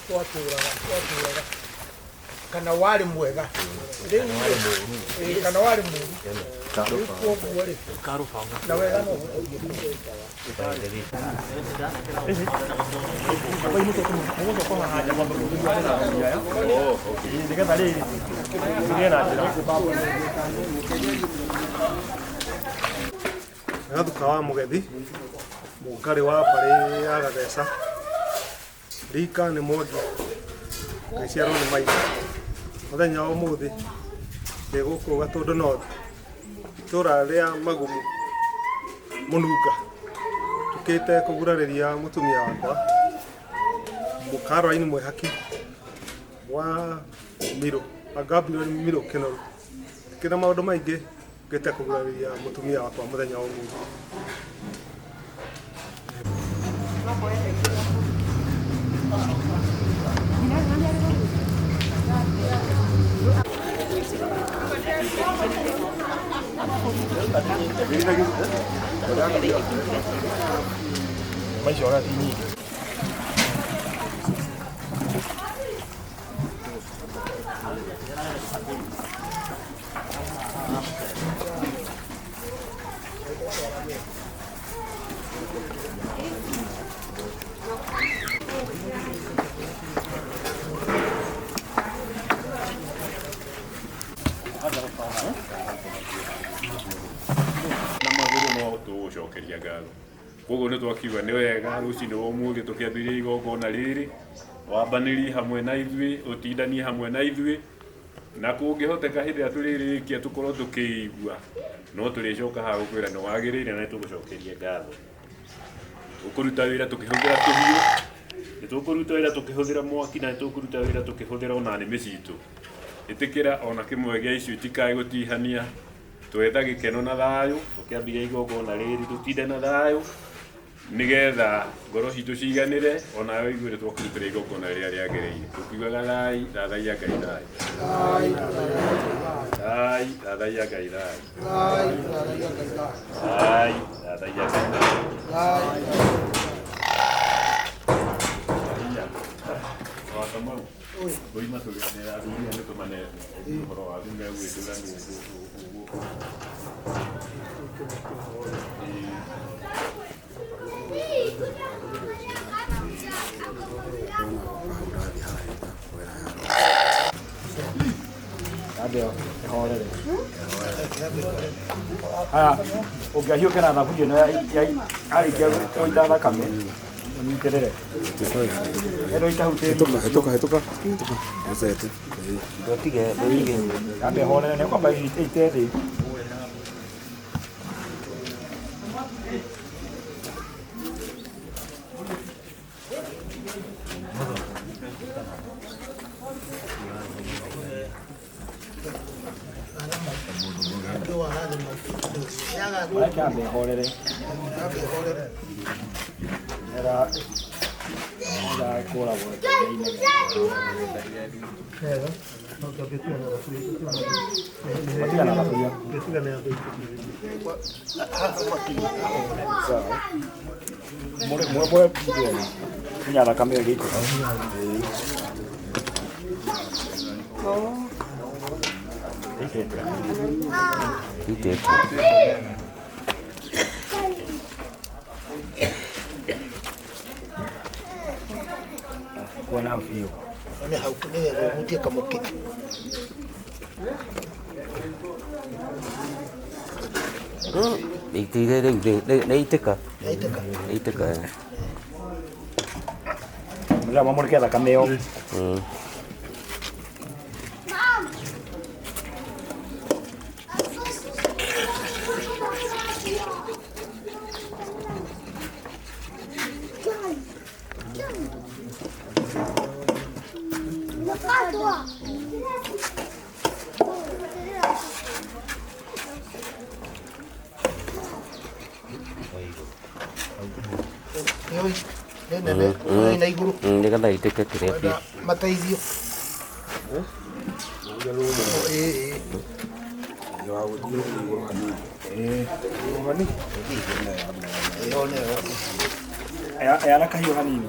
Twatũraga twatũraga kana warĩ mwega rĩu rĩ, kana warĩ mũru rĩu kwoguo rĩ na wega no Nĩgetha rĩrĩ tũgĩe na njĩra. Gathuka wa Mũgethi, mũngarĩ wa mbarĩ ya Gatheca, rika nĩ Mwangi, ngĩciarwo nĩ Maitha. Mũthenya wa ũmũthĩ ndĩ gũkũ Gatũndũ North, itũra rĩa Magumu, Mũnunga. Njũkĩte kũgurarĩria mũtumia wakwa, Caroline Mwĩhaki wa Mirũ, wa Gabriel Mirũ Kĩnoru. Ndikĩrĩ na maũndũ maingĩ, ngĩte kũgurarĩria mũtumia wakwa mũthenya wa ũmũthĩ. Maica ũrĩa ti nyingĩ. Na magũrũ no tũgũcokeria ngatho. Koguo nĩ twakiuga nĩ wega rũcinĩ rwa ũmũthĩ tũkĩambĩrĩria igongona rĩrĩ, wambanĩrie hamwe na ithuĩ, ũtindanie hamwe na ithuĩ, na kũngĩhoteka hĩndĩ ĩrĩa tũrĩrĩkia tũkorwo tũkĩigua, no tũrĩcoka haha gũkwĩra nĩ wagĩrĩire na nĩ tũgũcokeria ngatho. Tũkũruta wĩra tũkĩhũthĩra tũhiũ, nĩ tũkũruta wĩra tũkĩhũthĩra mwaki na nĩ tũkũruta wĩra tũkĩhũthĩra ona nĩmĩ citũ. Ĩtĩkĩra ona kĩmwe gĩa icio itikae gũtihania, twetha gĩkeno na thayũ, tũkĩambĩrĩria igongona rĩrĩ tũtinde na thayũ, nĩgetha ngoro citũ ciganĩre, onawe ũigue nĩ twakũrutĩra igongona rĩrĩa rĩagĩrĩire. Tũkiugaga thai, thathaiya Ngai thai. Thai, thathaiya Ngai thai. Thai, thathaiya Ngai thai. Wa Kamau, oima tũrĩ athuri aya nĩ tũmane ũhoro waku megwĩtũra nũ Yambe ĩhorere. Haya, ũngĩahiũke na thaburia ĩno yarĩkia gũita thakame, ũnyitĩrĩre. Ĩno itahutĩtie. Hĩtũka, hĩtũka, hĩtũka. Ũcete. Ndũtige, ndũtige. Yambe ĩhorere, nĩ kwamba ĩite thĩ. Reke yambe ĩhorere. Nĩgetha kũragwo Matigana na thaburia. Sawa. Mwe kinya thakame ĩyo ĩgĩikũrũka. Ĩitĩte. Ĩitĩte. Kuona hau biũ. Nĩ hau nĩgetha ũhutie kamũkĩ. Ĩitĩire rĩu nĩ ĩitĩka. Yaitĩka. Ĩitĩka. Mũrĩra thakame ĩyo. Nĩ nene na igũrũ. Nĩgetha ĩitĩke kĩrĩa biũ. Mateithio. Ĩĩ. Ĩyo nĩyo. Yana kahiũ hanini.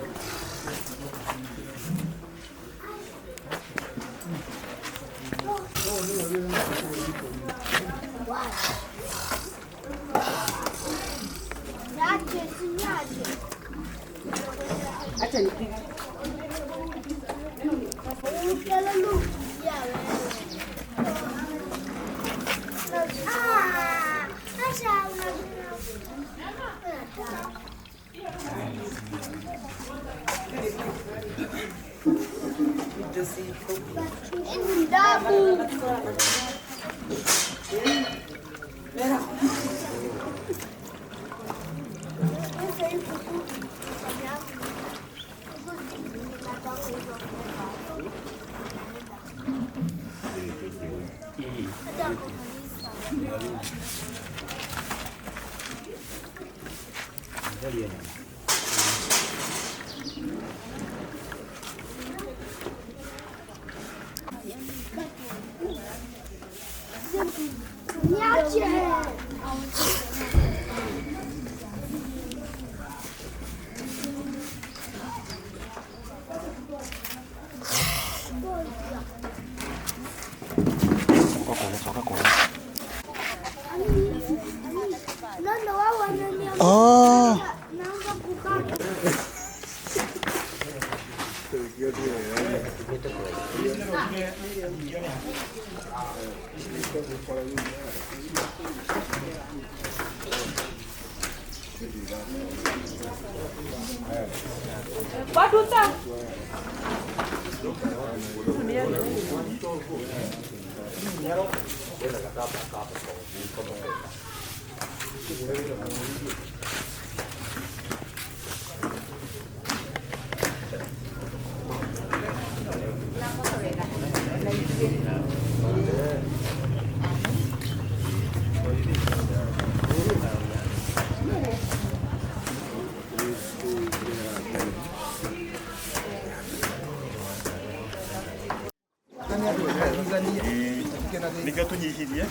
Nĩkĩo tũnyihirie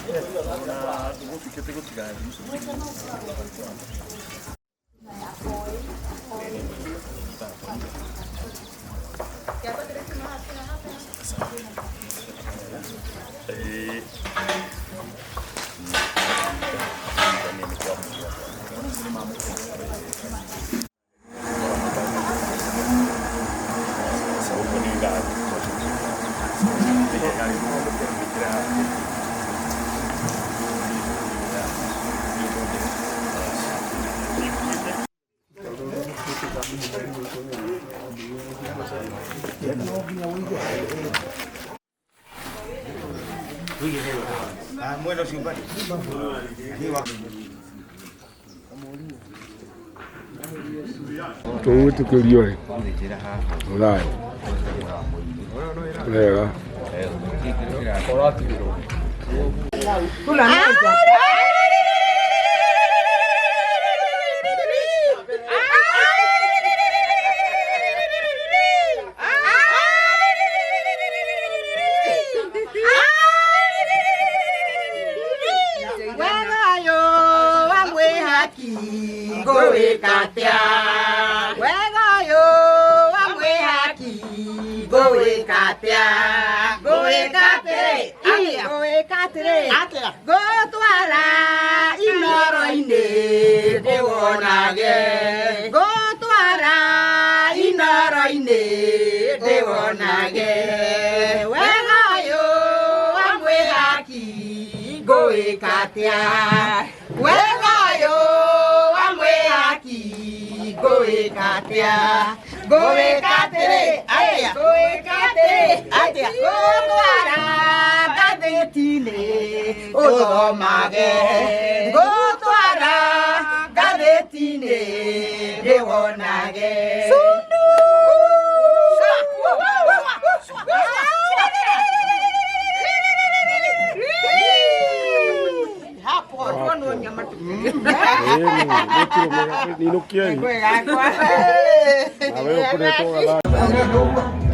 na tũgũtuĩkĩte gũtigathiĩ. Tũgwĩtĩkĩrio rĩ ũraĩ wega. Gũtwara inoro-inĩ ndĩwonage, gũtwara inoro-inĩ ndĩwonage, wega ũyũ wa mwĩhaki ngũwĩka atĩa, wega ũyũ wa mwĩhaki ngũwĩka atĩa, ngũwĩka atĩrĩ atĩa, ngũwĩka atĩrĩ atĩa, gũtwara ngathĩti-inĩ ũthomage, ngũtwara ngathĩti-inĩ ndĩwonage. Ninũkiei nawe ũkoretwo gathaa.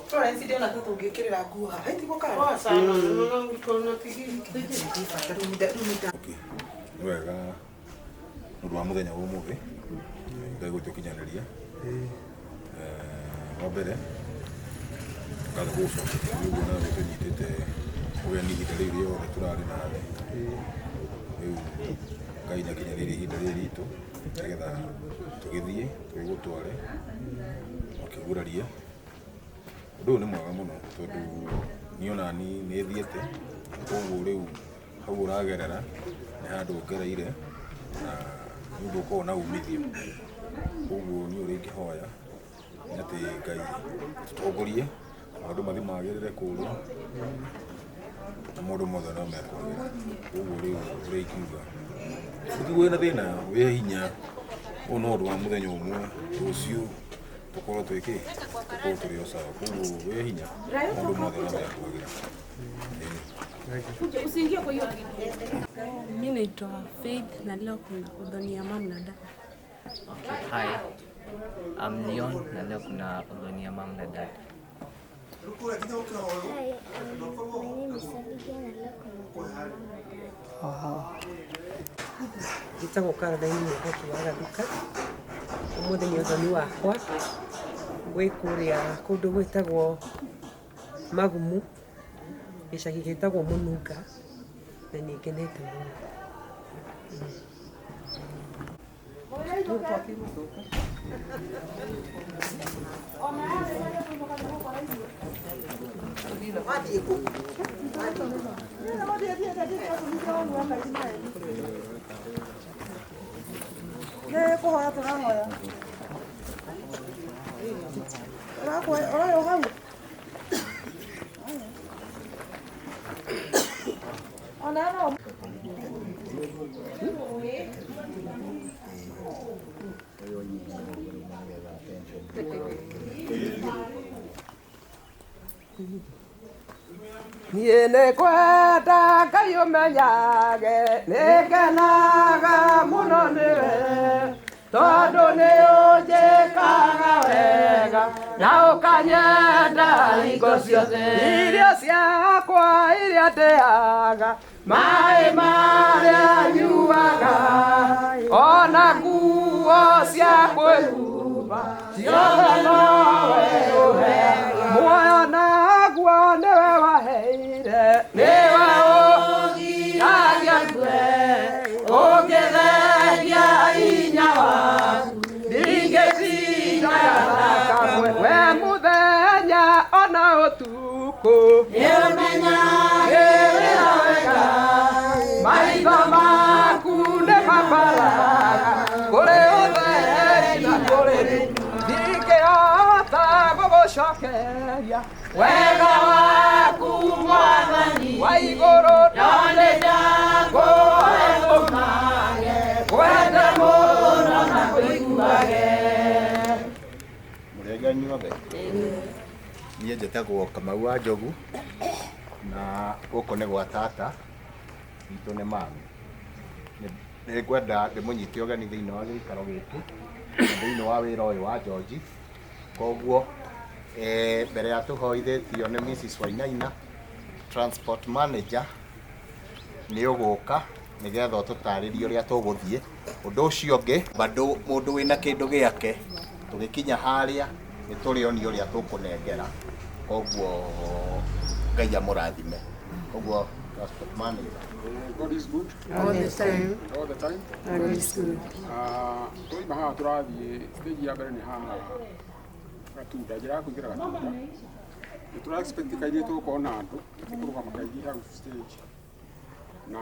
Florence ndĩona ta tũngĩkĩrĩra nguo haha ĩtigwo kana nĩ wega nĩ ũndũ wa mũthenya wa ũmũthĩ Ngai gũtũkinyanĩria. Wa mbere ngatho gũgũcokeria nĩ ũguo nawe tũnyitĩte ũgeni ihinda rĩu rĩothe tũrarĩ nawe. Rĩu Ngai nĩ akinyanĩirie ihinda rĩrĩ ritũ nĩgetha tũgĩthiĩ tũgĩgũtware ũkĩgurarie. Ũndũ ũyũ nĩ mwega mũno tondũ niĩ ona niĩ nĩ thiĩte koguo rĩu hau ũragerera nĩ handũ ũgereire na nĩ ũndũ ũkoragwo na umithio. Koguo niĩ ũrĩa ingĩhoya nĩ atĩ Ngai atũtongorie maũndũ mathiĩ magĩrĩre kũrĩa na maũndũ mothe no mekwagĩra. Koguo rĩu ũrĩa ingiuga ũtigwo wĩna thĩna wĩ hinya ũyũ no ũndũ wa mũthenya ũmwe rũciũ tũkorwo twĩ kĩ tũkorwo tũrĩ o sawa. Koguo wĩ hinya maũndũ mothe no mekwagĩra. Mi naitwa Faith na leo kuna udhoni ya mam na dad. Okay, hi. I'm Leon na leo kuna udhoni ya mam na dad. Hi, my name is Abigail na leo kuna udhoni ya mam na dad. Njĩtagwo Caroline Mũhoki wa Gathuka. Ũmũthĩ nĩ ũthoni wakwa gwĩ kũrĩa kũndũ gwĩtagwo Magumu, gĩcagi gĩtagwo Mũnunga, na nĩ ngenete mũno. Niĩ nĩ kwenda Ngai ũmenyage nĩngenaga mũno nĩwe tondũ nĩ ũnjĩkaga wega na ũkanyenda hingo ciothe. Irio ciakwa iria ndĩaga, maĩ marĩa nyuaga, ona nguo cia kwĩhumba ciothe nowe ũheaga. Muoyo naguo nĩwe waheire, nĩwe ũgiragia ngue, ũngĩthengia hinya waku ndingĩtinda kamwe. We mũthenya ona ũtukũ nĩũmenyagĩrĩra wega, maitho maku nĩ mabaraga kũrĩ ũtheri na kũrĩ ndingĩhota gũgũcokeria wega waku Mwathani wa igũrũ no nĩ ndakũhe ũmanye kwenda mũno na kũiguage. Mũrĩega inyuothe. Niĩ njĩtagwo Kamau wa Njogu na gũkũ nĩ gwa tata witũ nĩ mami. Nĩ ngwenda ndĩmũnyite ũgeni thĩinĩ wa gĩikaro gĩkĩ na thĩinĩ wa wĩra ũyũ wa George. Koguo mbere ya tũhoithĩtio nĩ Mrs Wainaina transport manager nĩ ũgũka nĩgetha ũtũtarĩrie ũrĩa tũgũthiĩ. Ũndũ ũcio ũngĩ bado mũndũ wĩna kĩndũ gĩake tũgĩkinya harĩa nĩ tũrĩonio ũrĩa tũkũnengera. Koguo Ngai amũrathime. Koguo transport manager. God is good all the time. All the time. God is good. Tũima haha tũrathiĩ stage ya mbere nĩ haha Gatunda, njĩra ya kũingĩra Gatunda. Nĩ tũra expect kaingĩ tũgũkorwo na andũ tũkũrũgama kaingĩ hau stage na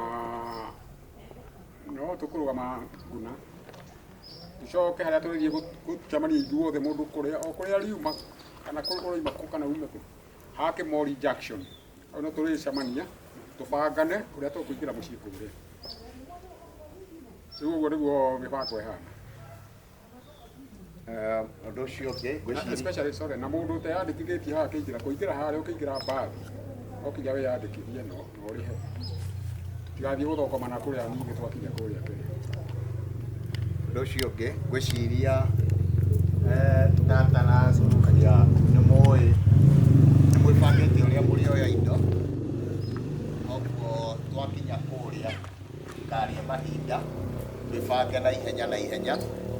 no tũkũrũgama nguna tũcoke harĩa tũrĩthiĩ gũcemania ithuothe mũndũ kũrĩa o kũrĩa riuma kana kũrĩa ũroima kũ kana ume kũ hake Mori Junction hau no tũrĩcemania tũbangane ũrĩa tũkũingĩra mũciĩ kũrĩa. Rĩu ũguo nĩguo mĩbango ĩhana. Ũndũ ũcio ũngĩ ngwĩciria especially sorry na mũndũ ũteyandĩkithĩtie haha akĩingĩra kũingĩra harĩa ũkĩingĩra mbathi no kinya wĩyandĩkithie no ũrĩhe. Tũtigathiĩ gũthokoma na kũrĩa ningĩ twakinya kũrĩa mbere. Ũndũ ũcio ũngĩ ngwĩciria tata na cũrũkagia nĩ mũĩ nĩ mwĩbangĩte ũrĩa mũrĩoya indo koguo twakinya kũrĩa tikarie mahinda twĩbange na ihenya na ihenya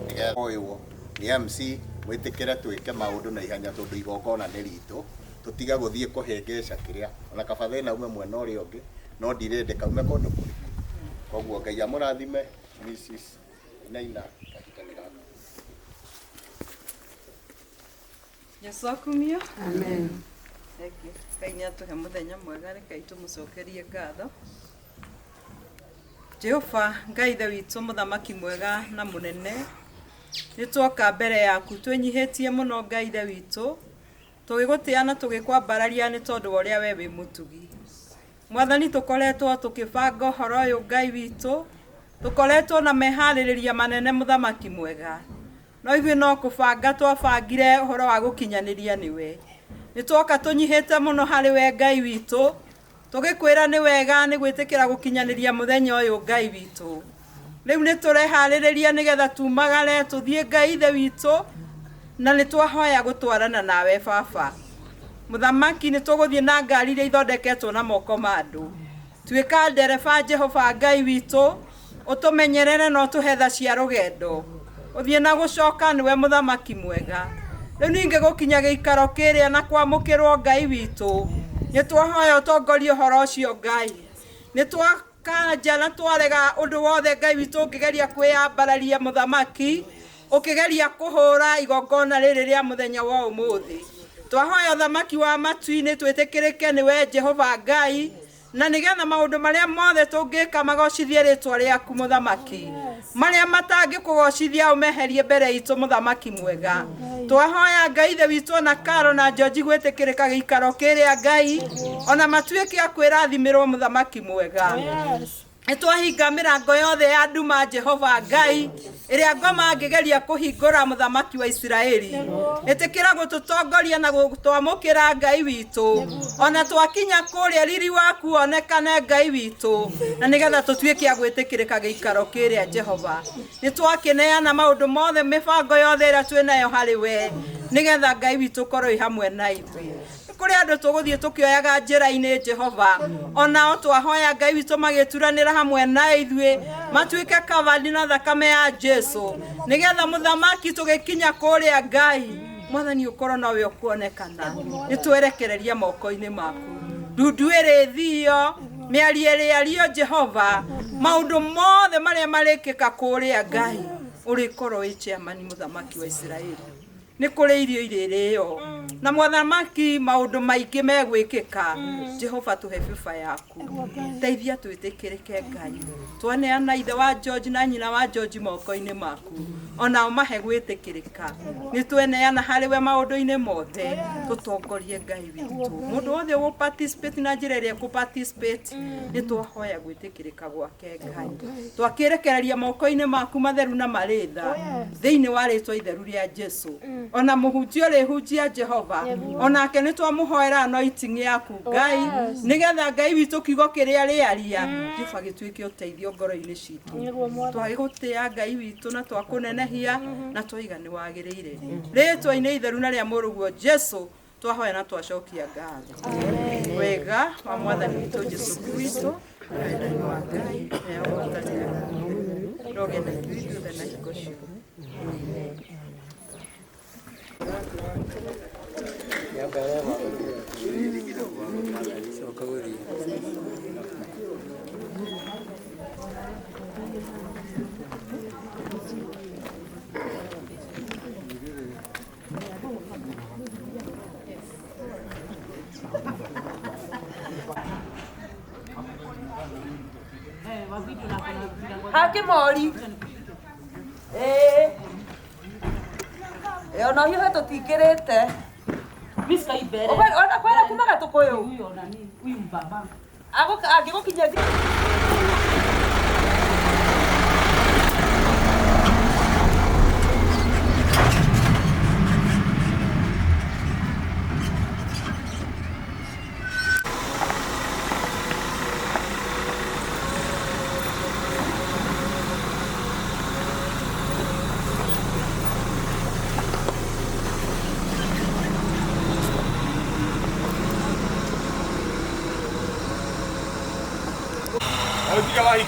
nĩgetha oĩwo nĩ MC mwĩtĩkĩre twĩke maũndũ na ihenya tondũ igongona nĩ ritũ tũtige gũthiĩ kũhĩngĩca kĩrĩa ona kaba thĩna ume mwena ũrĩa ũngĩ no ndirĩndĩ kaume kũndũ kũrĩkũ koguo Ngai amũrathime Mrs. Naina kahinda nĩ gaku. Jesu akumio. Amen. Thank you. Ngai nĩ atũhe mũthenya mwega rekei tũmũcokerie ngatho. Jehova Ngai ithe witũ mũthamaki mwega na mũnene, nĩ twoka mbere yaku twĩnyihĩtie mũno Ngai ithe witũ, tũgĩgũtĩa na tũgĩkwambararia nĩ tondũ wa ũrĩa we wĩ mũtugi. Mwathani tũkoretwo tũkĩbanga ũhoro ũyũ Ngai witũ, tũkoretwo na meharĩrĩria manene mũthamaki mwega. No ithuĩ no kũbanga twabangire ũhoro wa gũkinyanĩria nĩwe. Nĩ twoka tũnyihĩte mũno harĩ we Ngai witũ, tũgĩkwĩra nĩ wega nĩ gwĩtĩkĩra gũkinyanĩria mũthenya ũyũ Ngai witũ. Rĩu nĩ tũreharĩrĩria nĩgetha tumagare tũthiĩ Ngai ithe witũ, na nĩ twahoya gũtwarana nawe baba. Mũthamaki nĩ tũgũthiĩ na ngari iria ithondeketwo na moko ma andũ. Tuĩka ndereba Jehova Ngai witũ, ũtũmenyerere na ũtũhe tha cia rũgendo. Ũthiĩ na gũcoka nĩwe mũthamaki mwega. Rĩu ningĩ gũkinya gĩikaro kĩrĩa na kwamũkĩrwo Ngai witũ, nĩ twahoya ũtongorie ũhoro ũcio Ngai. Nĩ twakanja na twarega ũndũ wothe Ngai witũ ũngĩgeria kwĩyambararia mũthamaki, ũkĩgeria kũhũra igongona rĩrĩ rĩa mũthenya wa ũmũthĩ. Twahoya ũthamaki wa matu-inĩ twĩtĩkĩrĩke nĩwe Jehova Ngai, na nĩgetha maũndũ marĩa mothe tũngĩka magocithie rĩtwa rĩaku mũthamaki, marĩa matangĩkũgocithia ũmeherie mbere itũ mũthamaki mwega. Twahoya Ngai ithe witũ ona Karo na George gwĩtĩkĩrĩka gĩikaro kĩrĩa Ngai, ona matuĩke a kwĩrathimĩrwo mũthamaki mwega. Nĩ twahinga mĩrango yothe ya nduma Jehova Ngai ĩrĩa ngoma angĩgeria kũhingũra mũthamaki wa Isiraeli. Ĩtĩkĩra gũtũtongoria na gũtwamũkĩra Ngai witũ, ona twakinya kũrĩa riri waku wonekane Ngai witũ, na nĩgetha tũtuĩke a gwĩtĩkĩrĩka gĩikaro kĩrĩa Jehova. Nĩ twakĩneana maũndũ mothe mĩbango yothe ĩrĩa twĩnayo harĩ we, nĩgetha Ngai witũ ũkorwo wĩ hamwe na ithuĩ. Kũrĩ andũ tũgũthiĩ tũkĩoyaga njĩra-inĩ Jehova, onao twahoya Ngai witũ magĩturanĩra hamwe na ithuĩ, matuĩke covered na thakame ya Jesu, nĩgetha mũthamaki tũgĩkinya kũrĩa Ngai mwathani ũkorwo nowe ũkuonekana. Nĩ twerekereria moko-inĩ maku, ndundu ĩrĩthio, mĩario ĩrĩario Jehova, maũndũ mothe marĩa marĩkĩka kũrĩa Ngai ũrĩkorwo wĩ chairman mũthamaki wa Isiraeli. Nĩ kũrĩ irio irĩrĩo na mũthamaki maũndũ maingĩ megwĩkĩka. Jehova tũhe bĩba yaku, teithia twĩtĩkĩrĩke Ngai. Twaneana ithe wa George na nyina wa George moko-inĩ maku, onao mahe gwĩtĩkĩrĩka. Nĩ tweneana harĩ we maũndũ-inĩ mothe, tũtongorie Ngai witũ. Mũndũ wothe ũgũ participate na njĩra ĩrĩa ekũ participate, nĩ twahoya gwĩtĩkĩrĩka gwake Ngai. Twakĩrekereria moko-inĩ maku matheru na marĩ tha, thĩinĩ wa rĩtwa itheru rĩa Jesu. Ona mũhunjia ũrĩhunjia Jehova, onake nĩ twamũhoera anointing yaku Ngai, nĩgetha Ngai witũ kiugo kĩrĩa rĩaria Jehova gĩtuĩke ũteithio ngoro-inĩ citũ. Twagĩgũtĩa Ngai witũ na twakũnenehia na twaiga nĩ wagĩrĩire. Rĩtwa-inĩ itheru na rĩa mũrũguo Jesu twahoya na twacokia ngatho. Wega wa mwathani witũ Jesu Kristo, wendani wa Ngai na ũhotanĩro rogenda ithuĩ ithuothe na hingo ciothe. Amen. Hakimori. Ona hiyo tũtikĩrĩte. Ona kwĩna kumaga tũkũyũ. Angĩgũkinyia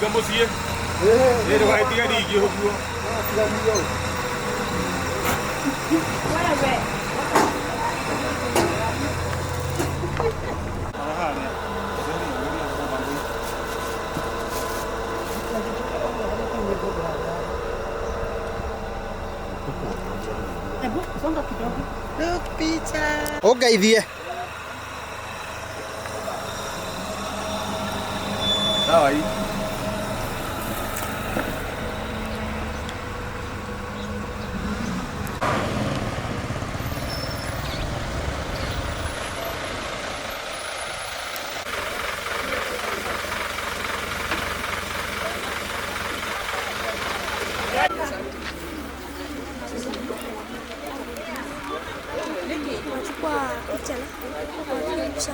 itinga mũciĩ. Ĩ ndũgagĩtige rĩngĩ ũguo. Ũngeithie. Sawa hii. Nachukua picha na kuonyesha.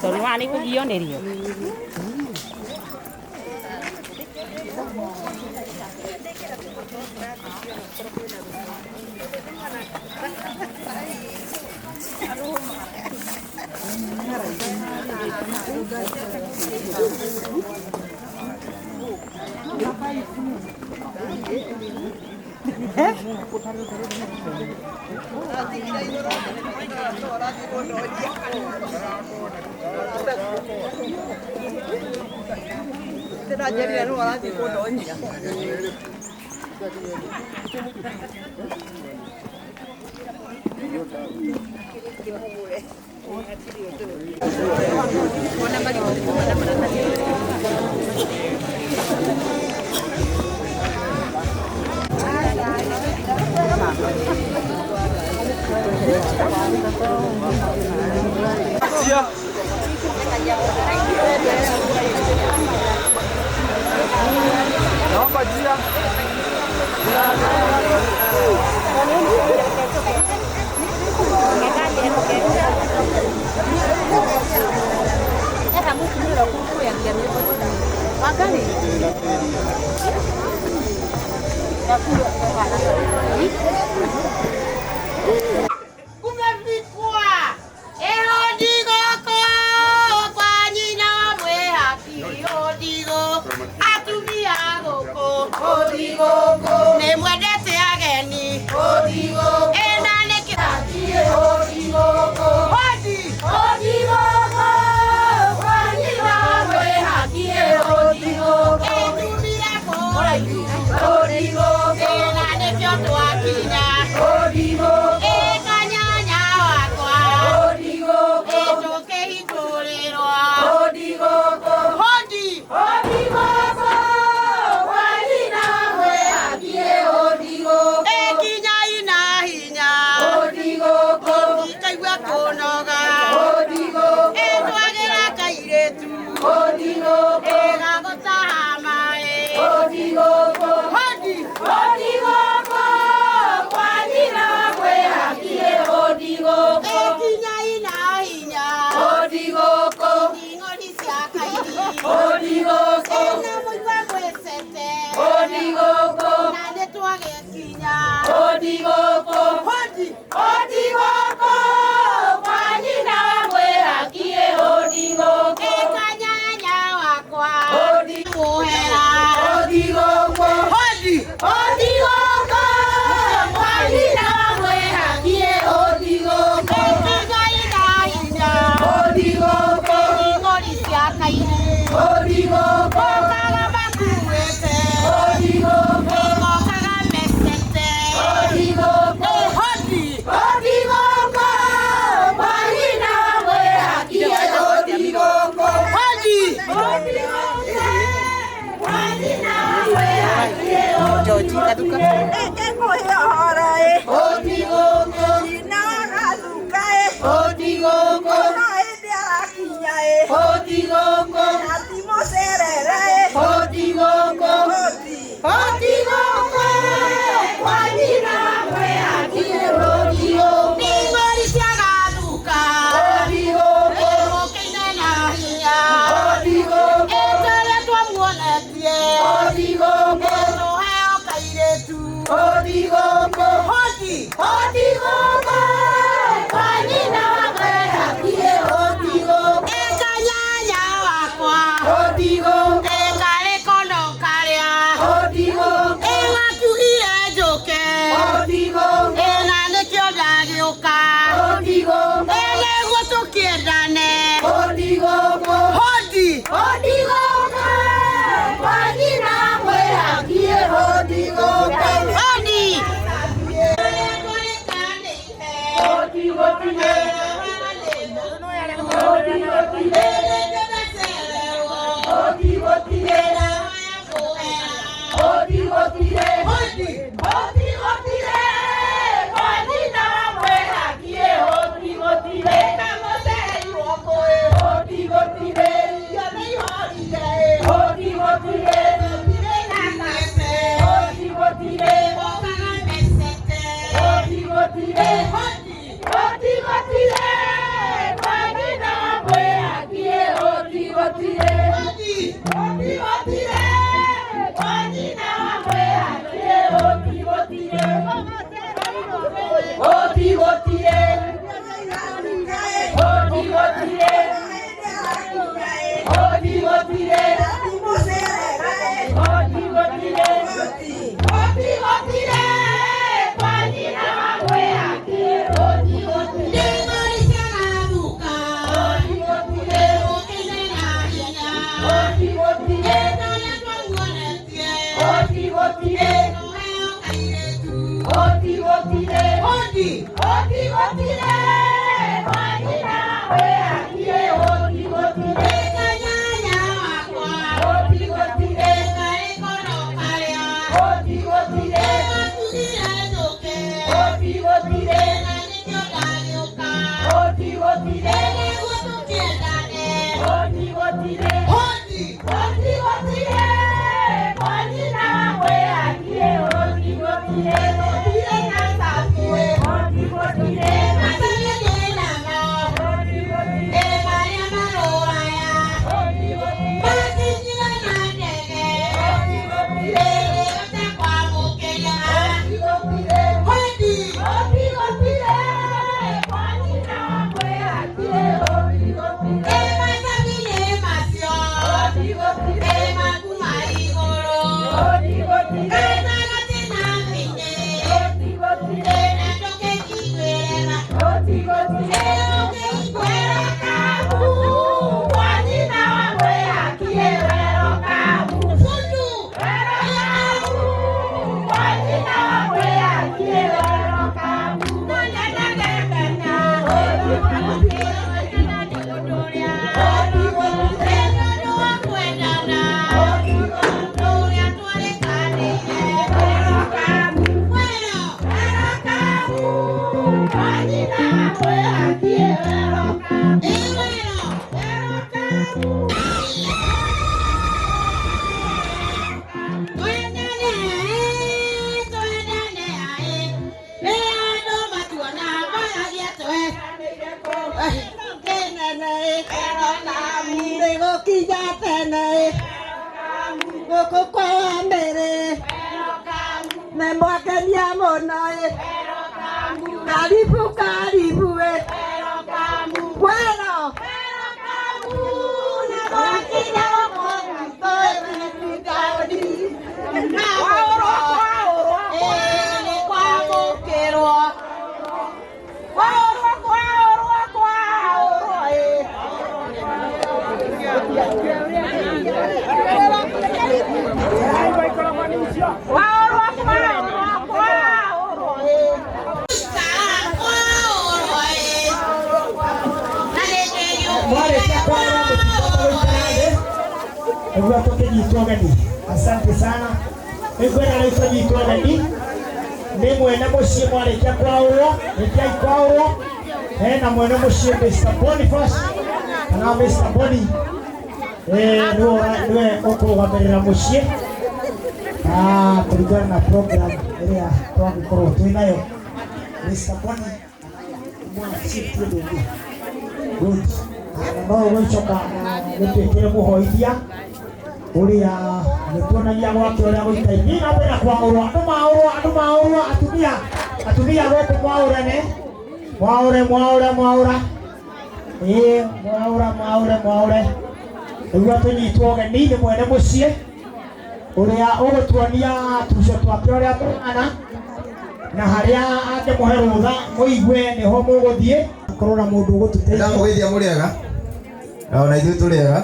Tondũ wa nĩ kũgio nĩrio. Bajia. Kumefikwa ehodigoko kwa nyina mwehaki odigo atumia gũkũ odigoko nĩ mwendete ageni odigoko ena nĩ kĩrakie odigoko hodi odigoko kwa nyina mwehaki odigoko etumia kũraihu odigoko ena nĩkĩo twakinya odigoko ekanyanya wakwa odigoko etũkĩhingũrĩrwa odigoko hodi odigoko kwa nyina mwehaki odigoko ekinya ina hinya odigoko ikaigua kũnoga odigoko etwagĩra kairĩtu odigoko egagũtaha maĩ odigoko hodi odigoko kwa nyina mwehaki odigoko ekinya ina hinya odigoko ing'ori cia kairi odigoko ena mũigua mwĩcete odigoko na nĩtwagĩkinya odigoko hodi odigoko kwa nyina mwehaki odigoko ekanyanya wakwa mũhera odigoko hodi odigoko kwa nyina mwehaki odigoko ekinya ina hinya odigoko ing'ori cia kairi odigoko okaga makuĩte odigoko okaga mecete odigoko hodi odigoko kwa nyina mwehaki odigoko hodi odigoko kwa nyina mwehaki Hodi! Hodi! Hodi! Nĩgũkinya tene gũkũ kwa mbere nĩ mwakenia mũno ĩ karibu karibu ĩ wero Mwarĩkia kwara mũtingĩhota gũikara thĩ nĩguo tũkĩnyitwo ũgeni. Asante sana. Nĩngwenda rĩu tũnyitwo ũgeni nĩ mwene mũciĩ mwarĩkia kwaũrwo, rĩkiai kwaũrwo. Hena mwene mũciĩ Mr. Boniface kana Mr. Boni nĩwe ũkũrũgamĩrĩra mũciĩ kũringana na program ĩrĩa twagĩkorwo twĩ nayo. Mr. Boni mwana chief ũndũ ũngĩ. Good. Na no ũgũcoka gũtuĩkĩre mũhoithia ũrĩa nĩtuonagia gwake ũrĩa gũikaire. Niĩ na mbere kwaũrwo, andũ maũrwo, andũ maũrwo, atumia, atumia gũkũ mwaũrane, mwaũre, mwaũre, mwaũra. Ĩĩ, mwaũra, mwaũre, mwaũre. Nĩguo tũnyitwo ũgeni nĩ mwene mũciĩ ũrĩa ũgũtuonia tuco twake ũrĩa tũhana na harĩa angĩmũhe rũtha mũigue nĩho mũgũthiĩ korwo na mũndũ ũgũtũteithia. Ndamũgeithia mũrĩ ega na ona ithuĩ tũrĩ ega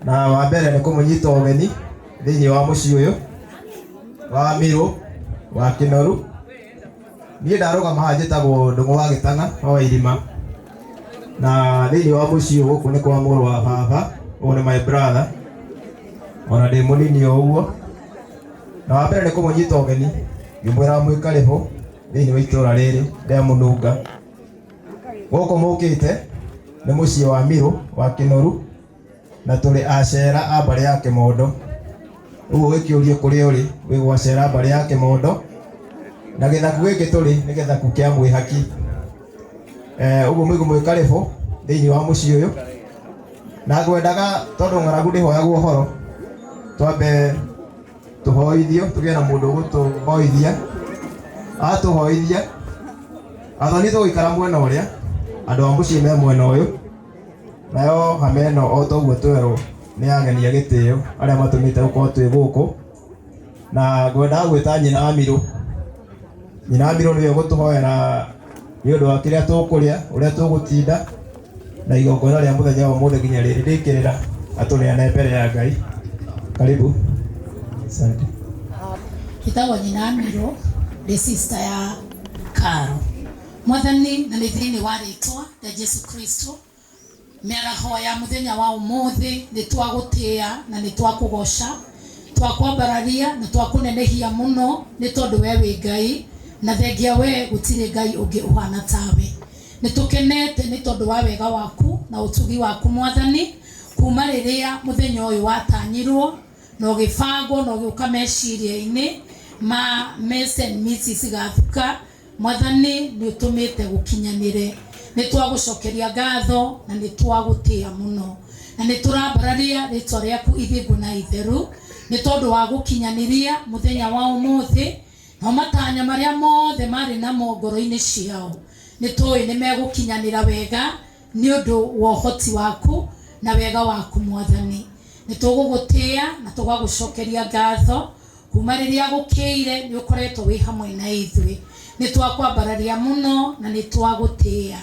na wa mbere nĩ kũmũnyita ũgeni thĩinĩ wa mũciĩ ũyũ wa Mirũ wa Kĩnoru. Niĩ ndarũgama haha njĩtagwo Ndũng'ũ wa Gĩtang'a wa Irima na thĩinĩ wa mũciĩ ũyũ gũkũ nĩ kwa mũrũ wa baba, ũyũ nĩ my brother, ona ndĩ mũnini o ũguo. Na wa mbere nĩ kũmũnyita ũgeni ngĩmwĩra mwĩ karĩbũ thĩinĩ wa itũra rĩrĩ rĩa Mũnunga. Gũkũ mũkĩte nĩ mũciĩ wa Mirũ wa Kĩnoru na tũrĩ acera a mbarĩ ya Kĩmondo. Ũguo gĩkĩũrie kũrĩa ũrĩ wĩ gwacera mbarĩ ya Kĩmondo na gĩthaku gĩkĩ tũrĩ nĩ gĩthaku kĩa mwĩhaki. Ũguo mũigu mwĩ karĩbũ thĩinĩ wa mũciĩ ũyũ na ngwendaga tondũ ng'aragu ndĩhoyagwo ũhoro twambe tũhoithio tũgĩe na mũndũ ũgũtũhoithia atũhoithia athoni tũgũikara mwena ũrĩa andũ a mũciĩ me mwena ũyũ nayo hama ĩno o ta ũguo twerwo nĩ ageni a gĩtĩo arĩa matũmĩte gũkorwo twĩ gũkũ na ngwendaga gwĩta nyina wa Mirũ. Nyina wa Mirũ nĩwe ũgũtũhoera nĩ ũndũ wa kĩrĩa tũkũrĩa ũrĩa tũgũtinda na igongona rĩa mũthenya wa ũmũthĩ nginya rĩrĩ rĩkĩrĩra atũneane mbere ya Ngai. Karibu. Asante. Njĩtagwo nyina wa Mirũ, ndĩ sister ya Karo. Mwathani na nĩ thĩinĩ wa rĩtwa rĩa Jesu Kristo mĩaraho ya mũthenya wa ũmũthĩ nĩ twagũtĩĩa na nĩ twakũgoca twakwambararia na twakũnenehia mũno nĩ tondũ we wĩ Ngai na thengia we gũtirĩ Ngai ũngĩ ũhana tawe. Nĩ tũkenete nĩ tondũ wa wega waku na ũtugi waku Mwathani kuma rĩrĩa mũthenya ũyũ watanyirwo na ũgĩbangwo na ũgĩũka meciria-inĩ ma Mess and Mrs. Gathuka. Mwathani nĩ ũtũmĩte gũkinyanĩre. Nĩ twagũcokeria ngatho na nĩ twagũtĩĩa mũno na nĩ tũrambararia rĩtwa rĩaku ithingu na itheru nĩ tondũ wa gũkinyanĩria mũthenya wa ũmũthĩ nao matanya marĩa mothe marĩ namo ngoro-inĩ ciao nĩ tũĩ nĩ megũkinyanĩra wega nĩ ũndũ wa ũhoti waku na wega waku Mwathani. Nĩ tũgũgũtĩĩa na tũgagũcokeria ngatho kuma rĩrĩa gũkĩire nĩ ũkoretwo wĩ hamwe na ithuĩ. Nĩ twakwambararia mũno na nĩ twagũtĩĩa.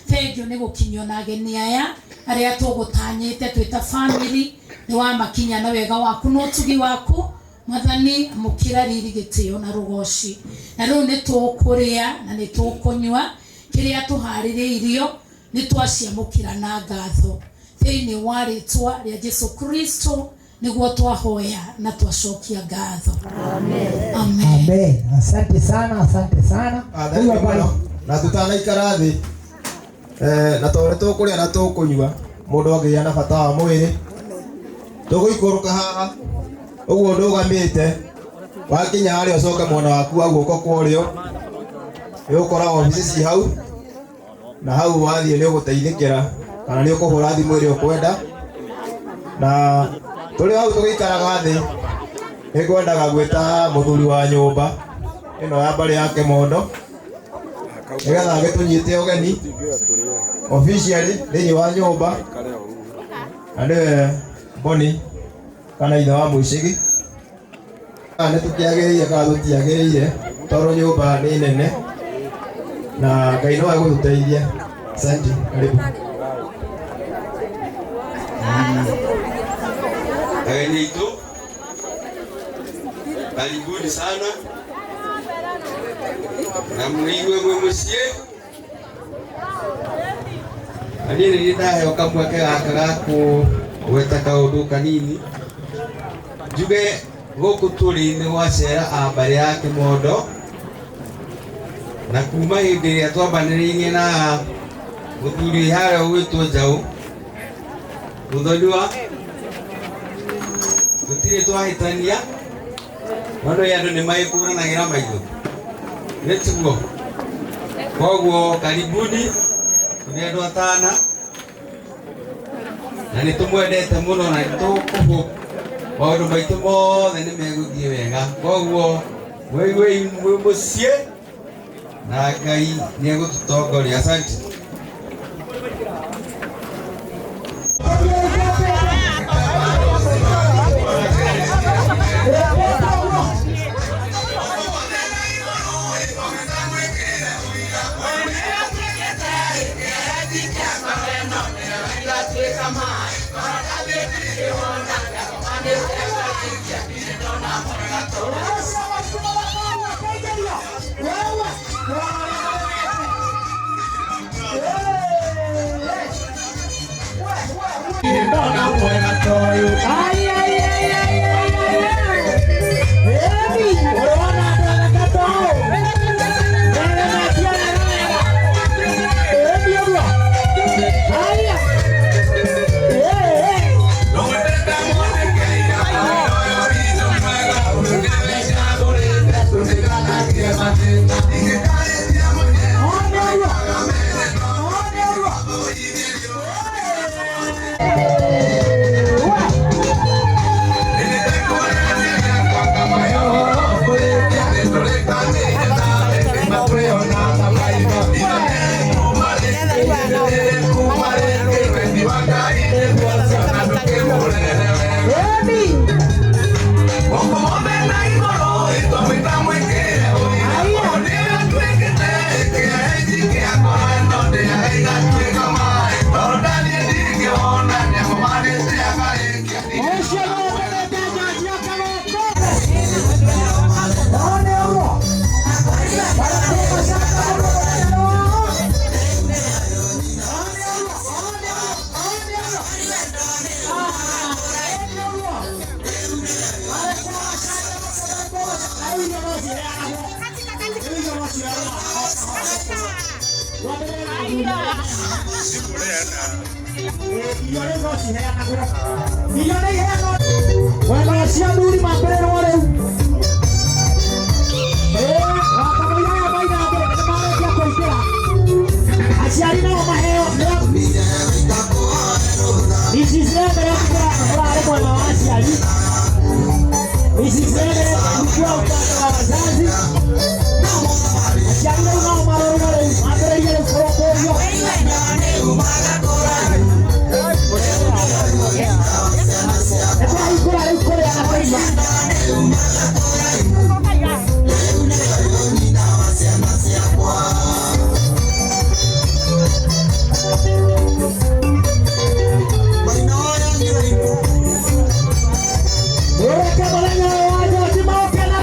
Thengiũ nĩ gũkinyio na ageni aya arĩa tũgũtanyĩte twĩ ta family nĩ wamakinya na wega waku na ũtugi waku Mwathani amũkĩra riri gĩtĩo na rũgoci. Na rĩu nĩ tũkũrĩa na nĩ tũkũnyua kĩrĩa tũharĩrĩirio nĩ twaciamũkĩra na ngatho thĩinĩ wa rĩtwa rĩa Jesu Kristo nĩguo twahoya na twacokia ngatho. Amen. Amen. Asante sana, asante sana. Thank you mũno. Na tutanaikara thĩ na tondũ nĩ tũkũrĩa na tũkũnyua Mũndũ angĩgĩa na bata wa mwĩrĩ tũgũikũrũka haha ũguo ndũgamĩte wakinya harĩa ũcoke mwena waku wa guoko kwa ũrĩo nĩ ũgũkora obici ci hau na hau wathiĩ nĩ ũgũteithĩkĩra kana nĩ ũkũhũra thimũ ĩrĩa ũkwenda na tũrĩ hau tũgĩikaraga thĩ nĩ ngwendaga gwĩta mũthuri wa nyũmba ĩno ya mbarĩ ya Kĩmondo nĩgetha agĩtũnyite ũgeni officially thĩinĩ wa nyũmba na nĩwe Boni kana ithe wa Mũicigi. Nĩ tũkĩagĩrĩire kana tũtiagĩrĩire tondũ nyũmba nĩ nene na Ngai no egũtũteithia. Asante, karibu. Ageni aitũ karibuni sana na mwĩigue mwĩ mũciĩ na niĩ nĩ ndaheo kamweke gaka ga kũgweta kaũndũ kanini njuge gũkũ tũrĩ nĩ gwacera a mbarĩ ya Kĩmondo na kuma hĩndĩ ĩrĩa twambanĩrĩirie na mũthuri harĩa ũgwĩtwo Njaũ mũthoniwa gũtirĩ twahĩtania no nĩ andũ nĩ magĩkũranagĩra maitho nĩ tiguo koguo karibuni tũrĩ andũ atana na nĩ tũmwendete mũno na nĩ tũkũhũ maũndũ maitũ mothe nĩ megũthiĩ wega koguo mwĩiguei mwĩ mũciĩ na Ngai nĩ egũtũtongoria. Asante. Ay, ay, ay, ay, ay, ay, ay. Emi, urona ndagata Emi ũguo. Aya. Eh, eh. Wena acio athuri mambĩrĩrwo rĩu wakamũira aya maina mbere nĩ marĩkia kũingĩra aciari nao maheo Mrs. Lemere ũrarĩ mwena wa aciari Mrs. Lemere ukiwa upande wa wazazi aciari rĩu nao marorwo rĩu mambĩrĩrie rĩu kũrũmbũiyo. Nĩtwahingũra rĩu kũrĩa na kũnyua. Mũreke mũthenya ũyũ wa Njoki moke na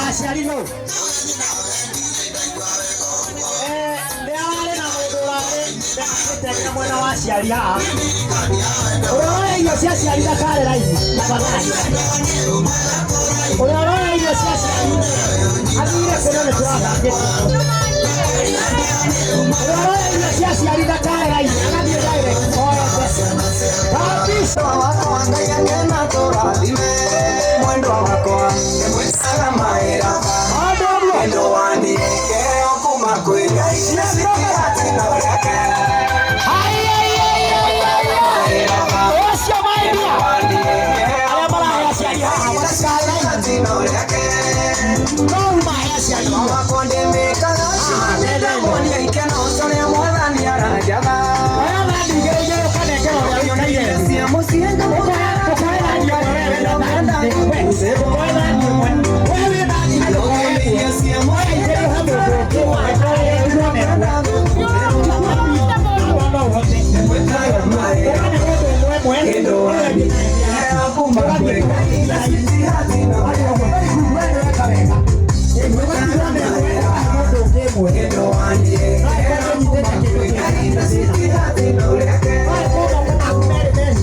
Aciari no nĩ ararĩ na mũndũ ũrarĩ ndakĩte mwena wa aciari haha ũrĩa ũroya irio cia aciari ndakare raithi tafadhali ũrĩa ũroya irio cia aciari athire kũrĩa nĩ tũrabangĩte ũrĩa ũroya irio cia aciari ndakare raithi agathiĩ direct oete kabisa wakwa Ngai akena tũrathime mwendwa wakwa ndĩmwĩtaga mahĩra Kendo waniekeo kuma kwĩ Ngai na sitihati no rĩake ũcio maidia arĩa marahe aciari haha matikare raithi no umahe aciari wakwa ndĩmĩkaga ndamuonia ikeno ũrĩa mwathani aranjatha oya thani igĩrĩ igĩrĩ ũkanengera ũrĩa ũikaire ũkoe thani ĩmwe we wĩna thani ũkoe thani ĩmwe we wĩ thani igĩrĩ ũkoe ĩmwe oya igĩrĩ ũhe mũndũ ũngĩ no ũhote ũkane mũndũ ũmwe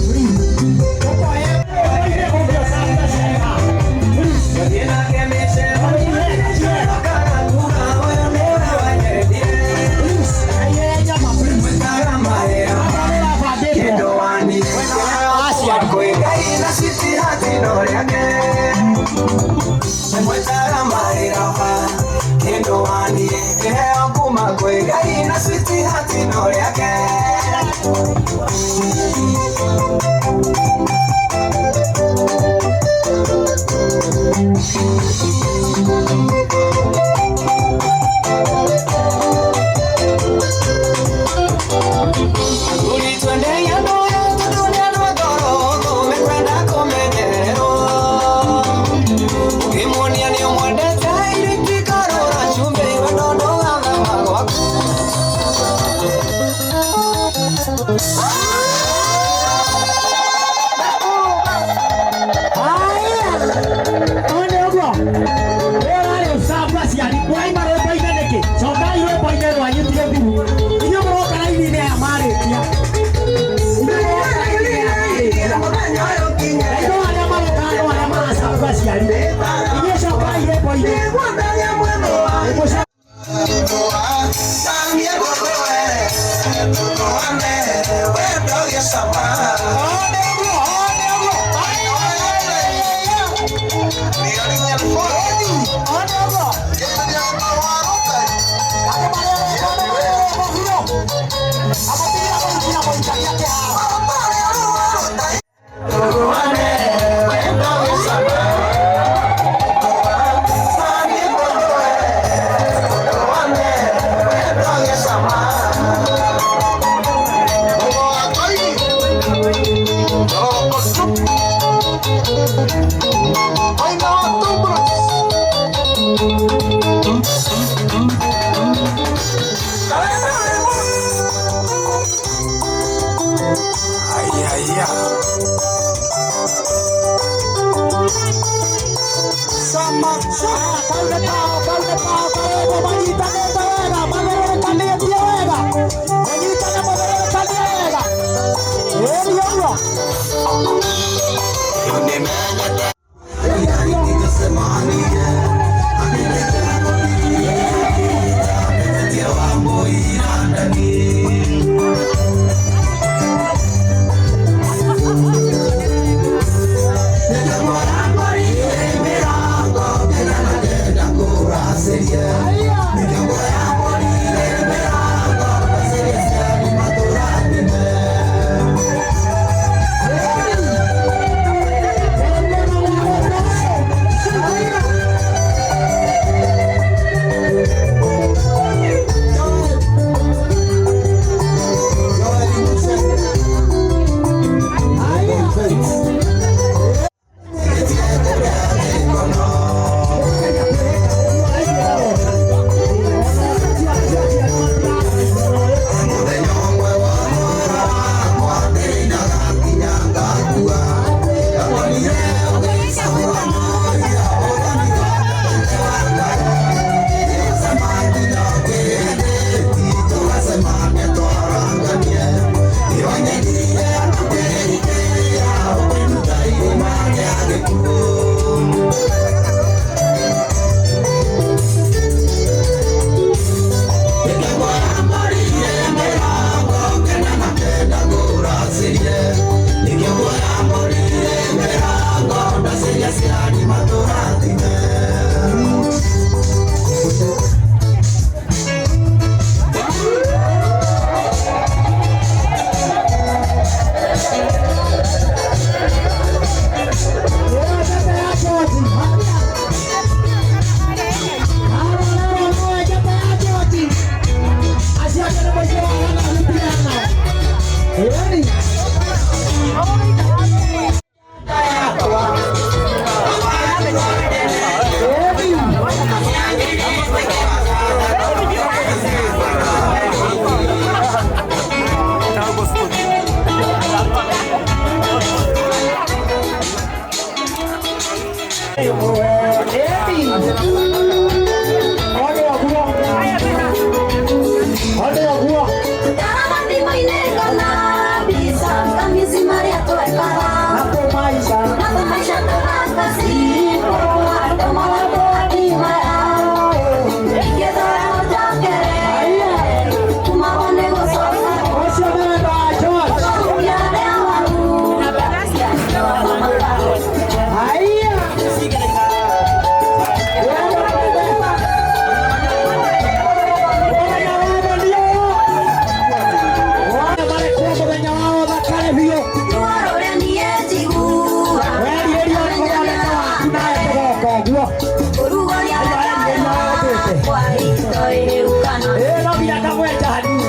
No nginya kamwenja hanini.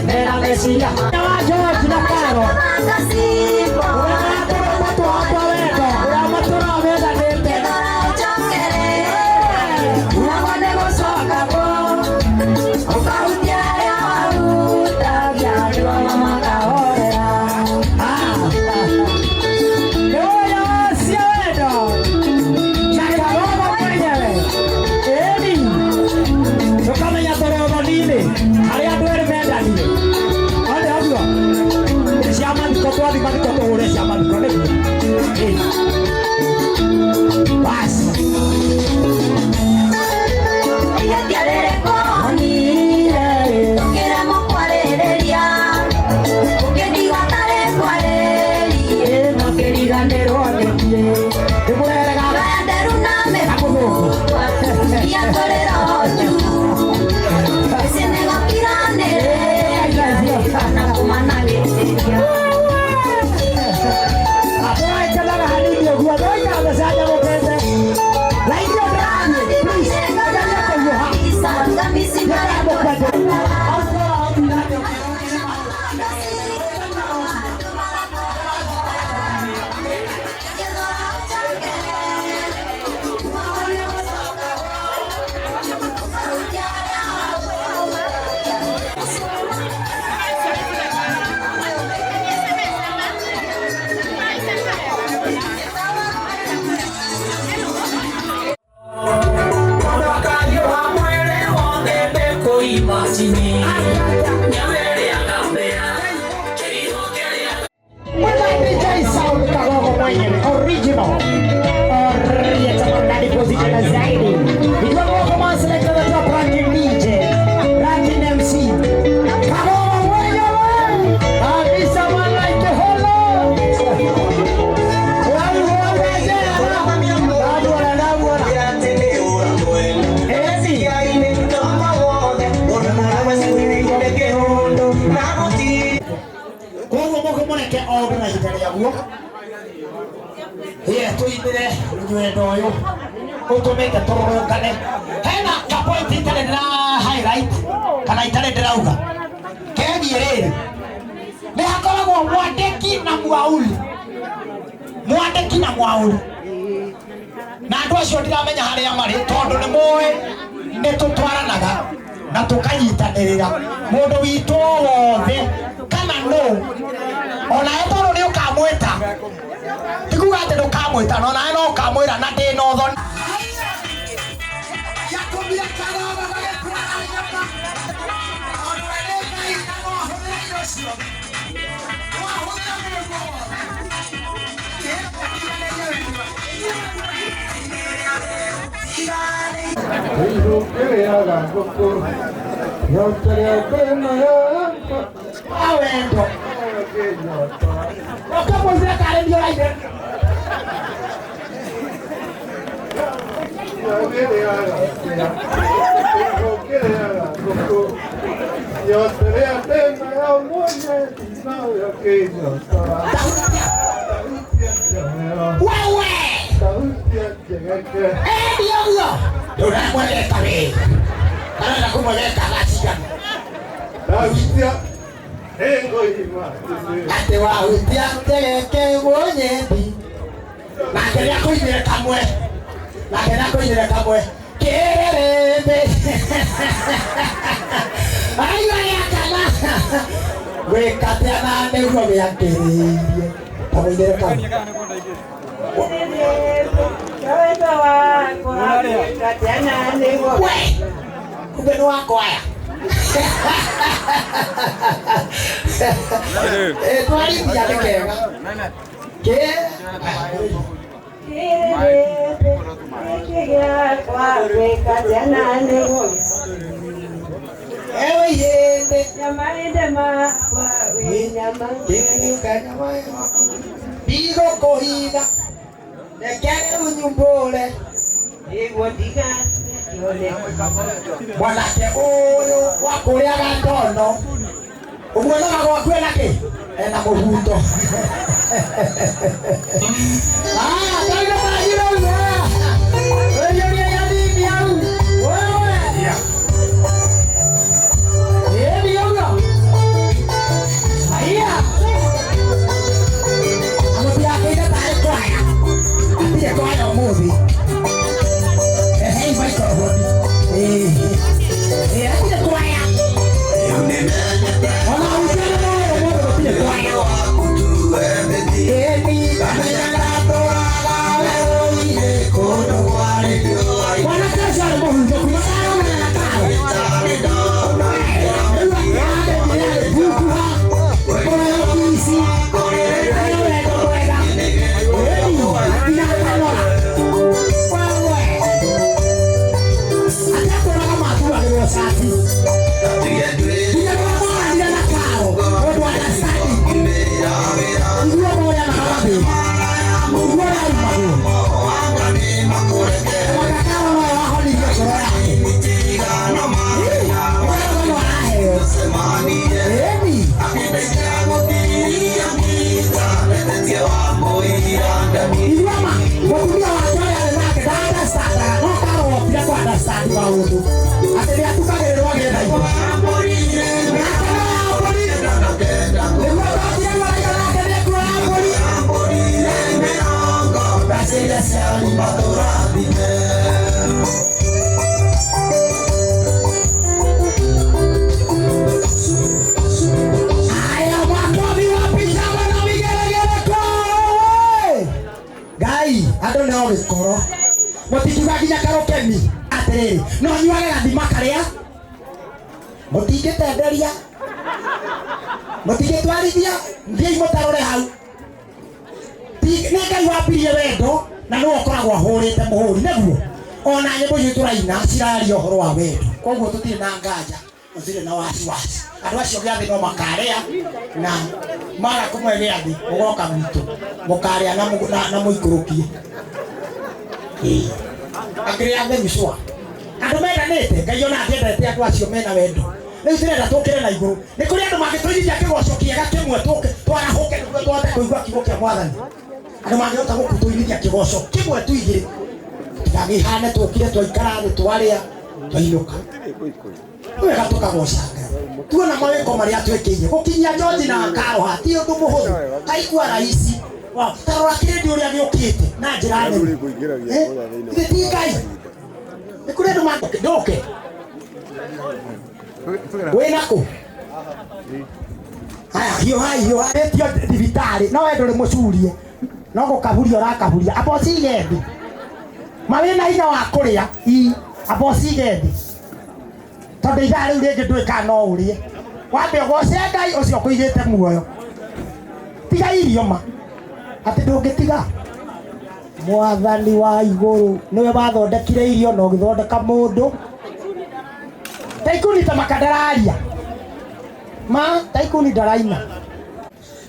Mena meciria wa George na Karo ũrĩa matũraga mendanĩte Utumite tururungane hena ka point itari ndira highlight kana itari ndirauga kegie riri ni hakoragwo mwandiki na mwauri, mwandiki na mwauri, na andu acio ndiramenya haria mari tondu ni moe ni tutwaranaga na tukanyitanirira mundu witu wothe kana no ona tondu ni ukamwita tikuga ati ndukamwita no nawe no ukamwira na ndina uthoni. Kumbe ni wako haya. Twarithia nĩ kega. Ewe yende ndigũkũhitha reke rĩu nyumbũre mwanake ũyũ wa kũrĩaga ndono ũmuonaga gwaku ena kĩ Ena mũhuto. Ah, kaga magira uya. Wewe ni ya nini au? Wewe. Eh, ni uga. Haya. Amutia kaida tare kwaya. Atia kwaya umuthi. Eh, hey, microphone. Eh. Eh, atia kwaya. Ona ujana nayo umuthi gũtirĩ kwaya. Mwanake ũcio arĩ mũhunjio kuma ndaronana na karo. Rĩu akĩrarĩ bukuha, kũheo pici, kũheo wendo mwega. Ĩni, nginya akanora. Wewe. Akĩatũraga maturagĩrwo cati. Nginya rĩrĩa moranire na karo, ũndũ understanding. Iguo moranaga mathĩna. Iguo yaumagwo. Mwaka karo nowe wahonirie ngoro yake. Ĩ, mwana no araheo. Ĩni. Igua ma, mũtumia wake ũrĩa arĩ nake ndaandastandaga, no karo wokire kũ understand maũndũ. Atĩ nĩatukagĩrĩrwo agĩetha indo. Nake no ya mbũri. Nĩguo ndokire rĩu arauga nake nĩekuoya mbũri. Haya, makofi wapi shangwe na vigelegele kwao. Ngai, andũ nĩ ogĩkoro. Mũtingiuga nginya karũkemi atĩrĩrĩ, no nyuage gathima karĩa mũtingĩtenderia, mũtingĩtwarithia, thiĩi mũtarũre hau. Nĩ Ngai wambirie wendo na nĩwe ũkoragwo ahũrĩte mũhũri nĩguo ona nyĩmbo icio tũraina ciraria ũhoro wa wendo koguo tũtirĩ na nganja tũtirĩ na wasiwasi andũ acio gĩathĩ no makarĩa na maga kũmwe gĩathĩ mũgoka gwitũ mũkarĩa na na mũikũrũkie. Ĩĩ. Akĩrĩ atheru cwa andũ mendanĩte Ngai ona angĩendete andũ acio mena wendo rĩu tũrenda tũkĩre na igũrũ nĩ kũrĩ andũ mangĩtũigithia kĩgoco kĩega kĩmwe tũke twarahũke nĩguo tũhote kũigua kiugo kĩa mwathani andũ mangĩhota gũkũtũigithia kĩgoco kĩmwe tu igĩrĩ tũtigagĩhane tũkire twaikara thĩ twarĩa twainũka nĩ wega tũkagoca Ngai tuona mawĩko marĩa twĩkĩire gũkinyia George na Karo haha ti ũndũ mũhũthũ haikuwa rahisi. Ta rora kĩrĩndĩ ũrĩa gĩũkĩte na njĩra nene. Ithe ti Ngai nĩ kũrĩ andũ ndũke wĩna kũ haya hiũhai hiũhai tio thibitarĩ no we ndũrĩ mũcurie no gũkahuria ũrakahuria amba ũcige thĩ ma wĩna hinya wa kũrĩa ii amba ũcige thĩ tondũ ithaa rĩu rĩngĩ ndũĩ kana no ũrĩe wambe ũgoce Ngai ũcio ũkũigĩte muoyo tiga irio ma atĩ ndũngĩtiga mwathani wa igũrũ nĩwe wathondekire irio na ũgĩthondeka mũndũ taikuni ta makandararia ma taikuni ndaraina.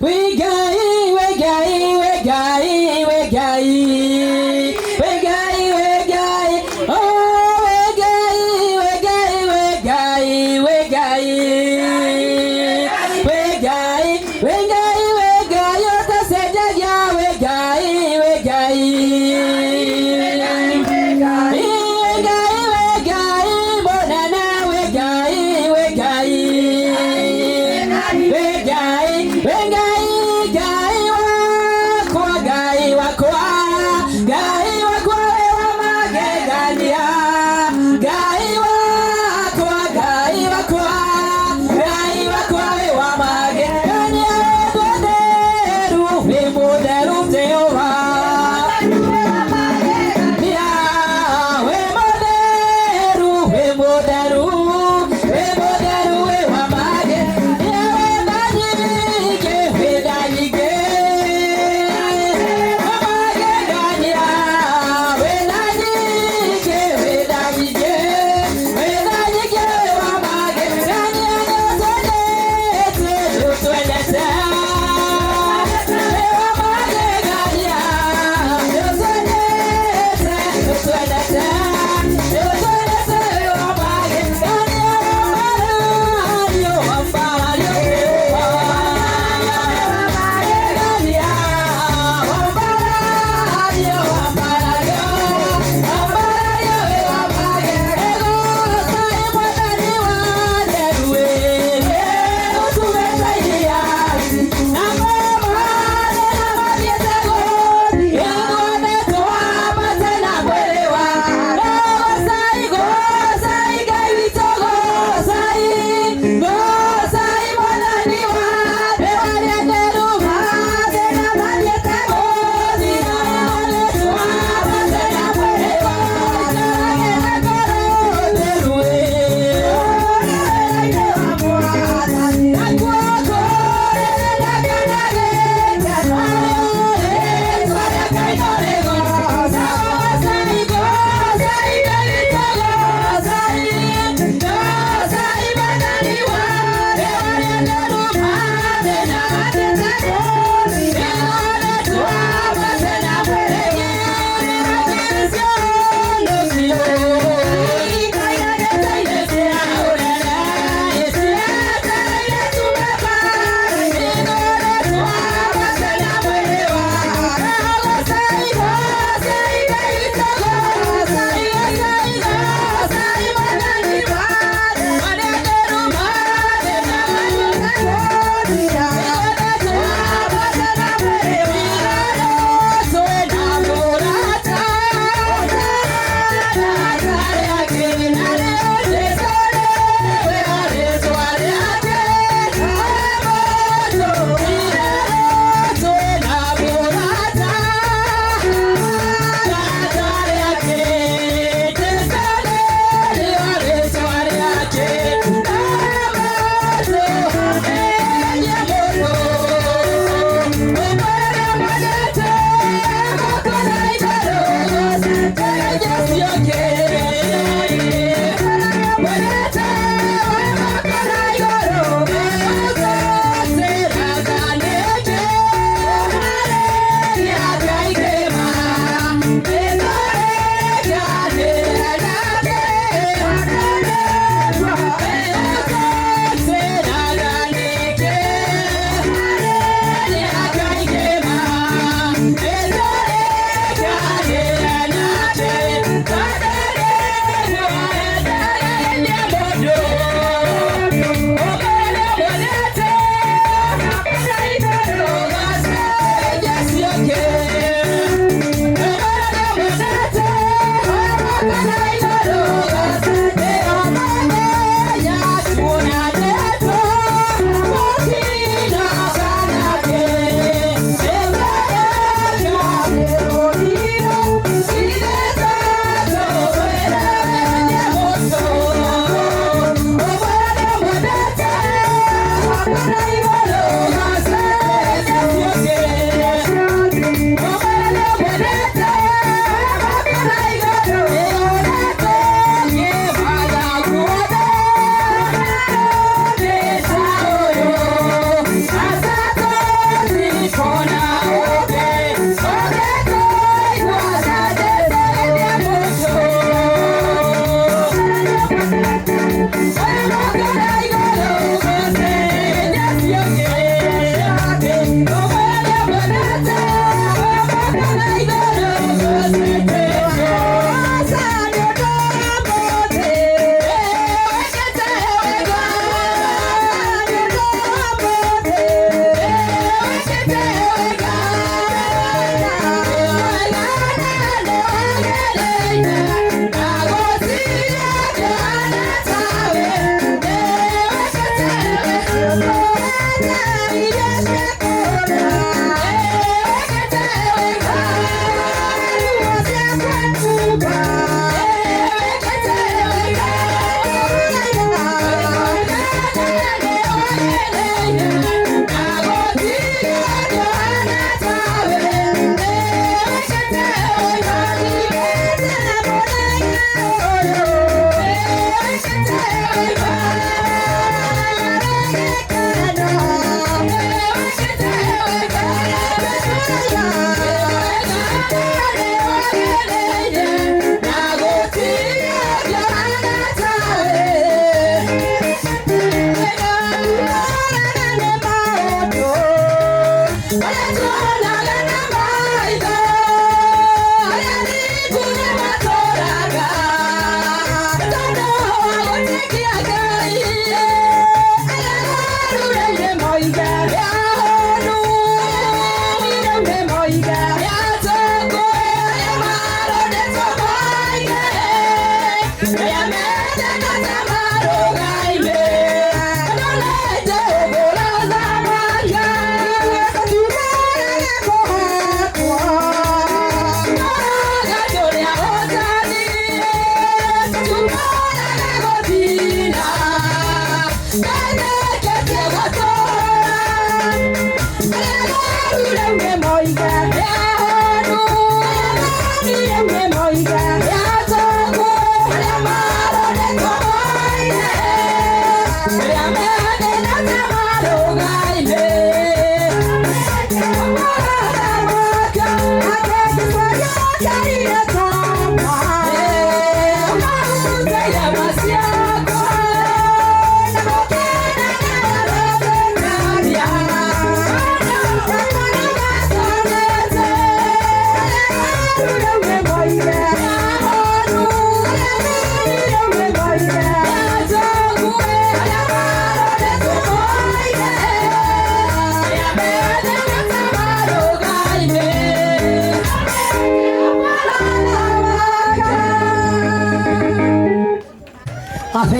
We Ngai, we Ngai, we Ngai, we Ngai, we Ngai, we Ngai, oh we Ngai, we Ngai, we Ngai, we Ngai, we Ngai, we Ngai, we Ngai, ũtacenjagia we Ngai, we Ngai, we Ngai, we Ngai, mũnene we Ngai, we Ngai, we Ngai, we Ngai, Ngai wakwa, Ngai wakwa, Ngai.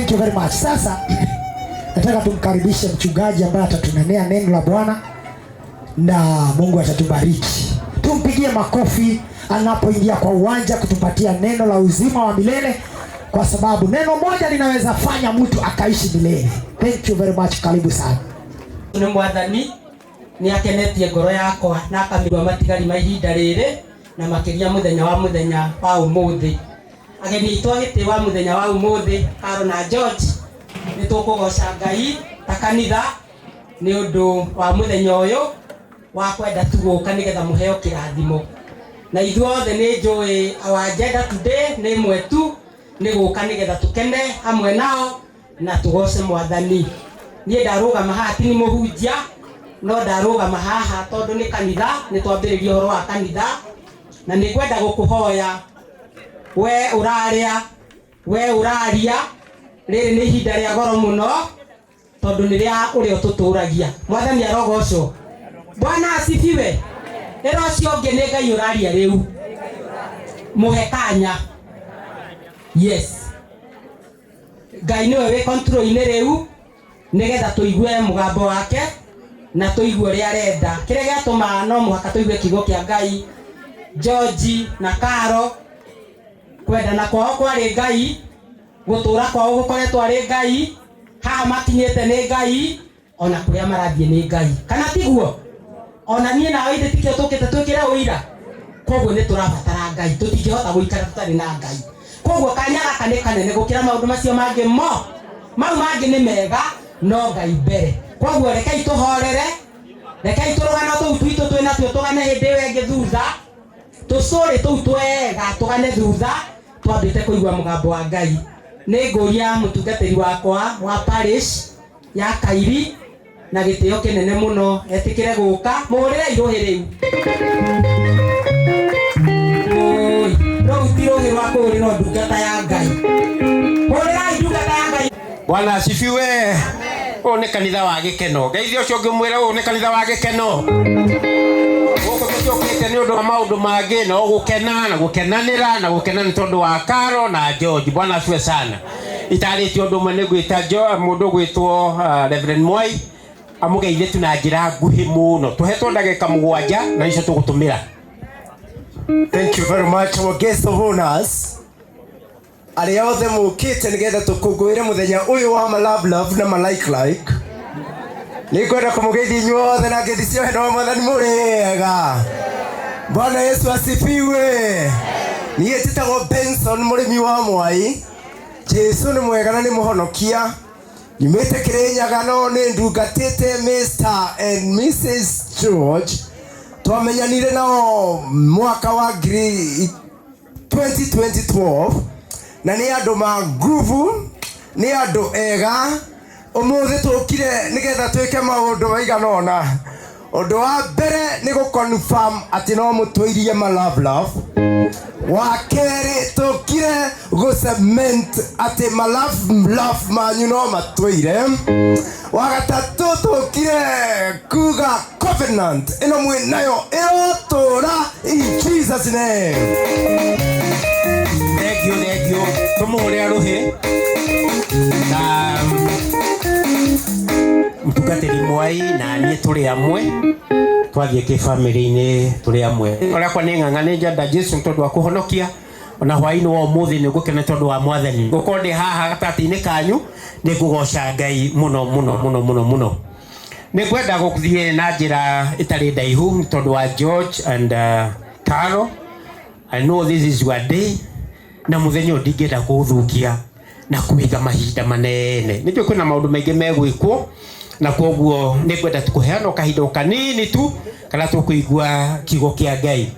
Thank you very much. Sasa nataka tumkaribishe mchungaji ambaye atatunenea neno la Bwana na Mungu atatubariki. Tumpigie makofi anapoingia kwa uwanja kutupatia neno la uzima wa milele, kwa sababu neno moja linaweza fanya mtu akaishi milele. Thank you very much. Karibu sana. Nĩ mwathani nĩ akenetie ngoro yakwa na akamĩigua matigari ma ihinda rĩrĩ na makĩria mũthenya wa mũthenya wa ũmũthĩ. Ageni aitũ a gĩtĩ wa mũthenya wa ũmũthĩ, Karo na George, nĩ tũkũgoca Ngai ta kanitha nĩ ũndũ wa mũthenya ũyũ wa kwenda tu gũka nĩgetha mũheo kĩrathimo. Na ithuothe nĩ njũĩ our agenda today nĩ ĩmwe tu, nĩ gũka nĩgetha tũkene hamwe nao na tũgoce mwathani. Niĩ ndarũgama haha ti nĩ mũhunjia, no ndarũgama haha tondũ nĩ kanitha, nĩ twambĩrĩria ũhoro wa kanitha, na nĩ ngwenda gũkũhoya we ũrarĩa, we ũraria, rĩrĩ nĩ ihinda rĩa goro mũno tondũ nĩ rĩa ũrĩa ũtũtũragia. Mwathani arogocwo. Bwana asifiwe. Ĩra ũcio ũngĩ nĩ Ngai ũraria rĩu, mũhe kanya. Yes, Ngai nĩwe wĩ control-inĩ rĩu nĩgetha tũigue mũgambo wake na tũigue ũrĩa arenda. Kĩrĩa gĩatũma no mũhaka tũigue kiugo kĩa Ngai, George na Karo kwendana kwao kwarĩ Ngai, gũtũra kwao gũkoretwo arĩ Ngai, haha makinyĩte nĩ Ngai, ona kũrĩa marathiĩ nĩ Ngai, kana tiguo? Ona niĩ nawe ithe tikĩo tũkĩte twĩkĩre ũira. Koguo nĩ tũrabatara Ngai, tũtingĩhota gũikara tũtarĩ na Ngai. Koguo kanya gaka nĩ kanene gũkĩra maũndũ macio mangĩ mo. Mau mangĩ nĩ mega, no Ngai mbere. Koguo rekei tũhorere, rekei tũrũgano tũu twitũ twĩ natuo tũgane hĩndĩ ĩyo ĩngĩ thutha, tũcũrĩ tũu twega tũgane thutha, twambĩte kũigua mũgambo wa Ngai. Nĩ ngũria mũtungatĩri wakwa wa parish ya Kairi na gĩtĩo kĩnene mũno etĩkĩre gũka, mũhũrĩre irũhĩ rĩu. Oi, rũu ti rũhĩ rwa kũhũrĩrwo ndungata ya Ngai. Hũrĩrai ndungata ya Ngai. Bwana asifiwe. Ũyũ nĩ kanitha wa gĩkeno. Ngeithia ũcio ũngĩmwĩra ũyũ nĩ kanitha wa gĩkeno. Gũkũ tũtiũkĩte nĩ ũndũ wa maũndũ mangĩ, no gũkena na gũkenanĩra na gũkena nĩ tondũ wa Karo na George. Bwana asifiwe sana. Itarĩtie ũndũ ũmwe nĩ ngwĩta mũndũ ũgwĩtwo Reverend Mwai amũgeithie tu na njĩra nguhĩ mũno. Tũhetwo ndagĩka 7 na icio tũgũtũmĩra. Thank you very much, our guest of honors. Arĩa othe mũkĩte nĩgetha tũkũngũĩre mũthenya ũyũ wa ma love love na ma like like. Nĩ ngwenda kũmũgeithia inyuothe na ngeithi cia wendo wa Mwathani mũrĩega. Bwana Yesu asifiwe. Niĩ njĩtagwo Benson mũrĩmi wa Mwai. Jesu nĩ mwega na nĩ mũhonokia. Nyumĩte Kĩrĩnyaga no nĩ ndungatĩte Mr and Mrs George. Twamenyanire nao mwaka wa 2012 na nĩ andũ ma nguvu, nĩ andũ ega. Ũmũthĩ tũkire nĩgetha twĩke maũndũ maigana ũna. Ũndũ wa mbere nĩ gũ-confirm atĩ no mũtũirie ma love love. Wa kerĩ tũkire gũ-cement atĩ ma love love manyu no matũire. Wa gatatũ tũkire kuga covenant ĩno mwĩ nayo ĩrotũra in Jesus name. Thank you, thank you. Tũmũhũrĩre rũhĩ na mũtungatĩri Mwai na niĩ tũrĩ amwe, twathiĩ kĩbamĩrĩ-inĩ tũrĩ amwe. Ũrĩa kwa nĩ ng'ang'a nĩ njenda Jesu tondũ wa kũhonokia, ona hwaĩ-inĩ wa ũmũthĩ nĩ ngũkena tondũ wa Mwathani. Ngũkorwo ndĩ haha gatagatĩ-inĩ kanyu, nĩ ngũgoca Ngai mũno mũno mũno mũno mũno. Nĩ ngwenda gũthiĩ na njĩra ĩtarĩ ndaihu tondũ wa George and Carol. I know this is your day, na mũthenya ũyũ ndingĩenda kũũthũkia na kũiga mahinda manene. Nĩ njũĩ kwĩna maũndũ maingĩ megwĩkwo, na koguo nĩ ngwenda kũheana kahinda o kanini tu kana tũkũigua kiugo kĩa Ngai.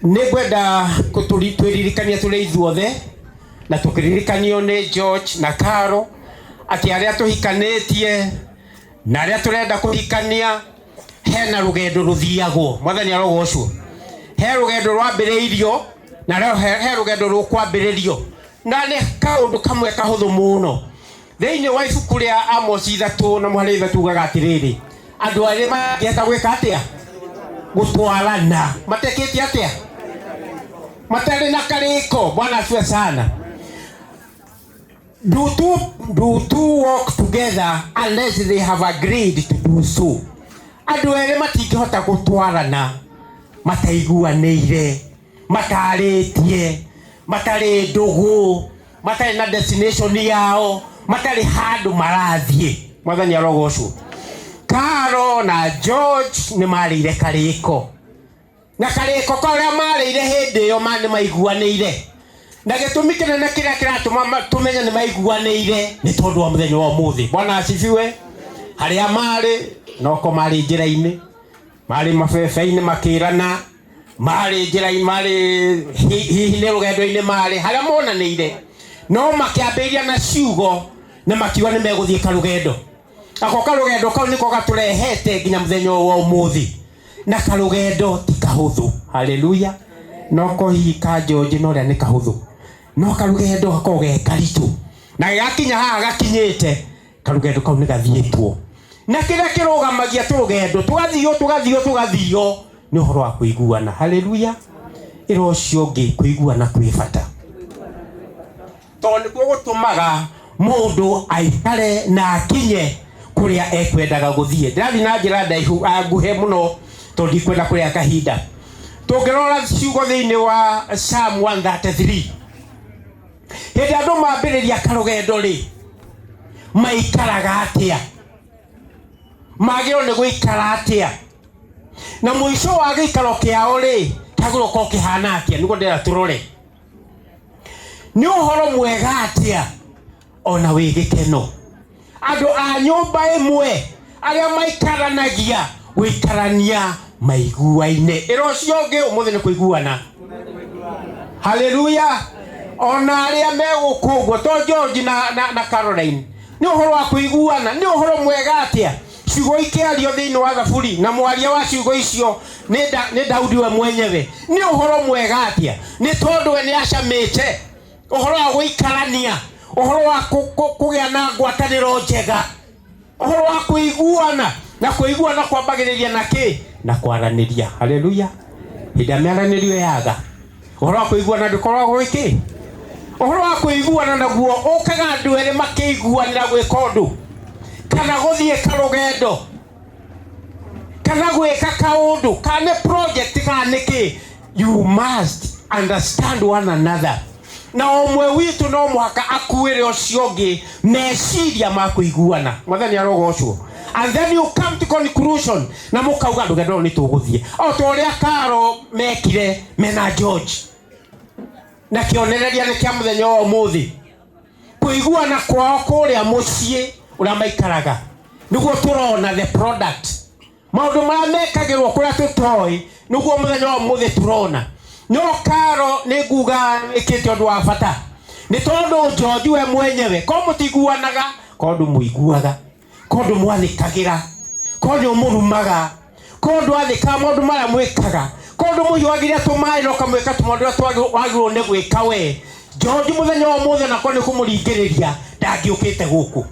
Nĩ ngwenda twĩririkanie tũrĩ ithuothe na tũkĩririkanio nĩ George na Carol atĩ arĩa tũhikanĩtie na arĩa tũrenda kũhikania hena rũgendo rũthiagwo. Mwathani arogocwo. He rũgendo rwambĩrĩirio na he rũgendo rũkwambĩrĩrio, na nĩ kaũndũ kamwe kahũthũ mũno. Thĩinĩ wa ibuku rĩa Amos 3 na mũhari 3 ugaga atĩrĩrĩ, andũ arĩa mangĩhota gwĩka atĩa? Gũtwarana. Matekĩte atĩa? Matarĩ na karĩko. Bwana asifiwe sana. Do two walk together unless they have agreed to do so? Andũ erĩ matingĩhota gũtwarana mataiguanĩire, matarĩtie, matarĩ ndũgũ, matarĩ na destination yao, matarĩ handũ marathiĩ. Mwathani arogocwo. Karo na George nĩ marĩire karĩko, na karĩko karĩa marĩire hĩndĩ ĩyo ma nĩ maiguanĩire, na gĩtũmi kĩnene kĩrĩa kĩratũma tũmenye nĩ maiguanĩire nĩ tondũ wa mũthenya wa ũmũthĩ. Bwana asifiwe. Harĩa marĩ noko marĩ njĩra-inĩ, marĩ mabebe-inĩ makĩrana, marĩ njĩra-inĩ, marĩ hihi nĩ rũgendo-inĩ, marĩ harĩa monanĩire, no makĩambĩrĩria na ciugo na makiuga nĩ megũthiĩ karũgendo. Ako karũgendo kau nĩko gatũrehete nginya mũthenya ũyũ wa ũmũthĩ, na karũgendo ti kahũthũ. Haleluya. No ko hihi ka George na ũrĩa nĩ kahũthũ, no karũgendo gakoragwo ge karitũ, na gĩgakinya haha gakinyĩte, karũgendo kau nĩ gathiĩtwo. Na kĩrĩa kĩrũgamagia tũrũgendo tũgathio tũgathio tũgathio nĩ ũhoro wa kũiguana. Haleluya. Ĩra ũcio ũngĩ kũiguana kwĩ bata, tondũ nĩkuo gũtũmaga mũndũ aikare na akinye kũrĩa ekwendaga gũthiĩ. Ndĩrathiĩ na njĩra ndaihu nguhĩ mũno tondũ ndikwenda kũrĩa kahinda. Tũngĩrora ciugo thĩinĩ wa Psalm 133, hĩndĩ andũ mambĩrĩria karũgendo rĩ, maikaraga atĩa? Magĩrĩirwo nĩ gũikara atĩa? Na mũico wa gĩikaro kĩao rĩ, kĩagĩrĩirwo gũkorwo kĩhana atĩa? Nĩguo ndĩrenda tũrore. Nĩ ũhoro mwega atĩa ona wĩ gĩkeno andũ a nyũmba ĩmwe arĩa maikaranagia gũikarania maiguaine. Ĩra ũcio ũngĩ ũmũthĩ nĩ kũiguana. Haleluya. Ona arĩa megũkũ ũguo to George na Caroline, nĩ ũhoro wa kũiguana. Nĩ ũhoro mwega atĩa ciugo ikĩario thĩinĩ wa Thaburi, na mwaria wa ciugo icio nĩ Daudi we mwenyewe. Nĩ ũhoro mwega atĩa, nĩ tondũ we nĩ acamĩte ũhoro wa gũikarania, ũhoro wa kũgĩa na ngwatanĩro njega, ũhoro wa kũiguana. Na kũiguana kwambagĩrĩria na kĩ? Na kwaranĩria. Haleluya. Hĩndĩ ĩrĩa mĩaranĩrio yaga, ũhoro wa kũiguana ndũkoragwo wĩ kĩ? Ũhoro wa kũiguana naguo ũkaga andũ erĩ makĩiguanĩra gwĩka ũndũ, kana gũthiĩ karũgendo, kana gwĩka kaũndũ, kana nĩ project, kana nĩ kĩ. You must understand one another, na ũmwe witũ no mũhaka akuĩre ũcio ũngĩ meciria ma kũiguana. Mwathani arogocwo. And then you come to conclusion na mũkauga rũgendo rũrũ nĩ tũgũthiĩ, o ta ũrĩa Karo mekire mena George, na kĩonereria nĩ kĩa mũthenya wa ũmũthĩ. Kũiguana kwao kũrĩa mũciĩ ũrĩa maikaraga nĩguo tũrona the product. Maũndũ marĩa mekagĩrwo kũrĩa tũtoĩ nĩguo mũthenya wa ũmũthĩ tũrona. No Karo nĩ nguga ĩkĩte ũndũ wa bata, nĩ tondũ George we mwenyewe ko mũtiguanaga, ko ndũmũiguaga, ko ndũmwathĩkagĩra, ko nĩũmũrumaga, ko ndwathĩkaga maũndũ marĩa mwĩkaga, ko ndũmũhiũhagĩria tũmaĩ na ũkamwĩka tũmaũndũ ũrĩa wagĩrĩirwo nĩ gwĩka we. George mũthenya wa ũmũthĩ onako nĩ kũmũringĩrĩria ndangĩũkĩte gũkũ,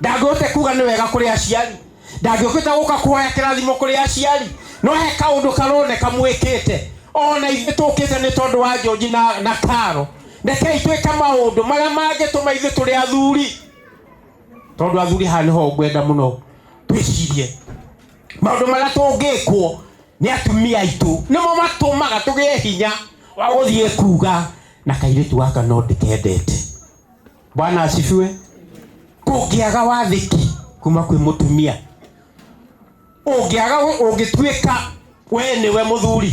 ndangĩhota kuga nĩ wega kũrĩ aciari, ndangĩũkĩte gũka kũhoya kĩrathimo kũrĩ aciari, no he kaũndũ karoneka mwĩkĩte. Ona ithuĩ tũkĩte nĩ tondũ wa George na Karo. Rekei twĩke maũndũ marĩa mangĩtũma ithuĩ tũrĩ athuri, tondũ athuri haha nĩho ngwenda mũno twĩcirie maũndũ marĩa tũngĩkwo nĩ atumia aitũ, nĩmo matũmaga tũgĩe hinya wa gũthiĩ kuga na kairĩtu gaka no ndĩkendete. Bwana asifiwe. Kũngĩaga wathĩki kuma kwĩ mũtumia, ũngĩaga ũngĩtuĩka we nĩwe mũthuri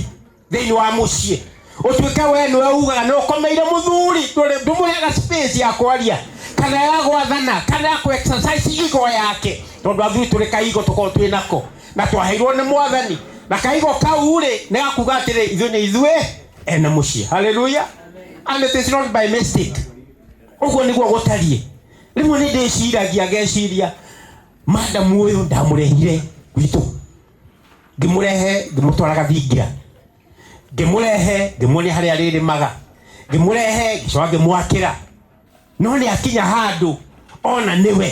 thĩinĩ wa mũciĩ, ũtuĩke we nĩwe ugaga nĩ ũkomeire mũthuri, ndũmũheaga space ya kwaria kana ya gwathana kana ya kũ exercise igo yake, tondũ athuri tũrĩ kaigo tũkoragwo twĩ nako na twaheirwo nĩ Mwathani, na kaigo kau rĩ nĩ gakuga atĩrĩ ithuĩ nĩ ithuĩ ene mũciĩ. Haleluya. And it is not by mistake. Ũguo nĩguo gũtariĩ. Rĩmwe nĩ ndĩciragia ngeciria madamu ũyũ ndamũrehire gwitũ, ngĩmũrehe ngĩmũtwara gathingira, ngĩmũrehe ngĩmuonia harĩa arĩrĩmaga, ngĩmũrehe ngĩcoka ngĩmwakĩra, no nĩ akinya handũ ona nĩwe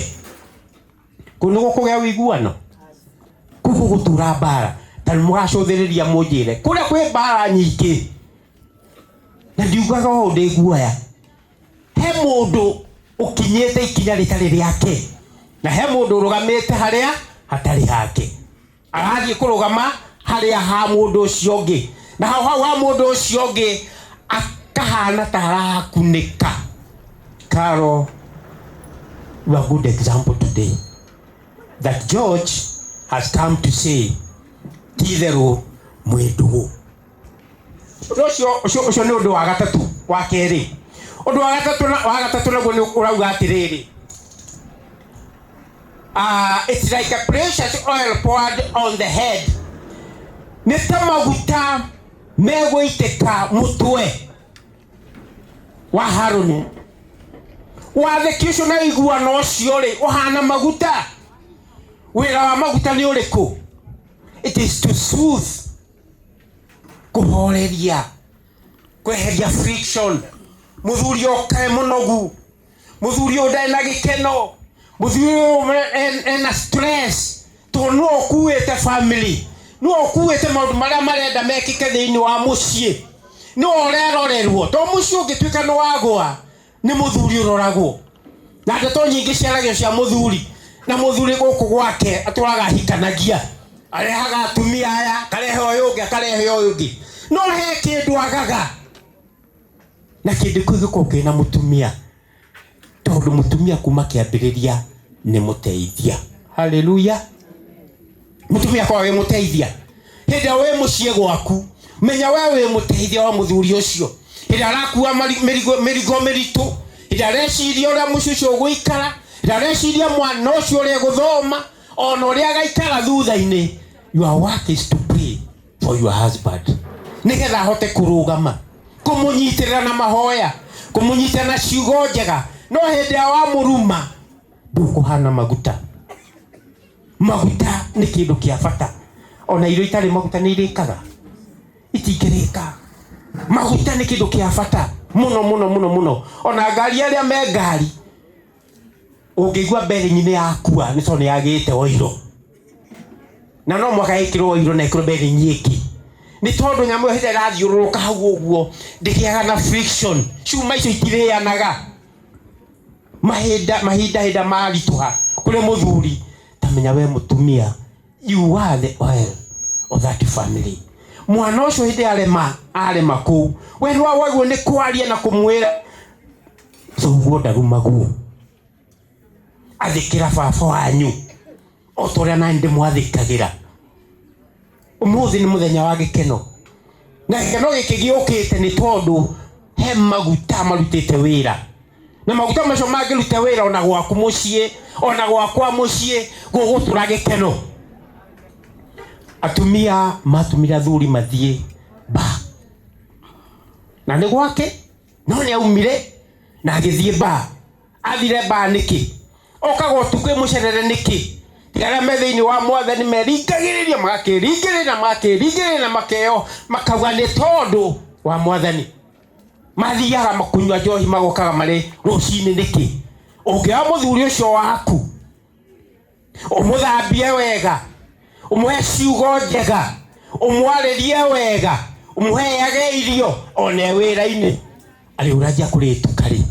kũu nĩguo kũgĩa ũiguano, kũu gũgũtura mbara. Ta nĩ mũgacũthĩrĩria mũnjĩre kũrĩa kwĩ mbara nyingĩ, na ndiugaga ũũ ndĩ guoya. He mũndũ Ũkinyĩte ikinya rĩtarĩ rĩake, na he mũndũ ũrũgamĩte harĩa hatarĩ hake, arathiĩ kũrũgama harĩa ha mũndũ ũcio ũngĩ, na hau hau ha mũndũ ũcio ũngĩ akahana ta arakunĩka. Carol, you are a good example today that George has come to say ti itherũ mwĩ ndũgũ. Ũndũ ũcio ũcio ũcio nĩ ũndũ wa gatatũ wa kerĩ. Ũndũ wa gatatũ wa gatatũ naguo nĩ ũrauga atĩrĩrĩ, it's like a precious oil poured on the head, nĩ ta maguta megũitĩka mũtwe wa Haruni. Wathĩki ũcio na ũiguano ũcio rĩ, ũhana maguta. Wĩra wa maguta nĩ ũrĩkũ? It is to soothe, kũhoreria, kweheria friction. Mũthuri oka e mũnogu, mũthuri ũyũ ndarĩ na gĩkeno, mũthuri ũyũ ena stress, tondũ nĩwe ũkuĩte family, nĩwe ũkuĩte maũndũ marĩa marenda mekĩke thĩinĩ wa mũciĩ, nĩwe ũrerorerwo, tondũ mũciĩ ũngĩtuĩka nĩ wagũa nĩ mũthuri ũroragwo, na ndeto nyingĩ ciaragio cia mũthuri, na mũthuri gũkũ gwake atũraga ahikanagia, arehaga atumia aya, akarehe ũyũ ũngĩ, akarehe ũyũ ũngĩ, no he kĩndũ agaga, na kĩndũ kĩu gĩkoragwo kĩna mũtumia, tondũ mũtumia kuma kĩambĩrĩria nĩ mũteithia. Haleluya. Mũtumia akoragwo wĩ mũteithia hĩndĩ ĩrĩa wĩ mũciĩ gwaku, menya we wĩ mũteithia wa mũthuri ũcio, hĩndĩ arakua mĩrigo mĩrigo mĩritũ, hĩndĩ areciria ũrĩa mũciĩ ũcio ũgũikara, hĩndĩ areciria mwana ũcio ũrĩa egũthoma, ona ũrĩa agaikara thutha-inĩ. Your work is to pray for your husband, nĩgetha ahote kũrũgama, kũmũnyitĩrĩra na mahoya, kũmũnyitĩrĩra na ciugo njega. No hĩndĩ ĩrĩa wamũruma, ndũkũhana maguta. Maguta nĩ kĩndũ kĩa bata, ona irio itarĩ maguta nĩ irĩkaga? Itingĩrĩka. Maguta nĩ kĩndũ kĩa bata mũno mũno mũno mũno. Ona ngari, arĩa me ngari, ũngĩigua bearing nĩ yakua nĩ tondũ nĩ yagĩte oiro, na no mũhaka ĩkĩrwo oiro na ĩkĩrwo bearing ĩngĩ, nĩ tondũ nyamũ ĩyo hĩndĩ ĩrĩa ĩrathiũrũrũka hau ũguo ndĩgĩaga na friction, cuma icio itirĩanaga. Mahinda mahinda hĩndĩ maritũha kũrĩ mũthuri, tamenya we mũtumia, you are the oil of that family. Mwana ũcio hĩndĩ arema arema kũu, we nĩ wagwo nĩ kwaria na kũmwĩra thoguo ndarumagwo, athĩkĩra baba wanyu o ta ũrĩa nani ndĩmwathĩkagĩra. Ũmũthĩ nĩ mũthenya wa gĩkeno, na gĩkeno gĩkĩ gĩũkĩte nĩ tondũ he maguta marutĩte wĩra, na maguta macio mangĩruta wĩra ona gwaku mũciĩ, ona gwakwa mũciĩ, gũgũtũra gĩkeno. Atumia matumire athuri mathiĩ ba, na nĩ gwake, no nĩ aumire na agĩthiĩ ba. Athire ba nĩkĩ? Okaga ũtukũ ĩmũcerere nĩkĩ? Tiga arĩa me thĩinĩ wa Mwathani meringagĩrĩria, magakĩringĩrĩria, magakĩringĩrĩria, na makeo makauga nĩ tondũ wa Mwathani. Mathiaga makunyua njohi, magokaga marĩ rũcinĩ nĩkĩ? Ũngĩoya mũthuri ũcio waku, ũmũthambie wega, ũmũhe ciugo njega, ũmwarĩrie wega, ũmũheage irio ona e wĩra-inĩ, arĩ ũranjia kũrĩtuka rĩ,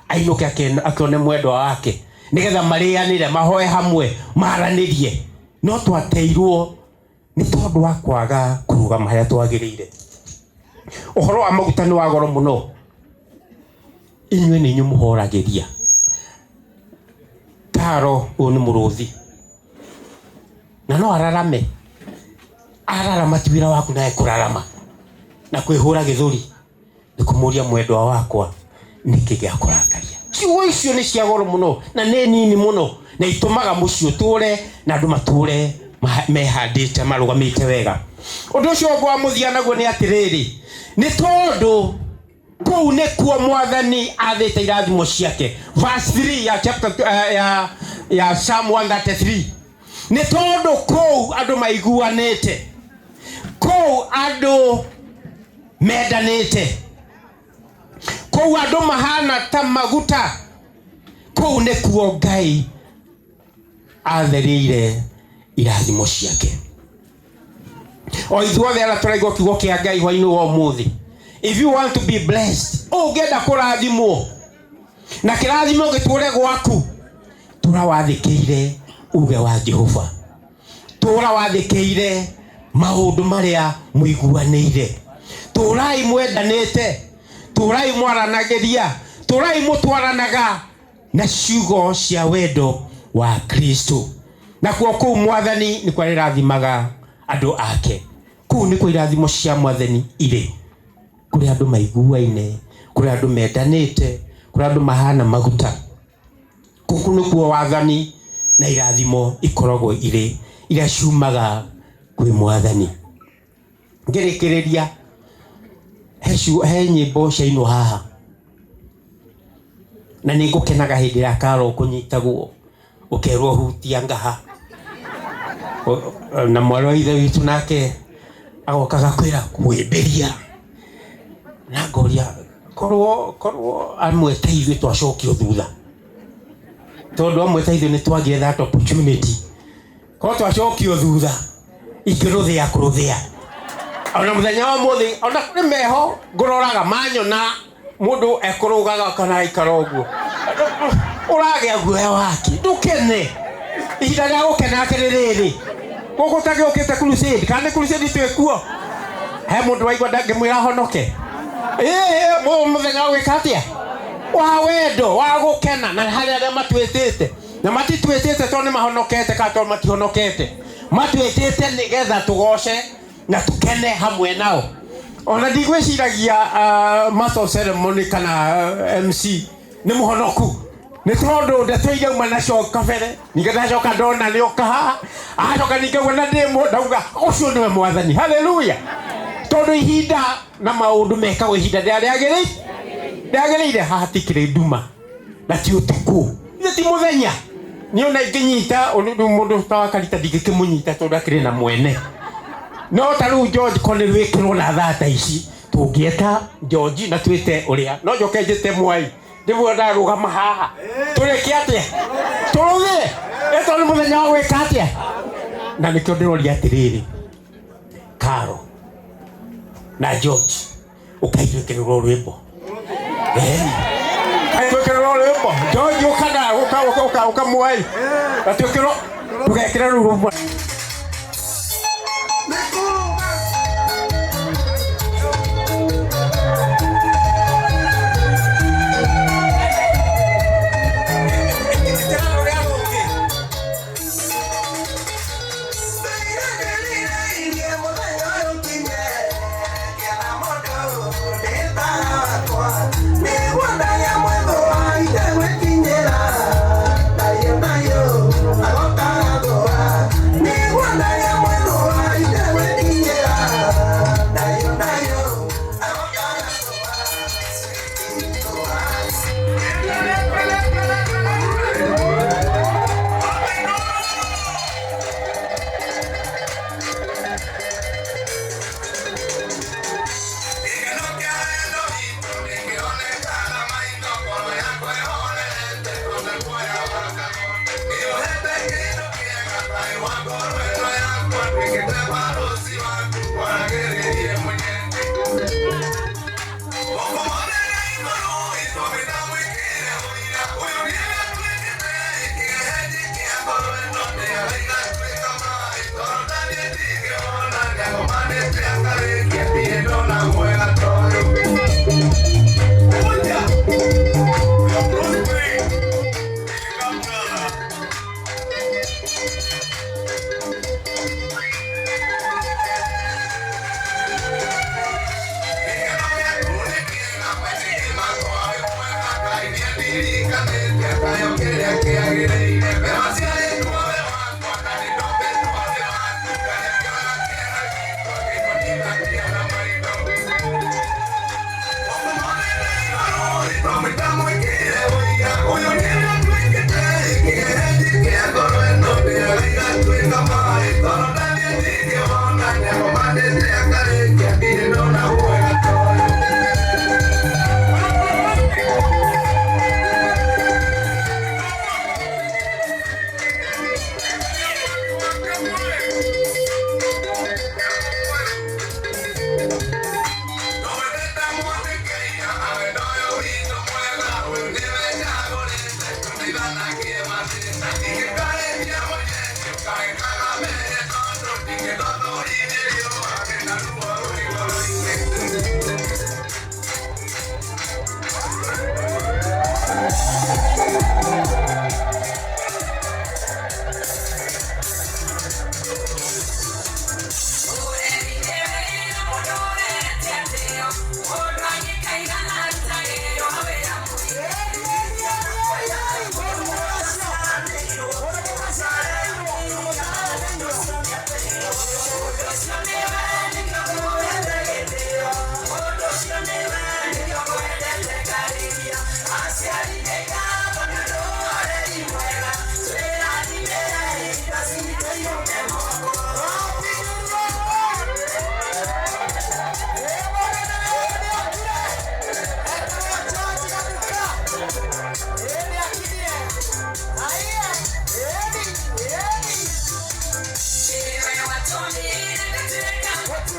ainũke akĩone mwendwa wake, nĩgetha marĩanĩre, mahoe hamwe, maranĩrie. No twateirwo nĩ tondũ wa kwaga kũrũgama harĩa twagĩrĩire. Ũhoro wa maguta nĩ wa goro mũno. Inyuĩ nĩ inyuĩ mũhoragĩria karo. Ũyũ nĩ mũrũthi na no ararame. Ararama ti wĩra waku nawe kũrarama na kwĩhũra gĩthũri, nĩ kũmũria, mwendwa wakwa, nĩkĩ gĩa kũrakaria? Ciugo icio nĩ cia goro mũno na nĩ nini mũno, na itũmaga mũciĩ ũtũre na andũ matũre mehandĩte, marũgamĩte wega. Ũndũ ũcio ũngĩ wa mũthia naguo nĩ atĩrĩrĩ, nĩ tondũ kũu nĩkuo Mwathani athĩte irathimo ciake. Verse 3 ya chapter ya Psalm 133, nĩ tondũ kũu andũ maiguanĩte, kũu andũ mendanĩte, kũu andũ mahana ta maguta, kũu nĩkuo Ngai athereire irathimo ciake. O ithuothe arĩa tũraigua kiugo kĩa Ngai hwainĩ wa ũmũthĩ, if you want to be blessed, ũngĩenda kũrathimwo. Na kĩrathimo gĩtũre gwaku. Tũra wathĩkĩire uge wa Jehova. Tũra wathĩkĩire maũndũ marĩa mũiguanĩire. Tũrai mwendanĩte. Tũrai mwaranagĩria. Tũrai mũtwaranaga na ciugo cia wendo wa Kristo. Nakuo kũu mwathani nĩkuo arĩrathimaga andũ ake. Kũu nĩkuo irathimo cia mwathani irĩ. Kũrĩa andũ maiguaine, kũrĩa andũ mendanĩte, kũrĩa andũ mahana maguta. Kũu nĩkuo wathani na irathimo ikoragwo irĩ iria ciumaga kwĩ mwathani. Ngĩrĩkĩrĩria he nyĩmbo ciainwo haha na nĩ ngũkenaga hĩndĩ ĩrĩa karo kũnyitagwo ũkerwo hutia ngaha na mwarĩ wa ithe witũ nake agoka agakwĩra kwĩmbĩria na ngoria korwo amwe ta ithuĩ twacokio thutha tondũ amwe ta ithuĩ nĩ twagire that opportunity korwo twacokio thutha ingĩrũthĩa kũrũthĩa ona mũthenya wa mũthĩ ona kũrĩ meho ngũroraga manyona mũndũ ekũrũgaga kana aikara ũguo ũragĩa guoya wake ndũkene ihinda rĩa gũkena akĩrĩ rĩrĩ gũkũ tagĩũkĩte crusade kana nĩ crusade twĩkuo he mũndũ waigua ndangĩmwĩra honoke ĩĩ mũthenya wa gwĩka atĩa wa wendo wa gũkena na harĩ arĩa matwĩtĩte na matitwĩtĩte tondũ nĩ mahonokete kana tondũ matihonokete matwĩtĩte nĩgetha tũgoce na tukene hamwe nao ona ndigwĩciragia master of ceremony kana MC nĩ mũhonoku nĩ tondũ ndeto irauma nacio kabere ningĩ ndacoka ndona nĩ oka haha acoka ningĩ guo na ndĩ ndauga ũcio nĩwe mwathani haleluya tondũ ihinda na maũndũ mekagwo ihinda rĩrĩa rĩagĩrĩire haha tikĩrĩ nduma na ti ũtukũ ithe ti mũthenya niĩ ona ingĩnyita mũndũ ta wa karita ndingĩkĩmũnyita tondũ akĩrĩ na mwene no ta rĩu George ko nĩ rwĩkĩrwo na thaa ta ici tũngĩeta George na twĩte ũrĩa no njoke njĩte Mwai ndĩguo ndarũgama haha tũrĩke atĩa tũrũthĩre ĩtondũ nĩ mũthenya wa gwĩka atĩa na nĩkĩo ndĩroria atĩrĩrĩ Karo na George ũkaitwĩkĩrĩrwo rwĩmbo aitwĩkĩrĩrwo rwĩmbo George ũka na ũka Mwai gatwĩkĩrwo tũgekĩra rũu rwĩmbo. Nayo, nayo, agotara goa.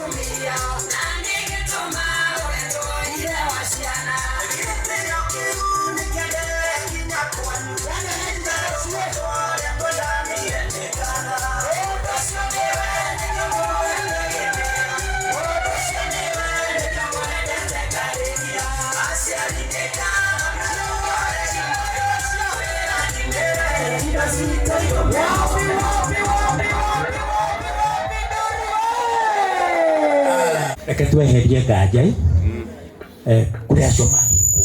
mũtumia na nĩgĩtũma wendwo ithe wa ciana gĩtĩo kĩu nĩkĩenderee nginya kwanyu ũrĩa twendanire nĩ kana ũndũ ũcio nĩwe nĩkĩo mũhete gĩtĩo ũndũ ũcio nĩwe nĩkĩo mũhendete ngarĩkia aciari nĩ Reke tweherie nganja ĩ kũrĩ acio mahĩngwo.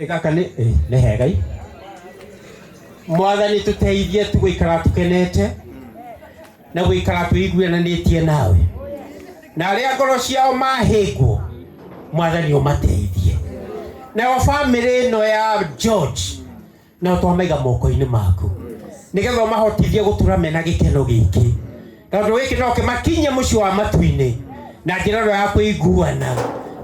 Gaka nĩ nĩ hega ĩ. Mwathani tũteithie tu gũikara tũkenete na gũikara tũiguananĩtie nawe, na arĩa ngoro ciao mahĩngwo Mwathani ũmateithie. Nayo bamĩrĩ ĩno ya George nao twamaiga moko-inĩ maku nĩgetha ũmahotithie gũtũra mena gĩkeno gĩkĩ, tondũ gĩkĩ no kĩmakinyie mũciĩ wa matu-inĩ na njĩra ĩno ya kũiguana,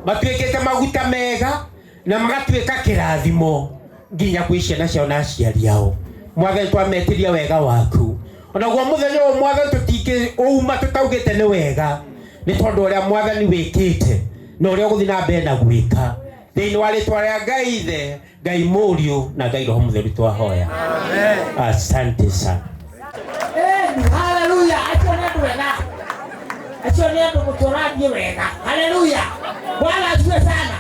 matuĩkĩte maguta mega na magatuĩka kĩrathimo nginya kwĩ ciana ciao na aciari ao. Mwathani twametĩria wega waku, onaguo mũthenya ũyũ Mwathani tũtingĩũma tũtaugĩte nĩ wega, nĩ tondũ ũrĩa Mwathani wĩkĩte na ũrĩa ũgũthiĩ na mbere na gwĩka. Thĩinĩ wa rĩtwa rĩa Ngai Ithe, Ngai Mũriũ na Ngai Roho Mũtheru twahoya. Asante sana. Haleluya, acio nĩ andũ ega, acio nĩ andũ mũtũrathiĩ wega. Haleluya, Bwana asifiwe sana.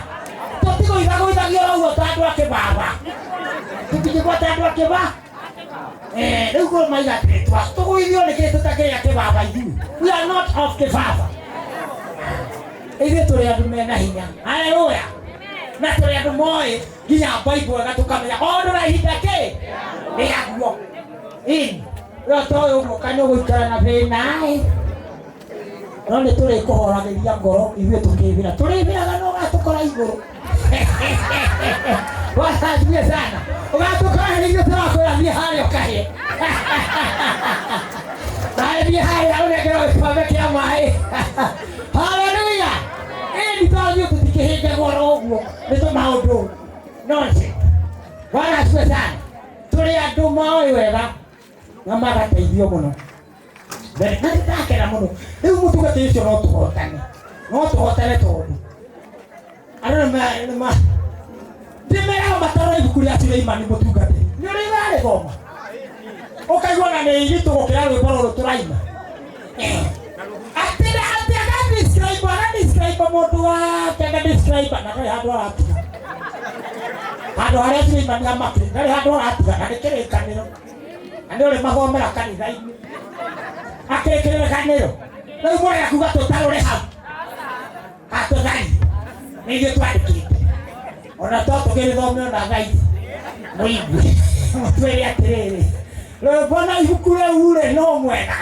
Tũtigũithagũithagio ũguo ta andũ a kĩbaba, tũtingĩgwa ta andũ a kĩba. Rĩu kũrĩ maiga atĩrĩ, tũgũithio nĩkĩ tũtakĩrĩ a kĩbaba ithuĩ? We are not of kĩbaba. Ithuĩ tũrĩ andũ mena hinya. Haleluya. Na tũrĩ andũ moĩ nginya Bible wega tũkamenya o ũndũ na ihinda kĩ rĩaguo. Ĩni, we toĩ ũguo kana ũgũikara na thĩna ĩ, no nĩ tũrĩkũhoragĩria ngoro ithuĩ tũkĩbĩra, tũrĩbĩraga no ũgatũkora igũrũ. Bwana asifiwe sana. Ũgatũkora ithuĩ tũrakwĩra thiĩ harĩa ũkahĩe. Nawe thiĩ harĩa ũnengerwo gĩkombe kĩa maĩ. Haleluya. Ĩni tondũ ithuĩ tũtikĩhĩngagwo oro ũguo nĩ tũmaũndũ nonsense. Bwana asifiwe sana. Tũrĩ andũ moĩ wega na magateithio mũno. Na nĩndakena mũno. Rĩu mũtungatĩri ũcio no tũhotane, no tũhotane tondũ andũ nĩma ndĩmeraga matarora ibuku rĩa Suleimani mũtungatĩri. Nĩ ũrĩ ũrarĩthoma ũkaigua na nĩ iritũ gũkĩra rwĩmbo rũrũ tũraina. Atĩ agadescribe agadescribe mũndũ wake agadescribe na ndarĩ handũ aratiga, handũ harĩa Suleimani amakĩrĩ ndarĩ handũ aratiga, na nĩ kĩrĩkanĩro na nĩ ũrĩ mathomera kanitha-inĩ akĩrĩ kĩrĩkanĩro. Rĩu mũrĩa kuga tũtarũre hau atũthari nĩ ithuĩ twandĩkĩte, ona to tũkĩrĩthome ona thaa ici mũigue mũtwĩre atĩrĩrĩ, rwĩmbo na ibuku rĩu rĩ no mwega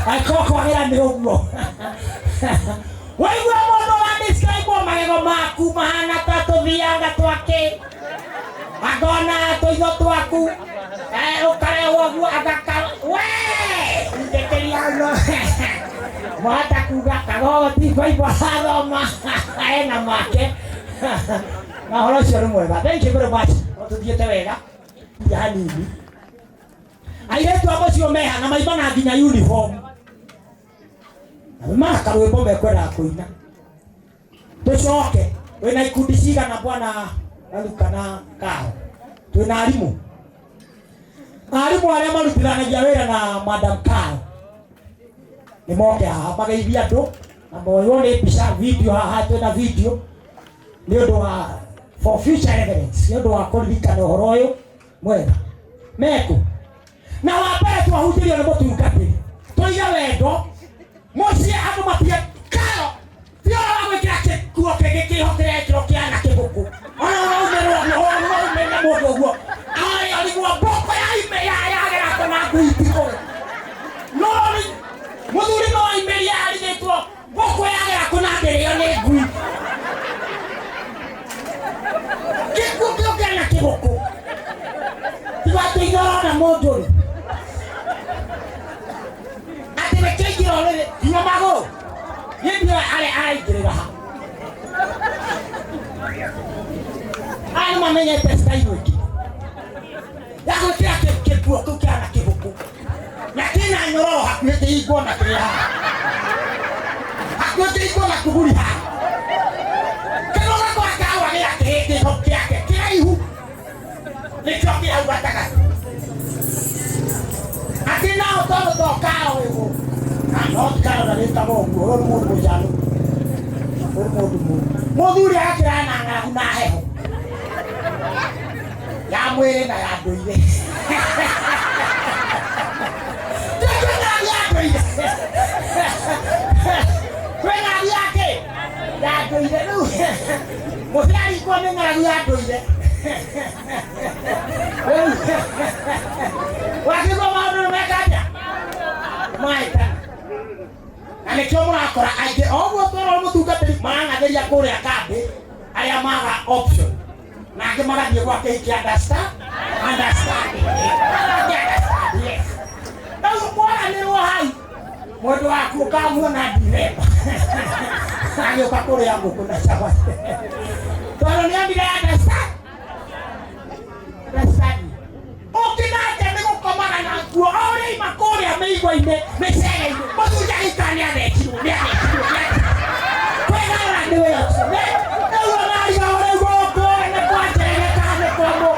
angĩkorwo kwagĩra nĩ ũguo. Waigua mũndũ ũradescribe magego maku mahana ta tũthianga twake, akona tũitho twaku ũkarehwo ũguo agaka we njĩkĩria no mwahota kuga kagogo ti Bible arathoma ena make na ũhoro ũcio nĩ mwega. Thank you very much. No tũthiĩte wega nginya hanini. Airĩtu a mũciĩ meha na maimana nginya uniform na maimana karwĩmbo mekwendaga kũina. Tũcoke wĩna ikundi cigana bwana Raluka na Karo? Twĩna arimũ, arimũ arĩa marutithanagia wĩra na Madam Karo nĩ moke haha mageithie andũ na moywo nĩ mbica video haha, twĩna video nĩ ũndũ wa for future reference, nĩ ũndũ wa kũririkana ũhoro ũyũ mwega mekũ. Na wa mbere twahunjĩrio nĩ mũtungatĩri tũige wendo mũciĩ, andũ matige Karo ti ũhoro wa gwĩkĩra gĩkuo kĩngĩ kĩho kĩrekĩrwo kĩana kĩbũkũ, ona ũraumĩrwo ũraumĩria mũndũ ũguo arĩ arigwo mboko yagera kũna ngui itigũrũ. No mũthuri no aimĩria arigĩtwo mboko yagera kũna ndĩrĩo nĩ ngui, gĩkuo kĩo kĩana kĩbũkũ tiga atĩ ithe ũrona mũndũ rĩ atĩ reke aingĩra ũrĩrĩ nginya magũrũ niĩ ndiũĩ arĩa araingĩrĩra ha. Aya nĩ mamenyete style ĩngĩ ya gwĩkĩra kĩkuo kĩu kĩhana kĩbũkũ na kĩna nyororo hakuhĩ kĩhingwo na kĩrĩ haha. Twĩkĩrĩtwo gatuguri haha. Kĩroga kwa kawa gĩa kĩhĩngĩco kĩake kĩraihu. Nĩkĩo kĩ hau gatagatĩ. Atĩ nao tondũ to karo ĩgũ. No ti karo na rĩtagwo ũguo, ũyũ nĩ mũndũ mũnjanu. Ũyũ nĩ mũndũ mũũru. Mũthuri agakĩrara na ng'aragu na heho. Ya mwĩrĩ na ya ndũire. Kwĩ ng'aragu ya ndũire. Kwĩ ng'aragu ya kĩ? Ya ndũire. Rĩu mũciarikwo nĩ ng'aragu ya ndũire. Rĩu wakĩigua maũndũ nĩ meka atĩa? Mahĩtana. Na nĩkĩo mũrakora aingĩ o ũguo twerwo nĩ mũtungatĩri marang'athĩria kũrĩa kambĩ arĩa maga option na angĩ magathiĩ gwa kĩhiki understanding. Understand, yes. Rĩu mwaranĩrwo hau mũndũ waku ũkamuona ndiremba agĩũka kũrĩa ngũkũ na cabaci tondũ nĩonire understanding. Ũkĩnanja nĩ gũkomaga na nguo o ũrĩa ima kũrĩa mĩigua-inĩ mĩcere-inĩ mũthuri agĩikara nĩathecirwo nĩathecirwo kwĩgarũra nĩ wĩra ũcio rĩu onariga rĩu gũkũ nĩ kwa Njege kana nĩ kwa mũ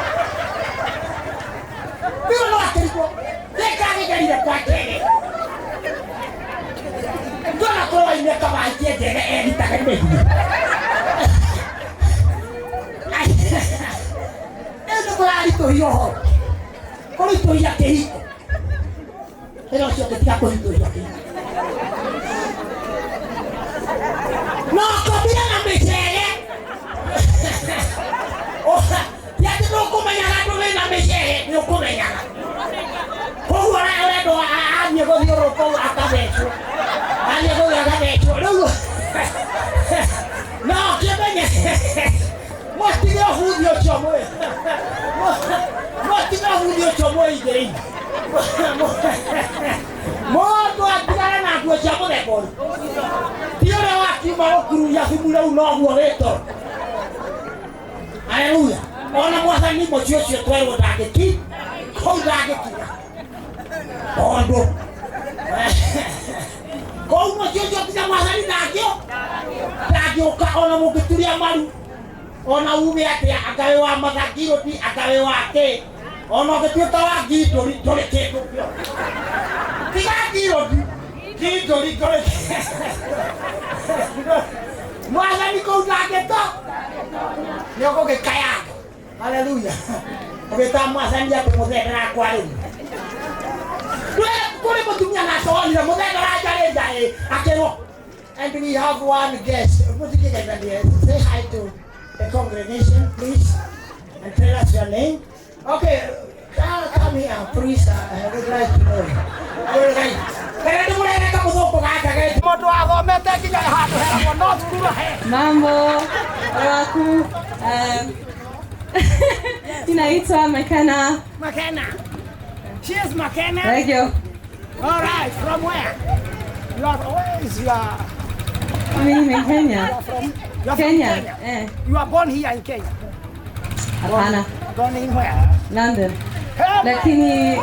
rĩu no akĩrigwo nĩkagĩgerire kwa Njege ndona korwo aime kawaikie Njege eritage mĩguĩ rĩu nĩ kũraritũhia ũhoro kũritũhia kĩhiko wĩra ũcio ũngĩtiga kũritũhia kĩhiko no komire na mĩcere ti atĩ ndũkũmenyaga ndũrĩ na mĩcere nĩ ũkũmenyaga koguo ũrendwo athiĩ gũthiũrũrũka ũguo akathecwo athiĩ gũthiĩ agathecwo rĩu no kĩmenye mũtige ũbuthi ũcio mwĩ mũtige ũbuthi ũcio mwĩigĩrĩire mũndũ atigane na nguo cia mũthemba ũyũ ti ũrĩa wakiuma gũkururia thumu rĩu noguo wĩ toro haleluya ona mwathani mũciĩ ũcio twerwo ndangĩki kũu ndangĩkinya tondũ kũu mũciĩ ũcio nginya mwathani ndangĩũka ona mũngĩturia maru ona uge atĩa anga wĩ wa mathangirũti anga wĩ wa kĩ ona ũngĩtuĩka wa ngindũri ndũrĩ kĩndũ tiga ngirũti ngindũri ndũrĩ mwathani kũu ndangĩto nĩ ũgũgĩkayanga haleluya ũgĩta mwathani atĩ mũthee ndĩrakwarĩria kũrĩ mũtumia nake wonire mũthee ndũranjarĩria ĩ akĩrwo and we have one guest say hi to the congregation, please, and tell us your name. Okay, come here, please. I would like to know. I would like. Mambo, waku. Ninaitwa Makena. Makena. She is Makena. Thank you. All right, from where? You are always you are. Mimi in Kenya. You are from Kenya. Kenya. Eh. You are born here in Kenya. Hapana. Born in where? London. Lakini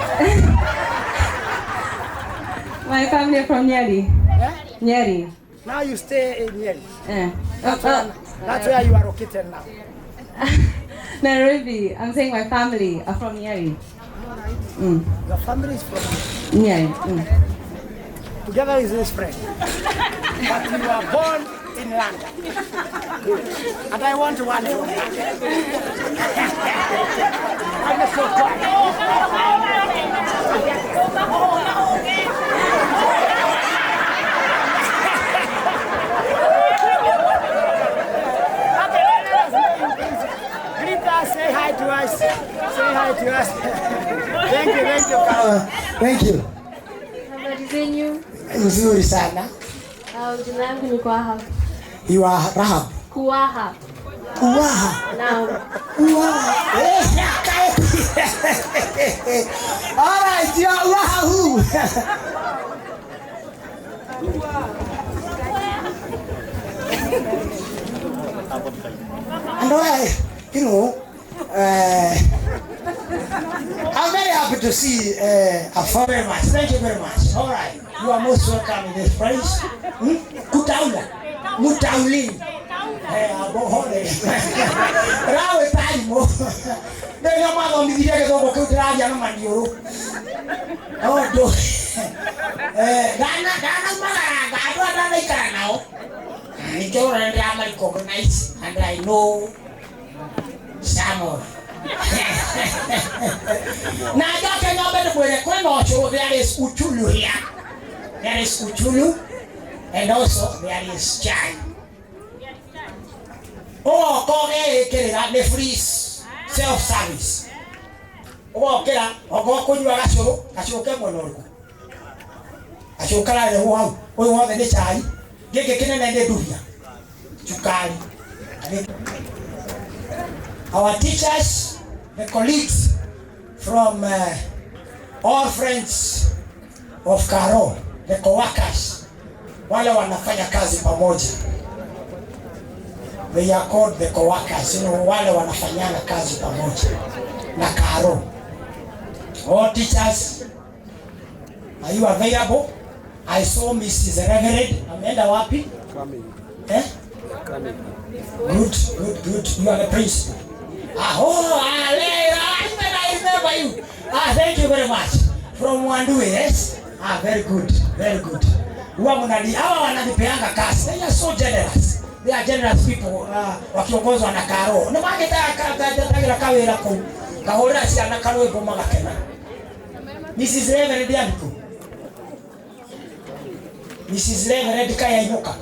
my family are from Nyeri. Yeah? Nyeri. Now you stay in Nyeri. Eh. That's where you are located now. Nairobi. I'm saying my family are from Nyeri. Mm. Your family is from Nyeri. Mm. Together is this friend. But you are born in London. Good. And I want one from London. I'm so proud. Okay, let us know you, please. Greet us, say hi to us. Say hi to us. Thank you, thank you. Thank you. Habari zenyu? Nzuri sana. Jina langu ni Kuaha. You are Rahab. Kuaha. Kuaha. Naam. Kuaha. All right, you are Uaha who? And I, you know, I'm very happy to see a foreigner. Thank you very much. All right. You are most welcome in this place. Kutaula. Mutaulini. Abohore. Rawe taimo. Ndio mathomithirie gĩthũngũ kĩu ndĩraria na maniũrũ. Tondũ ndanaumagara andũ aya ndanaikara nao. Ningĩ ũrĩa ndĩrama recognize and I know some of. Na njoke nyombe ndĩmwĩre kwĩna ũcũrũ, there is uchulu here. There is uchulu and also there is chai. Ũgoka ũgeĩkĩrĩra nĩ free self service. Ũgokĩra okorwo kũnyua gacũrũ, gacũrũ ke mwena ũrĩkũ? Gacũrũ kararehwo hau, ũyũ wothe nĩ cai, gĩkĩ kĩnene nĩ ndubia, cukari. Our teachers, the colleagues from all friends of Karo, the co-workers, wale wanafanya kazi pamoja. They are called the co-workers, you know, wale wanafanyana kazi pamoja na Karo. All teachers, are you available? I saw Mrs. Reverend. Ameenda wapi? Coming. Eh? Coming. Good, good, good. You are the principal. Ah, oh, I remember you. Ah, thank you very much. From Wandui, yes? Ah, very good, very good. Hawa wananipeanga kazi. They are so generous. They are generous people. Wakiongozwa na Karo. Na mangetagira kawira kuu. Kahũrĩra ciana karwĩmbo magakena. Mrs. Reverend Anku. Mrs. Reverend kayainũka.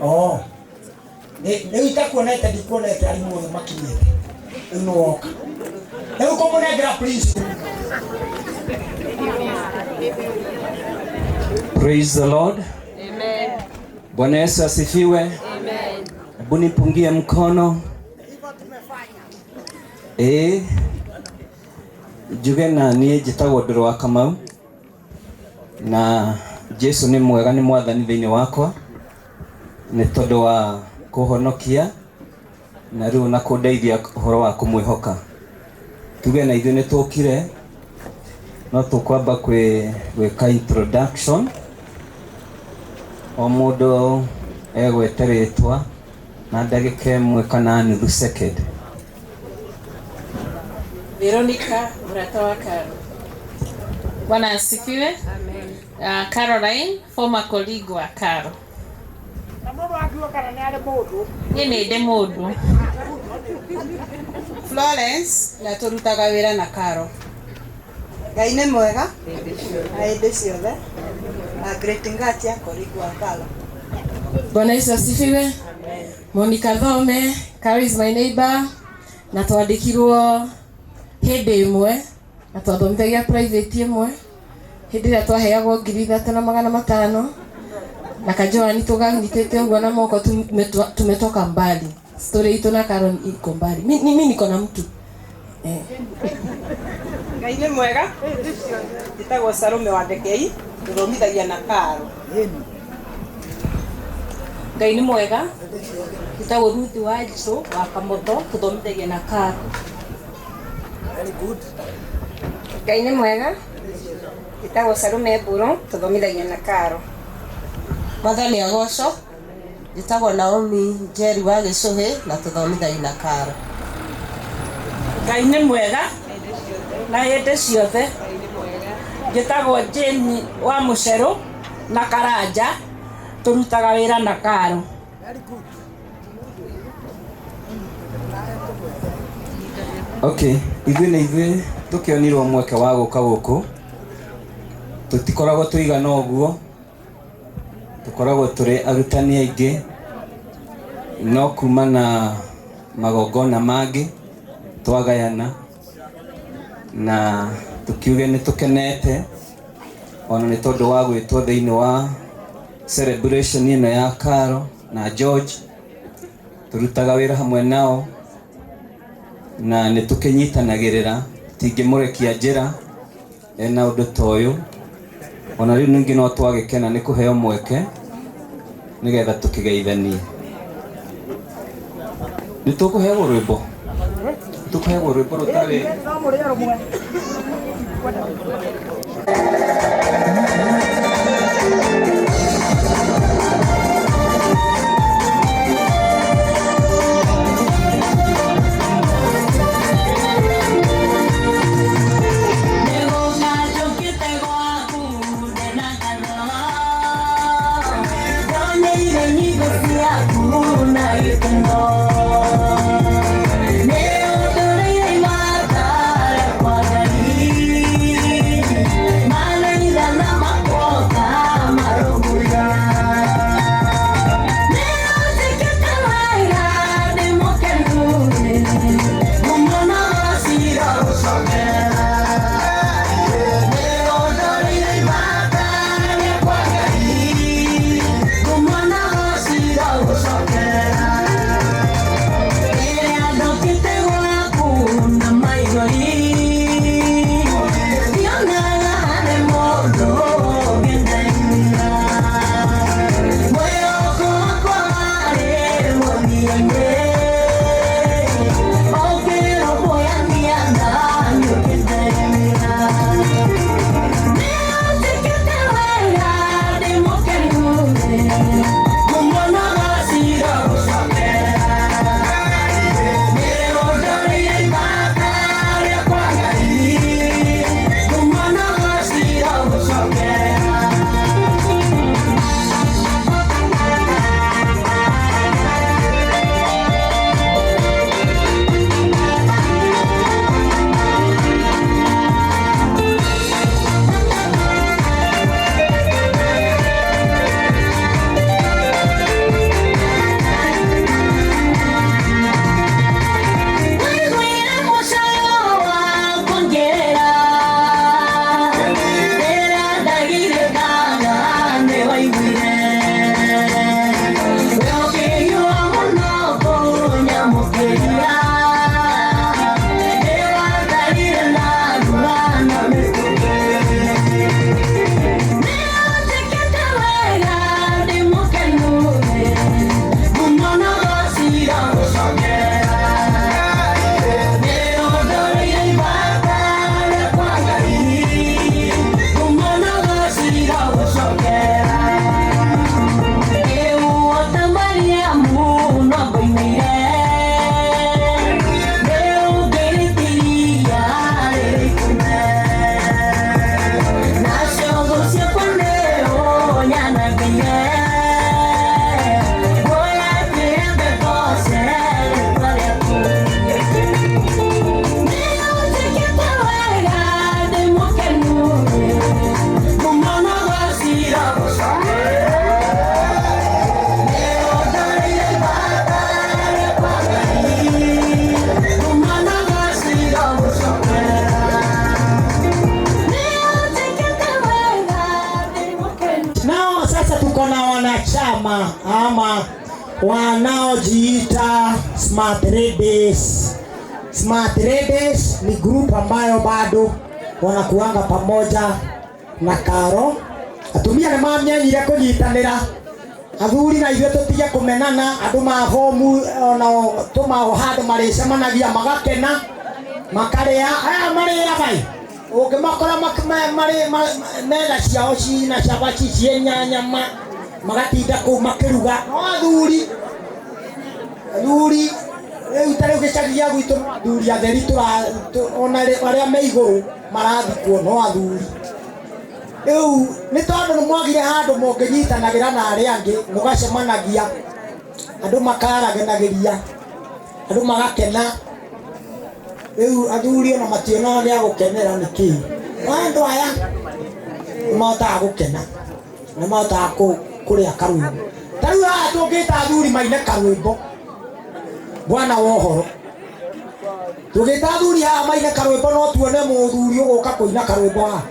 Oh. Rĩu itakuonete ndikuonete arimũ othe makinyĩte. Rĩu nĩ woka. Rĩu kũmũnengera please. Praise the Lord. Amen. Bwana Yesu asifiwe. Amen. Hebu nipungie mkono. Njuge na niĩ njĩtagwo Ndũrũ wa Kamau na Jesu nĩ mwega, nĩ mwathani thĩinĩ wakwa nĩ tondũ wa kũhonokia na rĩu na kũndeithia ũhoro wa kũmwĩhoka. Tuge na ithuĩ nĩ tũkire, no tũkwamba gwĩka introduction. O mũndũ egwete rĩtwa na ndagĩka ĩmwe kana nuthu second. Veronica mrata wa Karo. Bwana asifiwe. Amen. Caroline, former colleague wa Karo. Na mũndũ akiuga kana nĩ arĩ mũndũ. Niĩ nĩ ndĩ mũndũ. Florence na tũrutaga wĩra na Karo. Ngai nĩ mwega na hĩndĩ ciothe. Great Ngatia, colleague wa Karo. Bwana Yesu asifiwe. Amen. Monica Thome, Karo is my neighbor, na twandĩkirwo hĩndĩ ĩmwe na twathomithagia private ĩmwe hĩndĩ ĩrĩa twaheagwo 3,500 na kajoani tũganyitĩte ũguo na moko. Tumetoka mbali, story itũ na Karo iko mbali. Mimi niko na mtu Ngai nĩ mwega. Njĩtagwo Salome wa Ndekei, tũthomithagia na Karo. Ngai nĩ mwega. Njĩtagwo Ruth wa Njũ wa Kamotho, tũthomithagia na Karo. Very good. Ngai nĩ mwega. Njĩtagwo Salome Mburu, tũthomithagia na Karo. Mwathani agocwo. Njĩtagwo Naomi Njeri wa Gĩcũhĩ na tũthomithagia na Karo. Ngai nĩ mwega na hĩndĩ ciothe. Njĩtagwo Jane wa Mũcerũ na Karanja, tũrutaga wĩra na Karo. Very good. Okay, ithuĩ nĩ ithuĩ tũkĩonirwo mweke wa gũka gũkũ, tũtikoragwo tũigana ũguo, tũkoragwo tũrĩ arutani aingĩ, no kuma na magongona mangĩ twagayana na tukiuge nĩ tũkenete ona nĩ tondũ wa gwĩtwo thĩinĩ wa celebration ĩno ya Karo na George. Tũrutaga wĩra hamwe nao na nĩ tũkĩnyitanagĩrĩra, tingĩmũrekia njĩra ena ũndũ ta ũyũ. Ona rĩu ningĩ no twagĩkena nĩ kũheo mweke nĩgetha tũkĩgeithanie. Nĩ tũkũheagwo rwĩmbo, tũkũheagwo rwĩmbo rũtarĩ No mũrĩe rũmwe. yaku na gĩkeno. Nĩ ũndũrĩire imata rĩakwa Ngai, manaigana makoka marũngũria. Nĩ ũnjĩkĩte wega ndĩ mũkenu, ngumo na ũgaacĩra gũcokera. Nĩ ũndũrĩire imata rĩakwa Ngai, ngumo na ũgaacĩra gũcokera. Rĩrĩa ndokĩte gwaku na maithori, ndionaga harĩ mũndũ ũngĩndeithia. Mwĩhoko wakwa warĩ mũthia-inĩ, ũkĩrũmbũyania naniĩ ũkĩndeithia. Nĩ ũnjĩkĩte wega ndĩ mũkenu, ngumo na ũgaacĩra gũcokera. Nĩ ũndũrĩire imata rĩakwa Ngai, ngumo na ũgaacĩra gũcokera. Waiguire mũcayo wakwa ngĩrĩra, rĩrĩa ndagire thara nĩwaiguire. We ũkĩhiũha mũno kũnyamũkĩria, nĩwandarire na ndura na mĩtũkĩ. Nĩ ũnjĩkĩte wega ndĩ mũkenu, ngumo na ũgaacĩra gũcokera. Nĩ ũndũrĩire imata rĩakwa Ngai, ngumo na ũgaacĩra gũcokera. Rĩu o ta Mariamu no ngoimĩire, rĩu ngĩrĩtiria rĩrĩ ikume. Nacio thũ ciakwa nĩ ũnyanangĩire, nguoya kĩembe ngooce rĩĩtwa rĩaku. Nĩ ũnjĩkĩte wega ndĩ mũkenu, ngumo na ũgaacĩra gũcokera. Nĩ ũndũrĩire imata rĩakwa Ngai, ngumo na ũgaacĩra gũcokera. Nĩ ũnjĩkĩte wega ndĩ mũkenu. Nao sasa tuko na wanachama ama wanaojiita Smart Ladies. Smart Ladies ni group ambayo bado wanakuanga pamoja na Karo. Atumia nĩ mamenyire kũnyitanĩra, athuri na ithuĩ tũtige kũmenana, andũ mabomu onao tũmao handũ marĩcemanagia magakena makarĩa aya marĩaga ĩ ũngĩmakora marĩ metha ciao cina cabaci ciĩ nyama magatinda kũu makĩruga no athuri athuri rĩu ta rĩu gĩcagi gĩa gwitũ no athuri atheri ona arĩa me igũrũ marathikwo no athuri rĩu nĩ tondũ nĩ mwagire handũ mũngĩnyitanagĩra na arĩa angĩ mũgacemanagia andũ makaraganagĩria andũ magakena rĩu athuri ona mationaga gĩa gũkenera nĩ kĩĩ no andũ aya nĩ mahotaga gũkena nĩ mahotaga kũrĩa karwĩmbo ta rĩu haha tũngĩta athuri maine karwĩmbo bwana wa ũhoro tũngĩta athuri haha maine karwĩmbo no tuone mũthuri ũgũka kũina karwĩmbo haha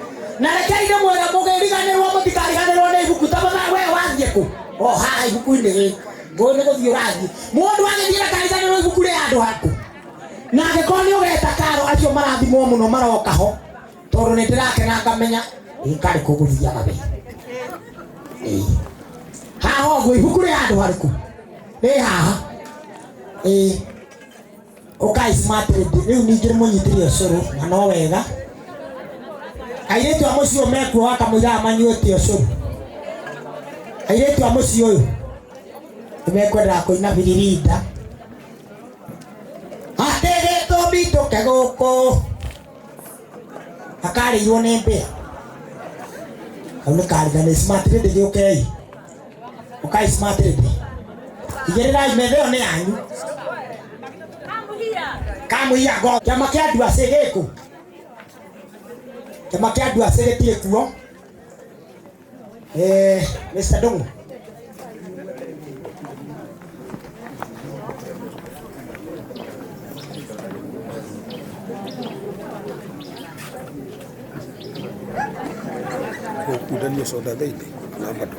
na rekei ndĩmwĩre mũngĩriganĩrwo mũtikariganĩrwo nĩ ibuku ta we wathiĩ kũ o haha ibuku-inĩ rĩ ngũĩ nĩ gũthiĩ ũrathiĩ mũndũ agĩthiĩ akariganĩrwo ibuku rĩ handũ haku na angĩkorwo nĩ ũgeta karo acio marathimwo mũno maroka ho tondũ nĩ ndĩrakena ngamenya ĩ karĩ kũ gũthiaga we ĩ haha ũguo ibuku rĩ handũ harĩkũ rĩ haha ĩ ũkai smart lady rĩu ningĩ mũnyitĩre ũcũrũ na no wega airĩtu a mũciĩ ũyũ mekuo wakamũira manyuĩte ũcũrũ airĩtu a mũciĩ ũyũ nĩ mekwendaga kũina biririnda atĩ gĩtũmi tũke gũkũ akarĩirwo nĩ mbĩa kau nĩ karigani smart lady gĩũkei ũkai smart lady Igĩrĩrai metha ĩyo nĩ yanyu. Kamuhia go. Kĩama kĩa Nduacĩ gĩkũ? Kĩama kĩa Nduacĩ gĩtirĩ kuo. Mr. Ndung'u. Ũkundanio soda thĩinĩ na bado.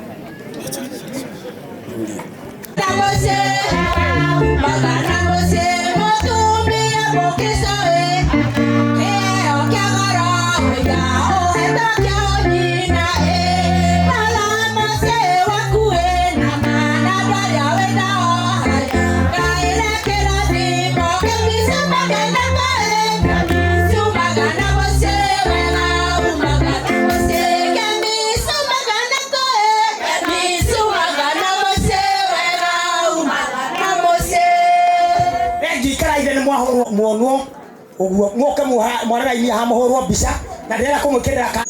Muonwo uguo muoke mwararaini ha muhurwo mbica na ndĩrenda kũmwĩkĩrĩra ka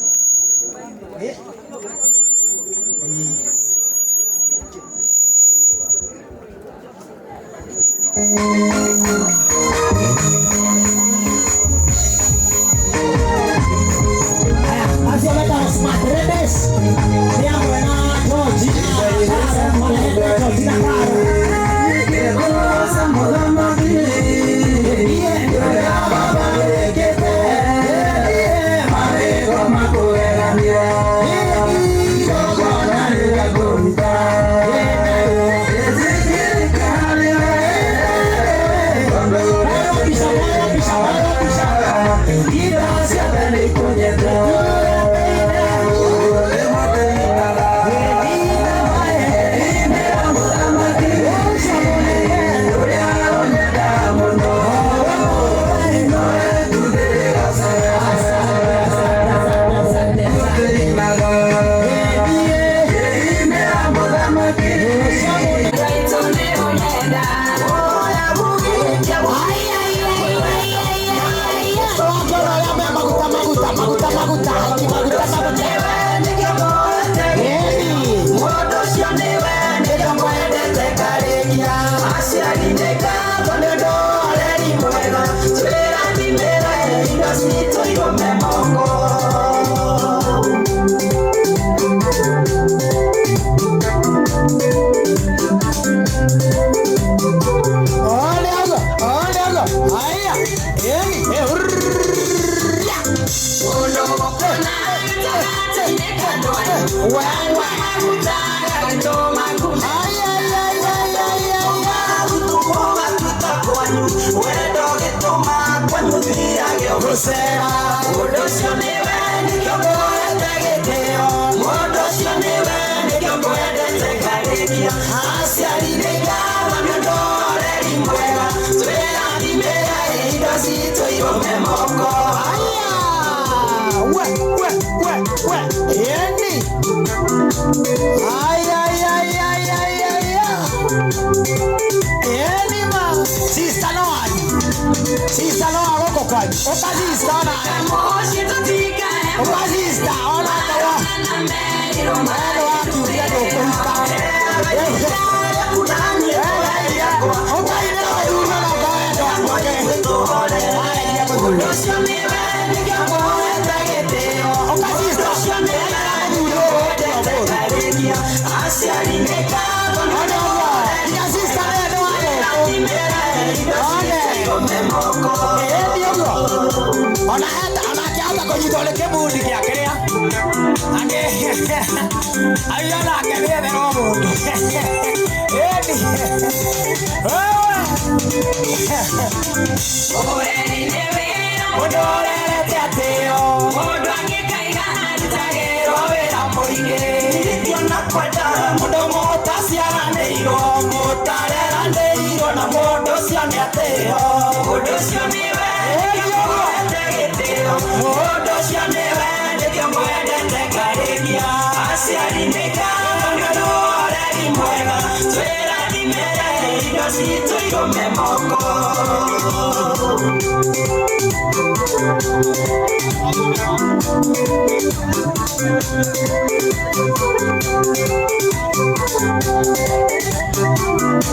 acio metagwo Smart Ladies nĩ amwe na Georgina Georgina Karo.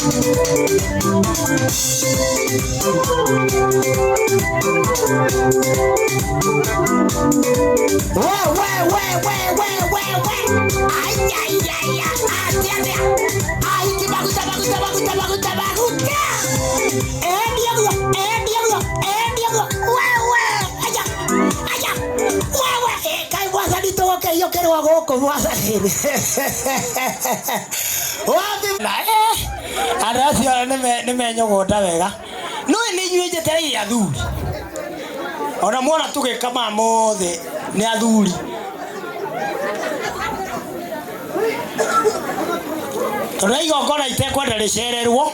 We we we we we we we. Ai ai ai ai. Atia atia. Ai ki baguta baguta baguta baguta baguta. Eh Diego, eh Diego, eh Diego. We we. Aya. Aya. We we. Eh kai mwathani tugoke iyo kerwa guku mwathani. Wapi na eh. Andũ acio nĩ menyũgũnda wega. No nĩ inyuĩ njetereire athuri. Ona muona tũgĩka maya mothe nĩ athuri. Tondũ igongona itekwenda rĩcererwo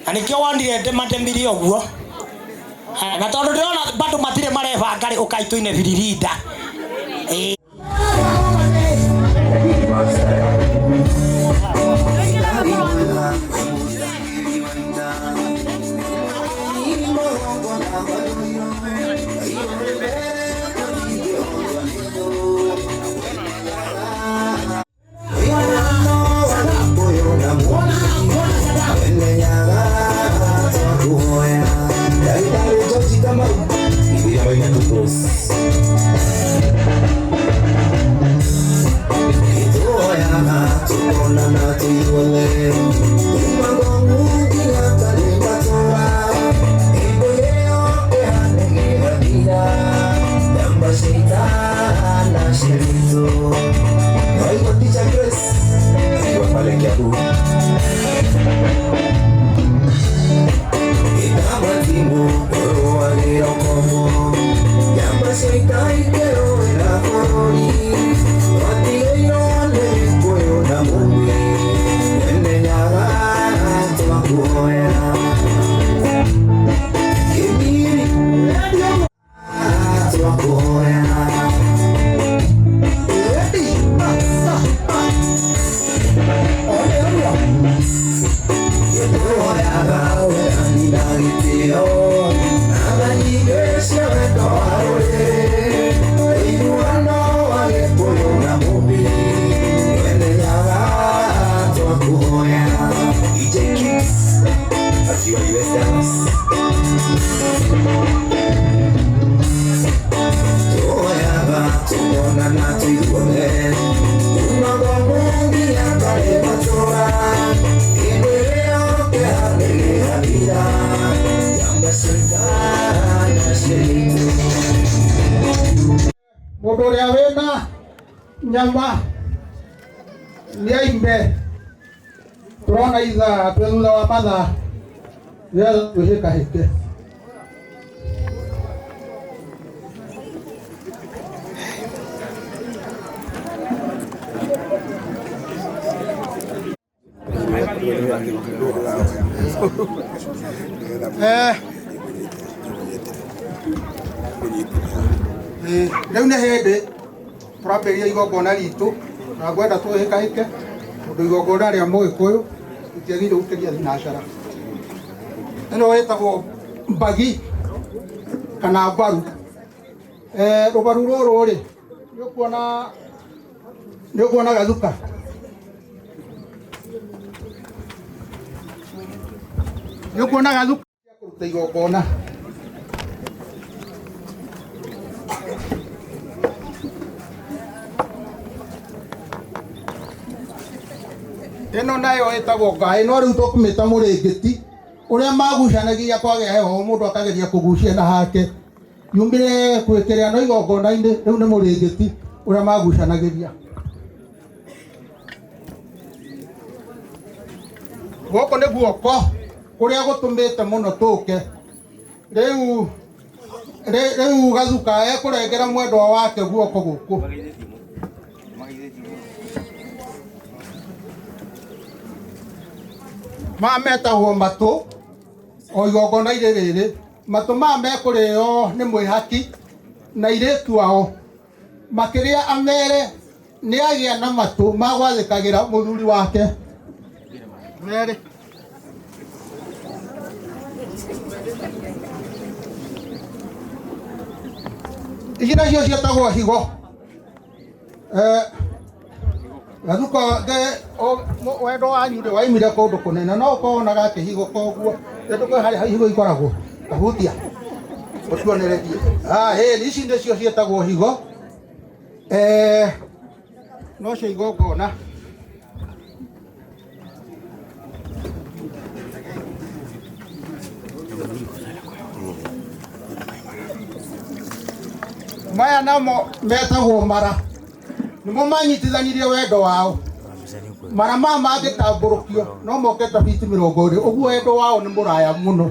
na nĩkĩo wonire ndĩmatemire ũguo. Na tondũ ndĩrona bado matirĩ marebanga rĩ, ũkai tũine biririnda. Ĩĩ. Mundu uria wina nyama ni aimbe turona ithaa twi thutha wa mathaa nĩgetha twĩhĩkahĩke. Rĩu nĩ hĩndĩ tũrambĩrĩria igongona ritũ na ngwenda twĩhĩkahĩke tondũ igongona rĩa Mũgĩkũyũ rĩtiagĩrĩire gũkĩria thinacara. Ĩno ĩtagwo mbagi kana mbaru. Rũbaru rũrũ rĩ nĩ ũkuona gathuka. Nĩ ũkuona gathuka kũruta igongona. Ĩno nayo ĩtagwo ngaĩ no rĩu tũkũmĩta mũrĩngĩti ũrĩa magucanagia kwagĩa heho mũndũ akageria kũgucia na hake yumire kwĩkĩrĩa no igongona-inĩ rĩu nĩ mũrĩngĩti ũrĩa magucanagĩria. Gũkũ nĩ guoko kũrĩa gũtũmĩte mũno tũke rĩu rĩu gathuka ekũrengera mwendwa wake guoko gũkũ. Maya metagwo matũ o igongona-inĩ rĩrĩ matũ maya mekũrĩo nĩ mwĩhaki na airĩtu ao makĩrĩa amere nĩ agĩa na matũ ma gwathĩkagĩra mũthuri wake. Merĩ. Ici nacio ciĩtagwo higo. Gathuko wendo wanyu rĩ waimire kũndũ kũnene no ũkonaga kĩhigo koguo ndũkũĩ harĩa higo ikoragwo kahutia ũtuonererie. Hĩ ici nĩcio ciĩtagwo higo no cia igongona. Maya namo metagwo mara nĩmo manyitithanirie wendo wao. Mara maya mangĩtambũrũkio no moke ta biti 20 ũguo wendo wao nĩ mũraya mũno.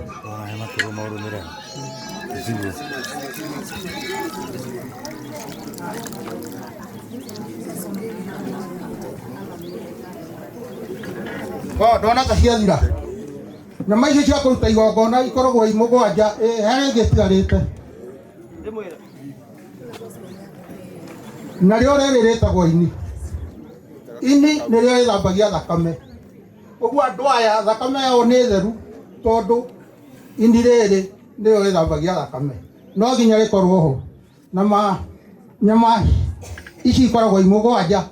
Ndona ta ciathira. Nyama icio cia kũruta igongona ikoragwo i mũgwanja, harĩ ĩngĩ ĩtigarĩte. Narĩo rĩrĩ rĩtagwo ini. Ini nĩrĩo rĩthambagia thakame. Ũguo andũ aya thakame yao nĩ theru tondũ ini rĩrĩ nĩrĩo rĩthambagia thakame. No nginya rĩkorwo ho. Na nyama ici ikoragwo i mũgwanja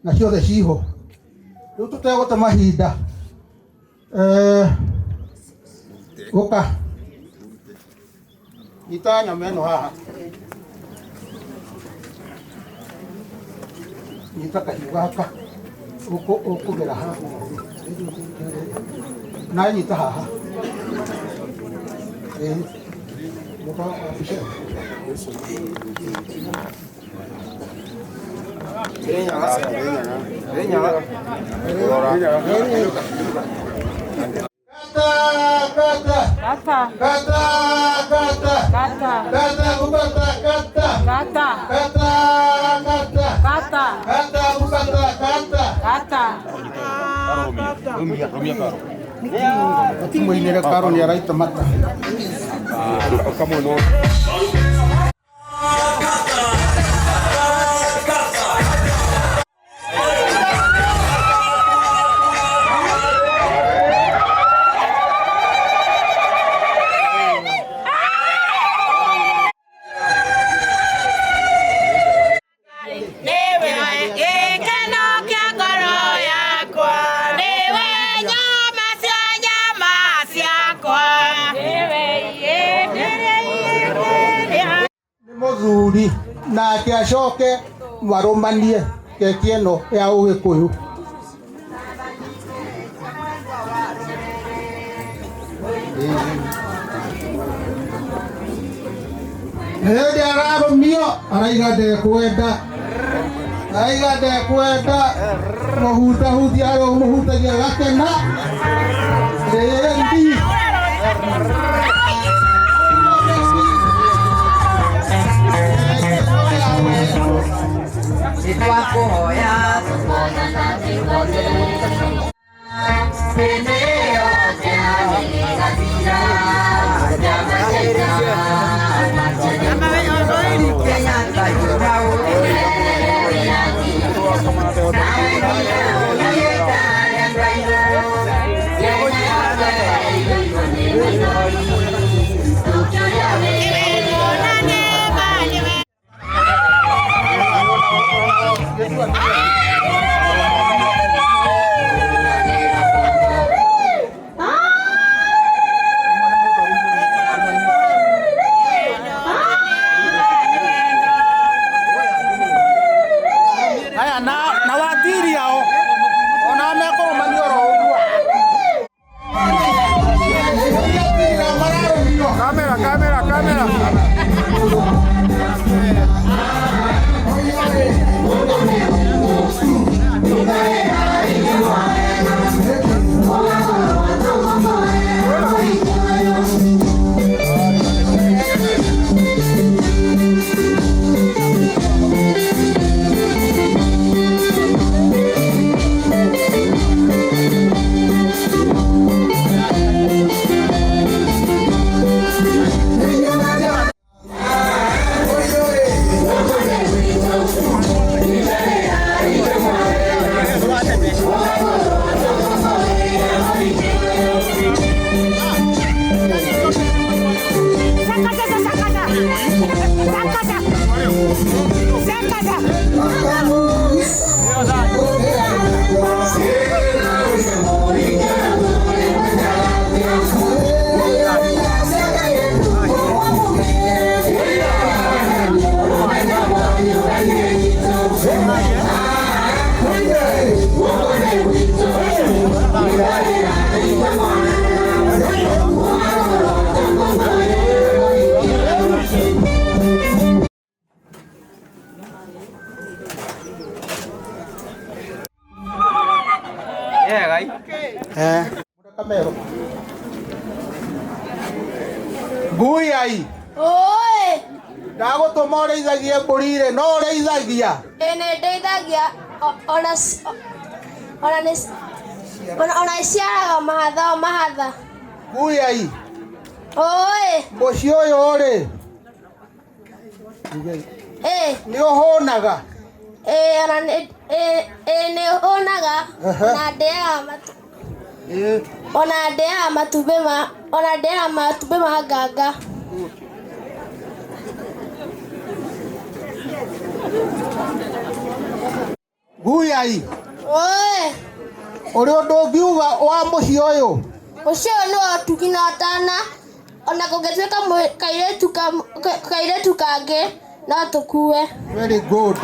na ciothe ciho. Rĩu tũtegũte mahinda ũka nyita nyama ĩno haha. Nyita kahiũ gaka ũkũgera haha nawe nyita haha. Kata kata kata kata kata kata kata kata kata kata kata kata kata kata kata. Rumia karo ni araita mata. Kamu no. Muthuri nake acoke marũmanie keki ĩno ya ũgĩkũyũ. Hĩndĩ ararũmio araiga ndekwenda, araiga ndekwenda, mũhutahutia harĩa ũmũhutagia agakena. Ĩndi nĩtwakũhoya Eh. Kamero. Ngui ai. Oi. Ndagũtũma ũrĩithagie mbũri rĩ, no ũrĩithagia. Ĩ nĩ ndeithagia ona ona nĩ ona iciaraga mahatha o mahatha. Ngui ai. Oi. Mũciĩ ũyũ rĩ. Ĩ. Nĩ ũhũnaga. Ĩ ona nĩ ĩ nĩ hũnaga na ndĩaga matu ona ndĩaga matumbĩ ma ona ndĩaga matumbĩ ma nganga. Ngui ai. Oi. Ũrĩ ũndũ ũngiuga wa mũciĩ ũyũ? Mũciĩ ũyũ nĩ wa ũtugi na ũtana ona kũngĩtuĩka kairĩtu kangĩ no tũkue. Very good.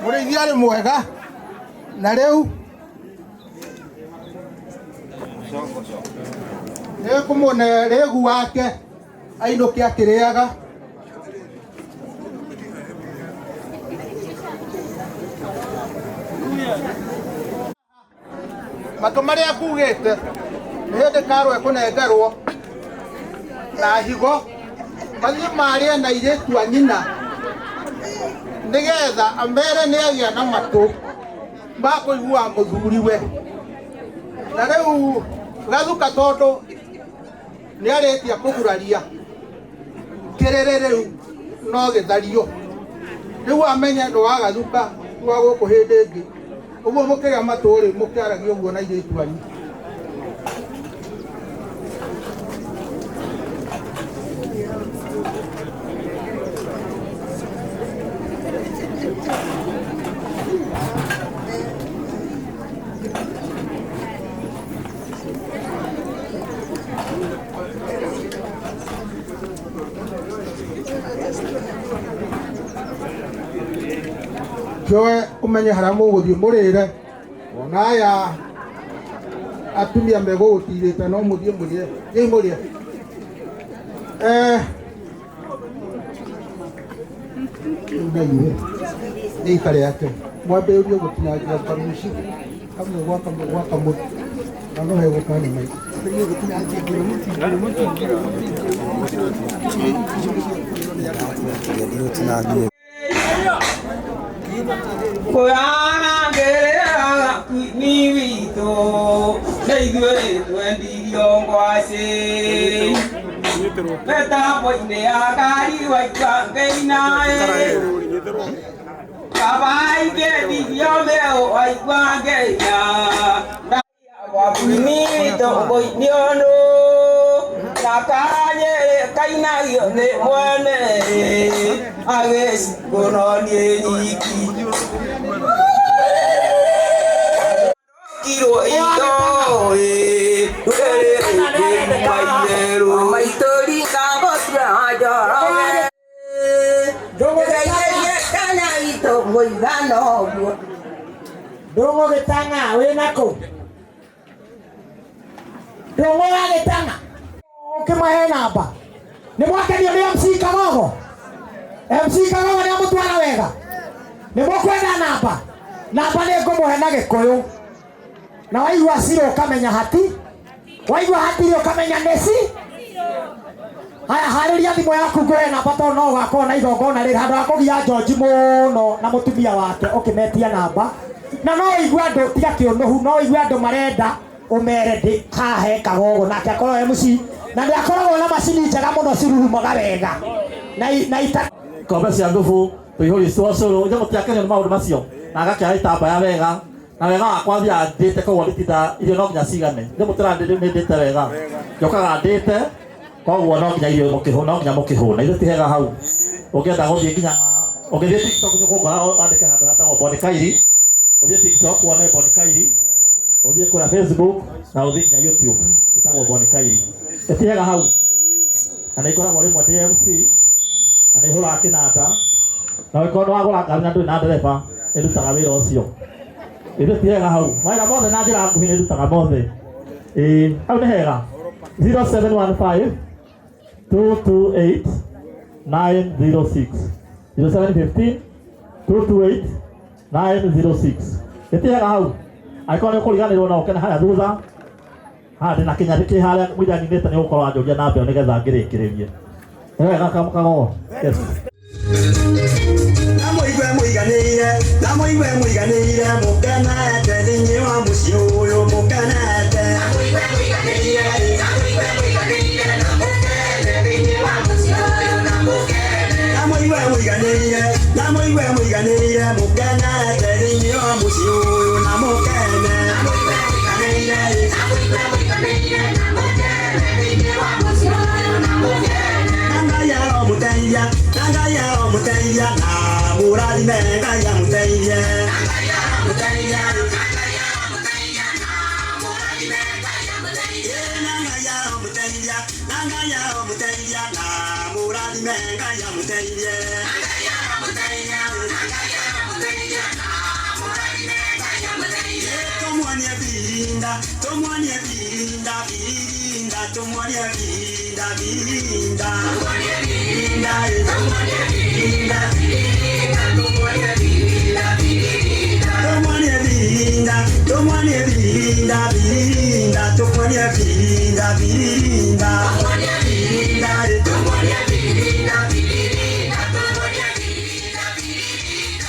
Mũrĩithia arĩ mwega na rĩu nĩngũmũne rĩgu wake ainũke akĩrĩaga. Matũ marĩa ngugĩte nĩ hĩndĩ Karo ekũnengerwo na higo mathiĩ marĩe na airĩtu a nyina nĩgetha amere nĩ agĩa na matũ ma kũigua mũthuriwe. Na rĩu gathuka tondũ nĩ arĩkia kũguraria kĩrĩrĩ rĩu no gĩthario. Rĩu amenye nĩ wagathuka wa gũkũ hĩndĩ ĩngĩ. Ũguo mũkĩrĩa matũ rĩ mũkĩaragia ũguo na airĩtu anyu. Kĩoe ũmenye harĩa mũgũthiĩ mũrĩre ona aya atumia megũgũtirĩte no mũthiĩ mũrĩe thiĩi mũrĩe. Rĩu na inyuĩ nĩ ikare yake mwambĩrĩrie gũtinangia mbaru ici kamwe gwa kamwe gwa kamwe na no hegũka nyama Ni witũ nĩ ithuĩ twendirio ngwacĩ mĩtambo-inĩ ya ngari waigua ngĩinaĩ baba ingĩendirio mĩũ waigua ngĩina Wabuini witũ ngũinio nũ na kanyĩrĩ kainagio nĩ mwene agĩcikũno niĩ nyiki kirwo itoĩ rũrĩrĩ rũngĩuma itherũ maitũri ngagũtua Njoroge ndũgeithĩrie kana itũ mũigana ũguo. Ndũng'ũ Gĩtang'a wĩna kũ? Ndũng'ũ wa Gĩtang'a ũkĩmahe namba. Nĩ mwakenio nĩ MC Kagogo? MC Kagogo nĩ amũtwara wega? Nĩ mũkwenda namba? Namba nĩ ngũmũhe na Gĩkũyũ. Na waigua ciro ũkamenya hati, waigua hatirĩ ũkamenya nĩ ci. Haya, harĩria thimũ yaku ngũhe namba tondũ no ũgakorwo na igongona rĩrĩ handũ ha kũgia George mũno na mũtumia wake ũkĩmetia namba. Na no ũigue andũ tiga kĩũnũhu, no ũigue andũ marenda ũmere ndĩ haha he Kagogo nake akorwo MC na nĩ akoragwo na macini njega mũno cirurumaga wega na ita ikombe cia thubu tũihũri cia ũcũrũ ithe mũtiakenio nĩ maũndũ macio na agakĩara itambaya wega na wega wakwa thiaga ndĩte koguo nditinda irio no nginya cigane ithe mũtĩra nĩ ndĩte wega njũkaga ndĩte koguo no nginya irio mũkĩhũna no nginya mũkĩhũna ithe ti hega hau ũngĩenda gũthiĩ nginya ũngĩthiĩ TikTok nĩ ũkũngora wandĩke handũ hetagwo Bonikairi ũthiĩ TikTok wone Bonikairi ũthiĩ kũrĩa Facebook na ũthiĩ nginya YouTube ĩtagwo Bonikairi ĩti hega hau na nĩ ikoragwo rĩmwe ndĩ MC na nĩ hũraga kĩnanda na ũngĩkorwo nĩ wagũra ngari na ndũrĩ na ndereba ĩrutaga wĩra ũcio ithe ti hega hau mawĩra mothe na njĩra nguhĩ nĩ ĩrutaga mothe ĩĩ hau nĩ hega 0715 228 906 0715 228 906 gĩtihaga hau angĩkorwo nĩ ũkũriganĩrwo na ũke na harĩa thutha haha ndĩna kĩnyathĩ kĩ harĩa mũira nyumĩte nĩ ũgũkorwo wanjũria namba ĩyo nĩgetha ngĩrĩkĩrĩrie. Nĩ wega kagogo? Yes. Na mũigue mũiganĩire, na mũigue mũiganĩire, mũkenete thĩinĩ wa mũciĩ ũyũ, mũkenete. Na mũigue mũiganĩire, na mũigue mũiganĩire, na mũkene thĩinĩ wa mũciĩ ũyũ, na mũkene. Na mũigue mũiganĩire, na mũigue mũiganĩire, mũkenete thĩinĩ wa mũciĩ ũyũ, na mũkene. Na mũigue mũiganĩire, na mũigue mũiganĩire, na mũkene thĩinĩ wa mũciĩ ũyũ, na mũkene. Na Ngai aromũteithia, na Ngai aromũteithia, na mũrathime Ngai amũteithie. Na Ngai aromũteithia, na Ngai aromũteithia, na mũrathime Ngai amũteithie. Na Ngai aromũteithia, na Ngai aromũteithia, na mũrathime Ngai amũteithie. Na Ngai aromũteithia, na Ngai aromũteithia, na mũrathime Ngai amũteithie. Tũmuonie birinda, tũmuonie birinda, birinda, tũmuonie birinda, birinda. Tũmuonie birinda, tũmuonie birinda, birinda, tũmuonie birinda, birinda. Tũmuonie birinda, tũmuonie birinda, birinda, tũmuonie birinda, birinda. Tũmuonie birinda, tũmuonie birinda, birinda, tũmuonie birinda, birinda.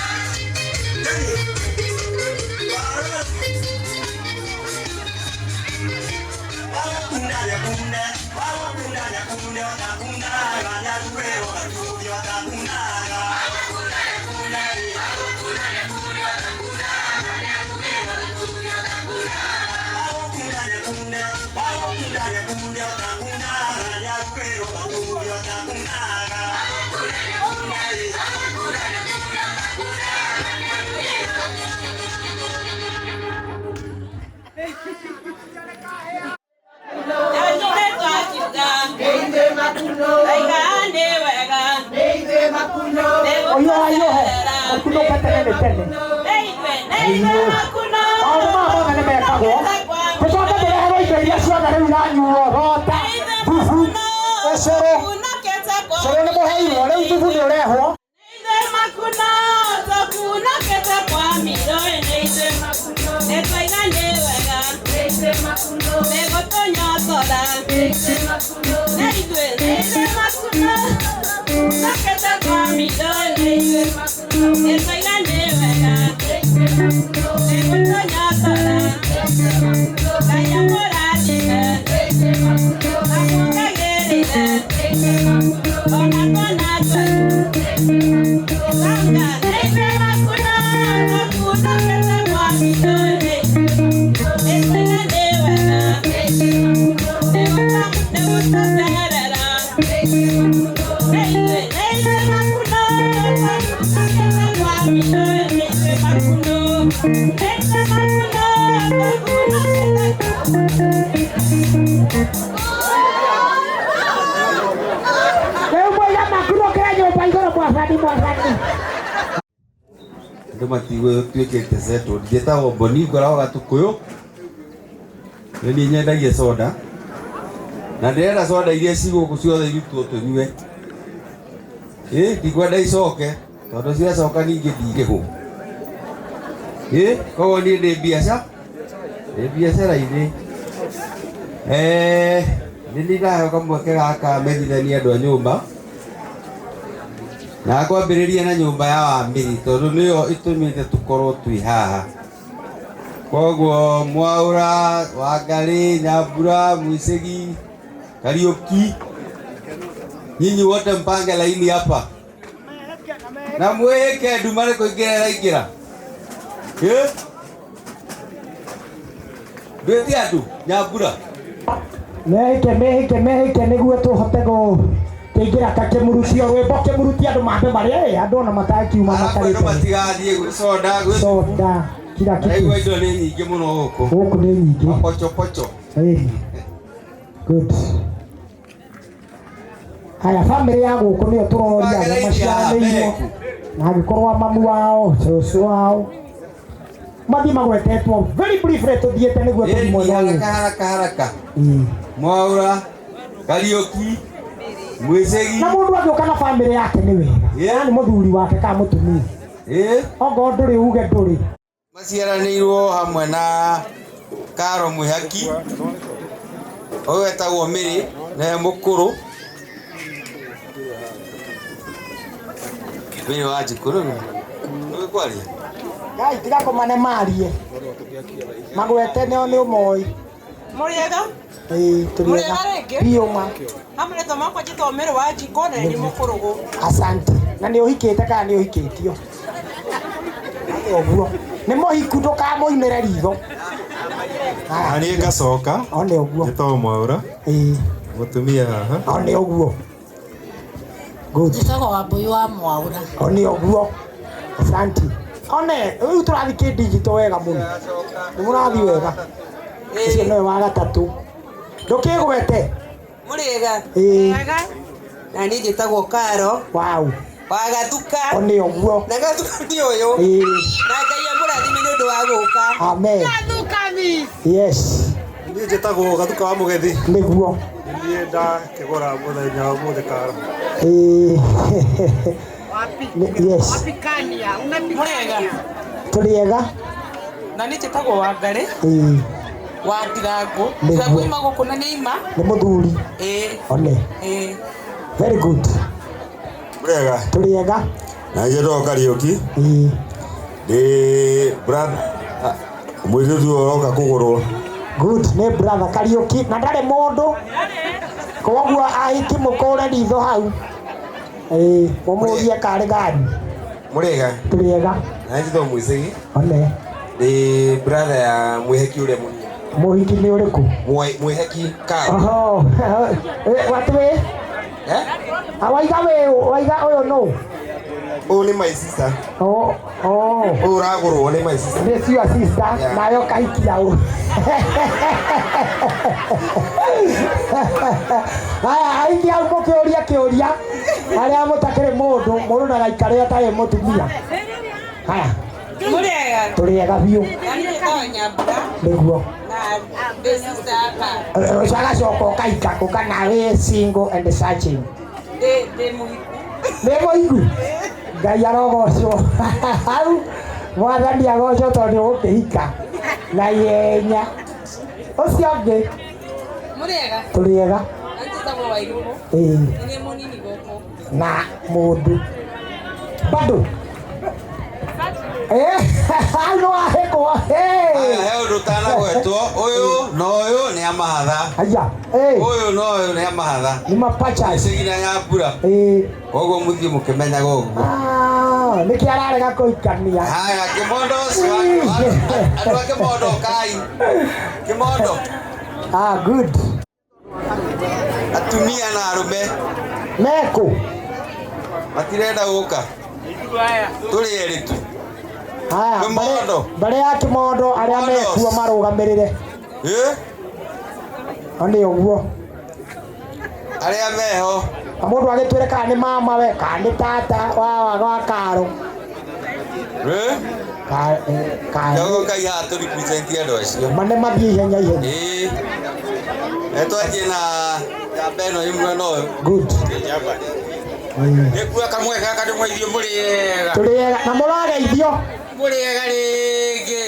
Oyo ayoho makuno katene nĩ tene maũndũ maya mothe nĩ mekagwo tũcoke tũreherwo indo iria ciothe rĩu iranyuo thota thubu ũcũrũ cũrũ nĩ mũheirwo rĩu thubu nĩ ũrehwo. Rĩu mũiga makuno kĩra nyũmba igũrũ mwathani mwathani. Andå matigue tuä settled njätagwo Boni ngoragwo Gatukuyu nä niä nyendagia soda na ndärenda soda iria cigåkå ciothe irutwo tå nyue ä ndikwenda icoke tondå ciacoka ningä ndingä hå ä koguo niä ndä biaca ndä biacara-inä nä nä ndaheo kamweke gaka menyithanie andå a nyåmba na kwambĩrĩria na nyũmba ya Wamĩri tondũ nĩyo ĩtũmĩte tũkorwo twĩ haha. Koguo Mwaũra, Wangarĩ, Nyambura, Mwicigi, Kariuki, nyinyi wote mpange laini hapa na mwĩhĩke nduma nĩ kũingĩra ĩraingĩra. Ndwĩte andũ Nyambura mehĩke mehĩke mehĩke nĩguo tũhote kũingĩra kakĩmurutio rwĩmbo kĩmuruti andũ mambe marĩa ĩ andũ ona matakiuma andũ matarĩte matigathiĩ gwĩ soda gwĩ soda kila kitu. Ndaigua indo nĩ nyingĩ mũno gũkũ. Gũkũ nĩ nyingĩ. Mapochopocho. Ĩni. Good. Haya family ya gũkũ nĩyo tũroria arĩa maciaranĩirwo na angĩkorwo mamu wao cũcũ wao mathiĩ magwetetwo very briefly tũthiĩte nĩguo tũthiĩ mwena ũyũ. Haraka haraka haraka. Mwaura, Kariuki, Mwicegi. Na mũndũ angĩũka na family yake nĩ wega yani mũthuri wake kana mũtumia. Okorwo ndũrĩ uge ndũrĩ. Maciaranĩirwo hamwe na Karo Mwihaki ũyũ etagwo Mĩrĩ nĩwe mũkũrũ Mĩrĩ wa Njikũ rĩu nĩũĩ kwaria. Ngai tiga kũmane marie. Magwete nĩo nĩ ũmoĩ. Mũrĩega? Ĩĩ tũrĩega. Mũrĩega rĩngĩ? Biũ ma. Hamwe rĩtwa makwa njĩtagwo Mary wa Njikũ na nĩ mũkũrũgũ. Asante. Na nĩ ũhikĩte kana nĩ ũhikĩtio? Atĩ ũguo. Nĩ mũhiku ndũkamũinĩre ritho. Na niĩ ngacoka. One ũguo. Njĩtagwo Mwaũra. Ĩĩ. Mũtumia haha. One ũguo. Good. Njĩtagwo Wambũi wa Mwaũra. One ũguo. Asante. One, rĩu tũrathiĩ kĩ-digital wega mũno. Nĩ mũrathiĩ wega. Ũcio nĩwe wa gatatũ. Ndũkĩgwete. Mũrĩega? Ĩĩ. Na niĩ njĩtagwo Karo. Wow. Wa Gathuka. One ũguo. Na Gathuka nĩ ũyũ. Ĩĩ. Na Ngai amũrathime nĩ ũndũ wa gũka. Amen. Gathuka miss. Yes. Niĩ njĩtagwo Gathuka wa Mũgethi. Nĩguo. Niĩ ndakĩgũra mũthenya wa ũmũthĩ Karo. Ĩĩ. Yes. Mũrĩega? Tũrĩega. Na niĩ njĩtagwo Wangarĩ Ĩĩ. wa Ndirangũ. Nĩguo. Ndirangũ ima gũkũ na nĩ ima. Nĩ mũthuri. Ĩĩ. One. Ĩĩ. Very good. Mũrĩega? Tũrĩega. Na njĩtagwo Kariũki. Ĩĩ. Ndĩ brother mũirĩtu ũyũ ũroka kũgũrwo. Good, nĩ brother Kariũki na ndarĩ mũndũ. Koguo ahiki mũkũre ritho hau. Ĩĩ, mũmũrie karĩ gani. Mũrĩega? Tũrĩega. Na njĩtagwo Mũicegi. One. Ndĩ brother ya Mwiheki ũrĩa mũnini. Mũhiki nĩ ũrĩkũ? Mwiheki Karo. Oho. Wati wĩ? Eh? Waiga wĩ waiga ũyũ nũ? Ũyũ nĩ my sister. Oh, oh. Ũyũ ũragũrwo nĩ my sister. Nĩ your sister Yeah. nayo kahikia ũ. Haya, aingĩ hau mũkĩũria kĩũria arĩa mũtakĩrĩ mũndũ mũndũ ndagaikare atarĩ mũtumia. Haya, Mũrĩega? tũrĩega biũ Na niĩ njĩtagwo Nyambura nĩguo. na ndĩ sister ya Karo. Ũcio agacoka ũkaika kũ kana wĩ single and searching. Ndĩ mũhiku. Nĩ mũhiku? Ngai arogocwo. Hau mwathani agocwo tondũ nĩ ũgũkĩhika na ihenya. Ũcio ũngĩ Mũrĩega? tũrĩega. Na njĩtagwo Wairimũ. Ĩĩ. Na nĩ mũnini gũkũ. Na mũndũ bado Eh, hau nĩ wahĩkwo. Aya, he ũndũ ũtanagwetwo ũyũ na ũyũ nĩ amahatha. Aya, eh. Ũyũ na ũyũ nĩ amahatha. Nĩ mapachas. Icagi na Nyambura. Ĩĩ. Koguo mũthiĩ mũkĩmenyaga ũguo. Ah, nĩkĩ ararega kũhikania. Haya, kĩmondo ũcio andũ a kĩmondo kai. Kĩmondo. Ah, good. Atumia na arũme Mekũ? matirenda gũka. Tũrĩ erĩ tu. Haya, Kĩmondo. mbarĩ ya kĩmondo arĩa mekuo marũgamĩrĩre. Ĩ? Nĩ ũguo. Arĩa meho. Na mũndũ agĩtwĩre kana nĩ mama we kana nĩ tata wa Karo. Ĩ? Ka Koguo kai haha tũ represent andũ acio. mane mathiĩ ihenya ihenya. Ĩĩ. Twanjie na njamba ĩno ĩ mwena ũyũ. Good. Nĩkuo kamwe gaka ndĩmwaithio mũrĩega. Tũrĩega na mũrageithio. Mũrĩega rĩngĩ.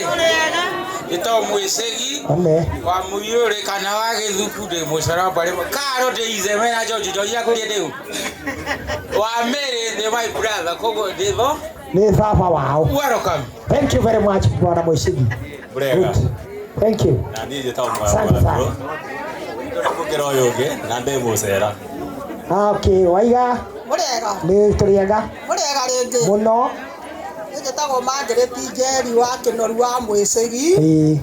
Njĩtagwo Mwĩcegi One. wa Mũiyũrĩ kana wa Gĩthuku ndĩ mũcoro mbarĩ Karo ndĩ ithe mena George George akũria ndĩu. Wa Mary nĩ my brother koguo ndĩ tho. Nĩ baba wao. Welcome. Thank you very much Bwana Mwĩcigi. Mũrĩega. Good. Thank you. Na niĩ njĩtagwo Asante sana. Mũkĩra ũyũ ũngĩ na ndĩ mũcera. Ah, okay, waiga Mũrĩega? nĩ tũrĩega Mũrĩega rĩngĩ? mũno. Niĩ njĩtagwo Margaret Njeri wa Kĩnoru wa Mwĩcegi. Ĩĩ.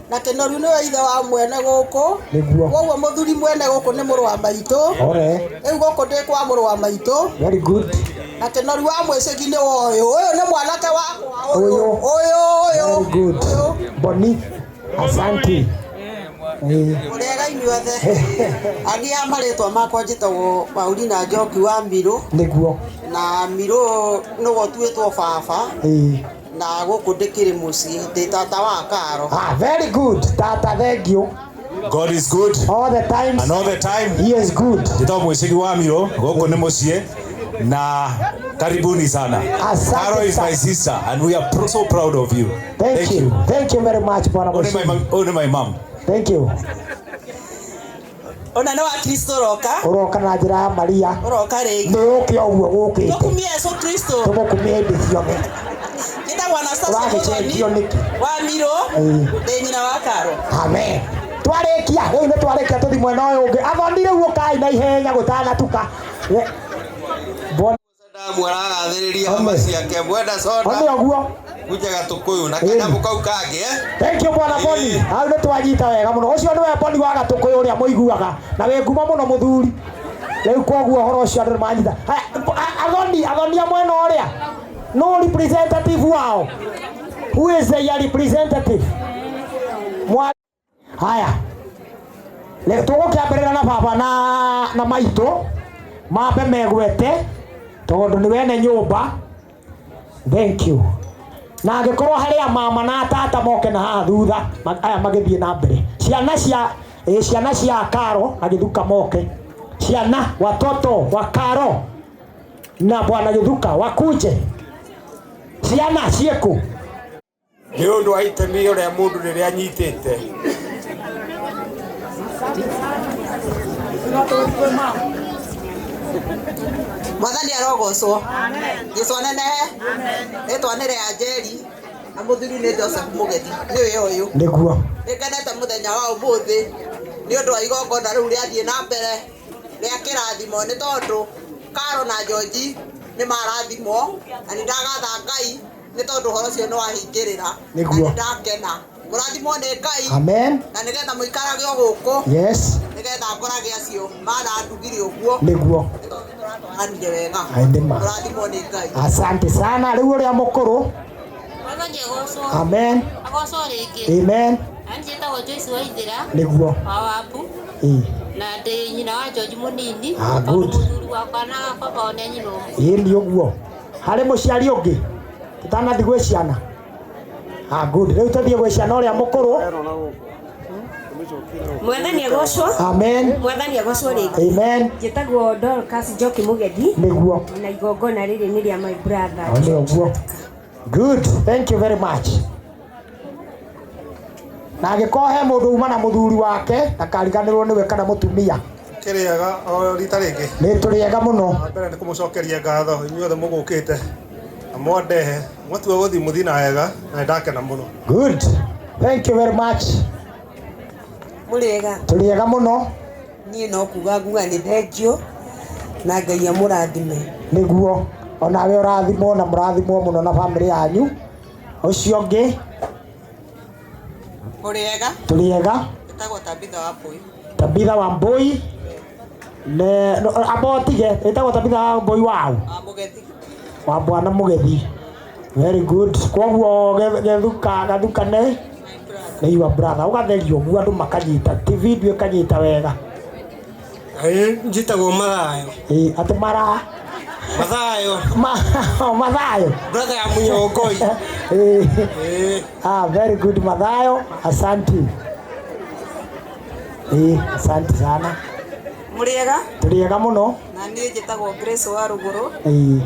Na Kĩnoru nĩwe ithe wa mwene gũkũ. Nĩguo. Koguo mũthuri mwene gũkũ nĩ mũrũ wa maitũ. Ore. Rĩu gũkũ ndĩ kwa mũrũ wa maitũ. Very good. Na Kĩnoru wa Mwĩcegi nĩ ũyũ. Ũyũ nĩ mwanake wakwa Ũyũ. ũyũ ũyũ. Very good. Boni. Asante. Ĩĩ. Mũrĩega inyuothe. Angĩ a marĩtwa makwa njĩtagwo Paulina Njoki wa Mirũ. Nĩguo. Na Mirũ nĩwe ũtuĩtwo baba. Ĩĩ. Na gũkũ ndĩkĩrĩ mũciĩ ndĩ tata wa Karo. Ah, very good. Tata, thank you. God is good. All the time. And all the time. He is good. Njĩtagwo Mwĩcegi wa Mirũ, gũkũ nĩ mũciĩ na Karibuni sana. Asante Caro is sana. my sister and we are so proud of you. Thank you. Thank you very much bwana Only my Mushiri. mom, only my mom. Thank you. Ona nĩ wa Kristo ũroka. Ũroka na njĩra ya Maria. Ũroka rĩngĩ. Nĩ ũke ũguo gũkĩte. Tũkumie Yesu Kristo. Tũmũkumie hĩndĩ ciothe. Njĩtagwo Anastasia Muthoni Ũragĩcenjio nĩkĩ? wa Mirũ. Ĩĩ. Ndĩ nyina wa Karo. Amen. Twarĩkia, rĩu nĩ twarĩkia tũthi mwena ũyũ ũngĩ. Athoni rĩu ũkai na ihenya gũtanatuka. Bwana Damu aragathĩrĩria hama ciake mwenda soda One ũguo. kunja gatũkũyũ na kanyamũ kau kangĩ eh? Thank you bwana Boni. Hau nĩ twanyita wega mũno. Ũcio nĩwe Boni wa Gatũkũyũ ũrĩa mũiguaga na wĩ ngumo mũno mũthuri. Rĩu koguo ũhoro ũcio andũ nĩmanyita. Haya, athoni, athoni a mwena ũrĩa. No representative wao. Who is their representative? Mwa Haya. Rĩu tũgũkĩambĩrĩra na baba na maitũ mambe megwete tondũ nĩ wene nyũmba. Thank you. Na angĩkorwo harĩ a mama na tata moke na haha thutha aya magĩthiĩ na mbere. Ciana cia ciana cia Karo na Gĩthuka moke. Ciana watoto wa Karo na bwana Gĩthuka wakuje. Ciana ciĩkũ? Nĩ ũndũ wa itemi ũrĩa mũndũ rĩrĩa anyitĩte. Mwathani arogocwo. Jesu anenehe. Rĩtwa nĩ rĩa Njeri na mũthuri nĩ Joseph Mũgethi nĩwe ũyũ. Nĩguo. Nĩngenete mũthenya wa ũmũthĩ nĩ ũndũ wa igongona rĩu rĩathiĩ na mbere rĩa kĩrathimo nĩ tondũ Karo na George nĩ marathimwo na nĩ ndagatha Ngai nĩ tondũ ũhoro ũcio nĩ wahingĩrĩra na Nĩguo. nĩ ndakena. Mũrathimwo nĩ Ngai Amen. na nĩgetha mũikarage o gũkũ Yes. nĩgetha ngorage acio marandugire ũguo Nĩguo. twaranire wega. Ai, nĩ ma. Mũrathimwo nĩ Ngai. Asante sana. Rĩu ũrĩa mũkũrũ. Mwathani agocwo. Amen. Agocwo rĩngĩ. Amen. Na njĩtagwo Joyce Waithĩra. Nĩguo. Wa Wambu. Ĩĩ. Na ndĩ nyina wa George mũnini. Ah, Tondũ good. mũthuri wakwa na baba wao nĩ a nyina ũmwe. Ĩĩ nĩ ũguo. Harĩ mũciari ũngĩ tũtanathiĩ gwĩ ciana. Ah, good. Rĩu tũthiĩ gwĩ ciana ũrĩa mũkũrũ. Mwathani agocwo. Amen. Mwathani agocwo rĩngĩ. Amen. Njĩtagwo Dorcas Njoki Mũgethi. Nĩguo. Na igongona rĩrĩ nĩ rĩa my brother. O nĩ ũguo. Good. Thank you very much. Na angĩkorwo he mũndũ uma na mũthuri wake ndakariganĩrwo nĩwe kana mũtumia. Kĩrĩaga o rita rĩngĩ. Nĩ tũrĩega mũno. Wa mbere nĩ kũmũcokeria ngatho inyuothe mũgũkĩte na mwandehe mwatua gũthiĩ mũthiĩ na wega na nĩ ndakena mũno. Good. Thank you very much. Mũrĩega. Tũrĩega mũno. Niĩ no kuga nguga nĩ thengio na Ngai amũrathime. Nĩguo. Onawe ũrathimwo na mũrathimwo mũno na bamĩrĩ yanyu. Ũcio ũngĩ. Mũrĩega. Tũrĩega. Njĩtagwo Tabitha wa Mbui. Tabitha wa Mbui. Ne no, amba ũtige ĩtagwo Tabitha wa Mbui wau? Wa Mũgethi. Wa bwana Mũgethi. Very good. Koguo Gathuka Gathuka nĩ nĩ your brother. Ũgatheria ũguo andũ makanyita ti video ĩkanyita wega. Njĩtagwo Mathayo. Ĩĩ atĩ mara Mathayo. Mathayo. Brother ya Munyongoi. Ĩĩ. Ah, very good Mathayo. Asante. Ĩĩ, asante sana. Mũrĩega. Tũrĩega mũno. Na niĩ njĩtagwo Grace wa Rũgũrũ. Ĩĩ.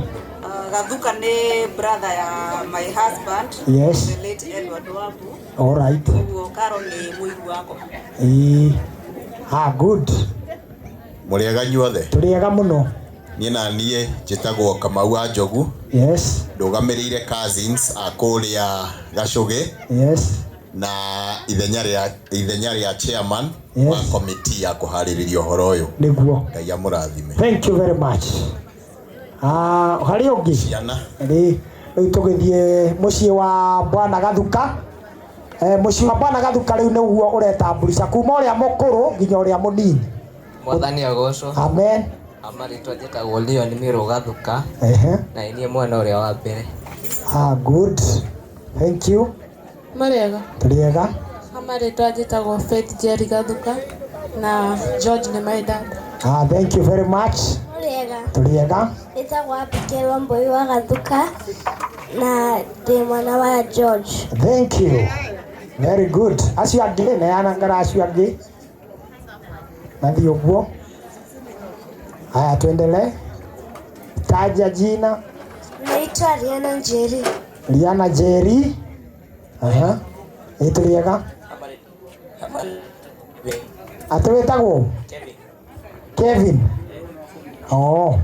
Gathuka nĩ brother ya my husband. Yes. The late Edward Wambu. All right. Ũguo Karo nĩ mũiru wakwa. Ĩĩ. Ah, good. Mũrĩega inyuothe. Tũrĩega mũno. Niĩ na niĩ njĩtagwo Kamau wa Njogu. Yes. Ndũgamĩrĩire cousins a kũrĩa Gacũgĩ. Yes. Na ithenya rĩa chairman Yes. wa committee ya kũharĩrĩria ũhoro ũyũ. Nĩguo. Ngai amũrathime. Thank you very much. Ah, harĩ ũngĩ? Ciana. Rĩ, rĩu tũgĩthiĩ mũciĩ wa Bwana Gathuka. Mũciĩ wa Bwana Gathuka rĩu nĩguo ũretambulica kuma ũrĩa mũkũrũ nginya ũrĩa mũnini. Mwathani agocwo. Amen. Amarĩtwa njĩtagwo Leon Mĩrũ Gathuka. Ehe. Na nĩ niĩ mwana ũrĩa wa mbere. Ah, good. Thank you. Mũrĩega. Tũrĩega. Amarĩtwa njĩtagwo Faith Jerry Gathuka na George nĩ my dad. Ah, thank you very much. Mũrĩega. Tũrĩega. Njĩtagwo Abigail Wambui wa Gathuka na ndĩ mwana wa George. Thank you. Very good. Acio angĩ neana ngara acio angĩ. Nathiĩ ũguo. Haya, tuendelee. Taja jina. Naitwa Riana Njeri. Riana Njeri. Aha. Ĩ tũrĩega. Atĩ wĩtagwo? Kevin. Oh.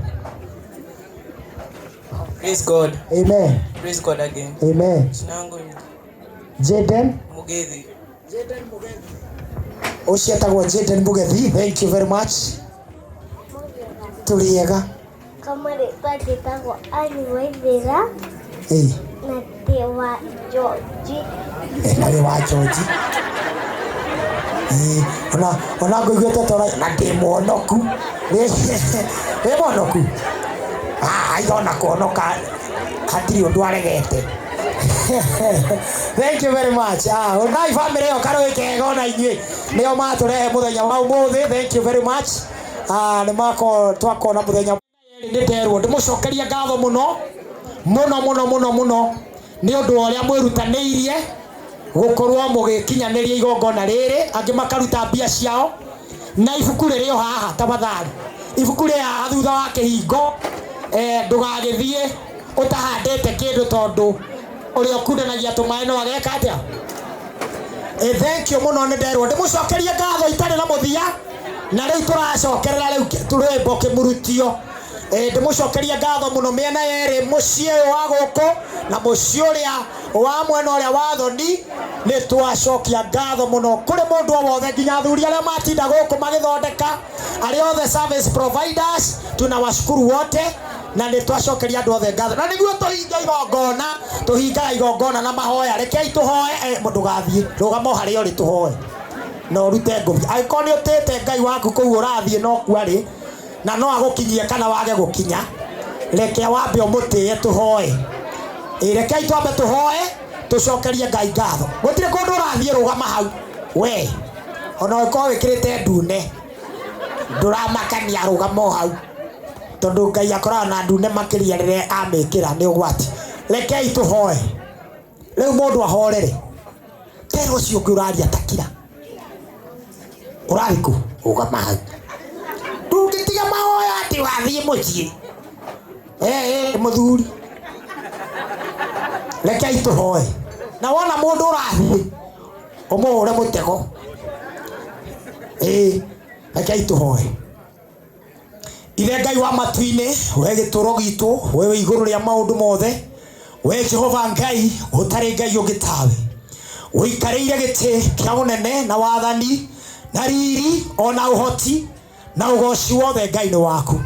Praise God. Amen. Praise God again. Amen. Jina langu ni Jaden. Mugethi. Ũcio etagwo Jaden Mugethi. Thank you very much. Tũrĩega. Kama rĩtwa njĩtagwo Annie Waithĩra Ĩ. na ndĩ wa George. Na wĩ wa George. Ĩ, ona ngũiguĩte ta ũra- na ndĩ mũhonoku. Wĩ mũhonoku? Ah, aiga ona kũhonoka hatirĩ ũndũ aregete. Thank you very much. Ah, onai family ĩyo karũĩ kega ona inyuĩ nĩo matũrehe mũthenya wa ũmũthĩ. Thank you very much. Ah, nĩ mako twakona mũthenya nĩ nderwo ndĩmũcokerie ngatho mũno mũno mũno mũno mũno nĩ ũndũ wa ũrĩa mwĩrutanĩirie gũkorwo mũgĩkinyanĩria igongona rĩrĩ angĩ makaruta mbia ciao na ibuku rĩrĩ o haha tafadhali ibuku rĩ haha thutha wa kĩhingo ndũgagĩthiĩ ũtahandĩte kĩndũ tondũ ũrĩa ũkundanagia tũmaĩ no ageka atĩa. Thank you mũno nĩ nderwo ndĩmũcokerie ngatho itarĩ na mũthia na rĩu tũracokerera rĩu rwĩmbo kĩmurutio. Ndĩmũcokerie ngatho mũno mĩena yerĩ mũciĩ ũyũ wa gũkũ na mũciĩ ũrĩa wa mwena ũrĩa wa thoni nĩ twacokia ngatho mũno kũrĩ mũndũ o wothe nginya athuri arĩa matinda gũkũ magĩthondeka arĩa othe service providers tunawashukuru wote na nĩ twacokeria andũ othe ngatho na nĩguo tũhinge igongona tũhingaga igongona na mahoya rekei tũhoe ndũgathiĩ rũgama o harĩa ũrĩ tũhoe na ũrute ngũbi angĩkorwo nĩ ũtĩte Ngai waku kũu ũrathiĩ no kuarĩ na no agũkinyie kana wage gũkinya reke wambe ũmũtĩe tũhoe. Rekei twambe tũhoe tũcokerie Ngai ngatho gũtirĩ kũndũ ũrathiĩ rũgama hau we ona ũngĩkorwo wĩkĩrĩte ndune ndũramakania rũgama o hau tondũ Ngai akoragwo na ndune makĩria rĩrĩa amĩkĩra nĩ ũgwati. Rekei tũhoe rĩu mũndũ ahorere tera ũcio ũngĩ ũraria takira ũrathiĩ kũ rũgama hau ndũngĩtiga mahoya atĩ wathiĩ mũciĩ mũthuri rekei tũhoe na wona mũndũ ũrathiĩ ũmũhũre mũtego. Rekei tũhoe. Ithe Ngai wa matu-inĩ we gĩtũro gitũ we wĩ igũrũ rĩa maũndũ mothe we Jehova Ngai ũtarĩ Ngai ũngĩ tawe ũikarĩire gĩtĩ kĩa ũnene na wathani na riri ona ũhoti na ũgoci wothe Ngai nĩ waku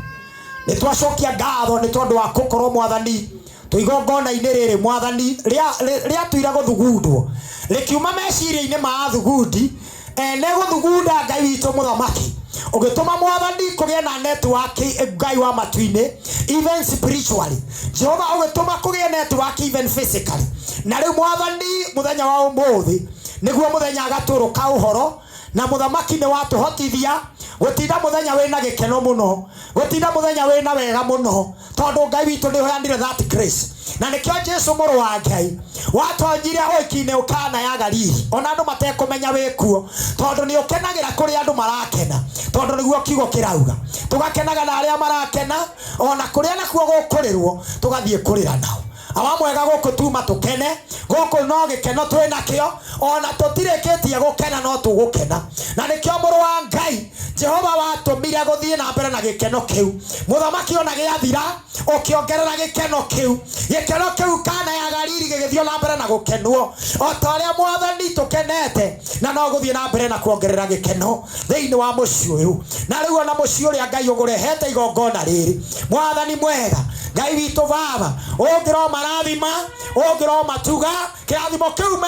nĩ twacokia ngatho nĩ tondũ wa gũkorwo mwathani tũigongona-inĩ rĩrĩ mwathani rĩatuire gũthugundwo rĩkiuma meciria-inĩ ma athugundi ene gũthugunda Ngai witũ mũthamaki ũgĩtũma mwathani kũgĩe na network Ngai wa matu-inĩ even spiritually Jehova ũgĩtũma kũgĩe network even physically na rĩu mwathani mũthenya wa ũmũthĩ nĩguo mũthenya gatũrũ ka ũhoro na mũthamaki nĩ watũhotithia gũtinda mũthenya wĩna gĩkeno mũno gũtinda mũthenya wĩna wega mũno tondũ Ngai witũ nĩ ũheanire that grace na nĩkĩo Jesu mũrũ wa Ngai watonyire ũhiki-inĩ Kana ya Galili ona andũ matekũmenya wĩkuo tondũ nĩ ũkenagĩra kũrĩa andũ marakena tondũ nĩguo kiugo kĩrauga tũgakenaga na arĩa marakena ona kũrĩa nakuo gũkũrĩrwo tũgathiĩ kũrĩra nao awa mwega gũkũ tuma tũkene gũkũ no gĩkeno twĩ nakĩo ona tũtirĩkĩtie gũkena no tũgũkena na nĩkĩo mũrũ wa Ngai Jehova watũmire gũthiĩ na mbere na gĩkeno kĩu mũthamaki ona gĩathira ũkĩongerera gĩkeno kĩu gĩkeno kĩu Kana ya Galili gĩgĩthiĩ na mbere na gũkenwo o ta ũrĩa mwathani tũkenete na no gũthiĩ na mbere na kuongerera gĩkeno thĩinĩ wa mũciĩ ũyũ na rĩu ona mũciĩ ũrĩa Ngai ũgũrehete igongona rĩrĩ mwathani mwega Ngai witũ baba ũngĩro marathima ũngĩro matuga kĩrathimo kĩu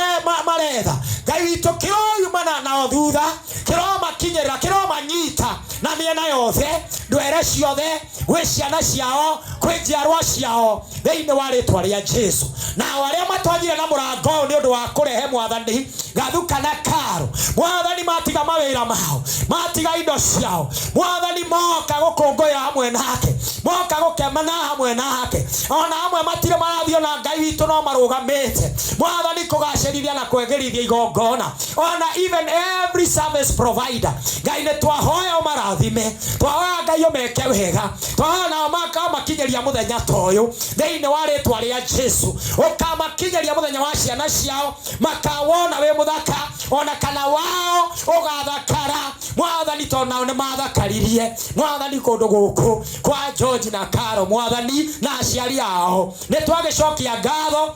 maretha Ngai witũ kĩroyumana nao thutha kĩromakinyĩrĩra kĩromanyita na mĩena yothe ndwere ciothe gwĩ ciana ciao kwĩ njiarwa ciao thĩinĩ wa rĩtwa rĩa Jesu Nao arĩa matonyire na mũrango ũyũ nĩ ũndũ wa kũrehe mwathani Gathuka na Karo, mwathani matiga mawĩra mao, matiga indo ciao, mwathani moka gũkũngũĩra hamwe nake, moka gũkemana hamwe nake. Ona amwe matirĩ marathiĩ ona Ngai witũ no marũgamĩte mwathani kũgacĩrithia na kwagĩrithia igongona. Ona even every service provider, Ngai nĩ twahoya ũmarathime, twahoya Ngai ũmeke wega, twahoya nao makamakinyĩria mũthenya ta ũyũ thĩinĩ wa rĩtwa rĩa Jesu. Ũkamakinyĩria mũthenya wa ciana ciao, makawona wĩ mũthaka, ona kana wao ũgathakara mwathani, tondũ nao nĩ mathakaririe mwathani kũndũ gũkũ kwa George na Karo mwathani na aciari ao. Nĩ twagĩcokia ngatho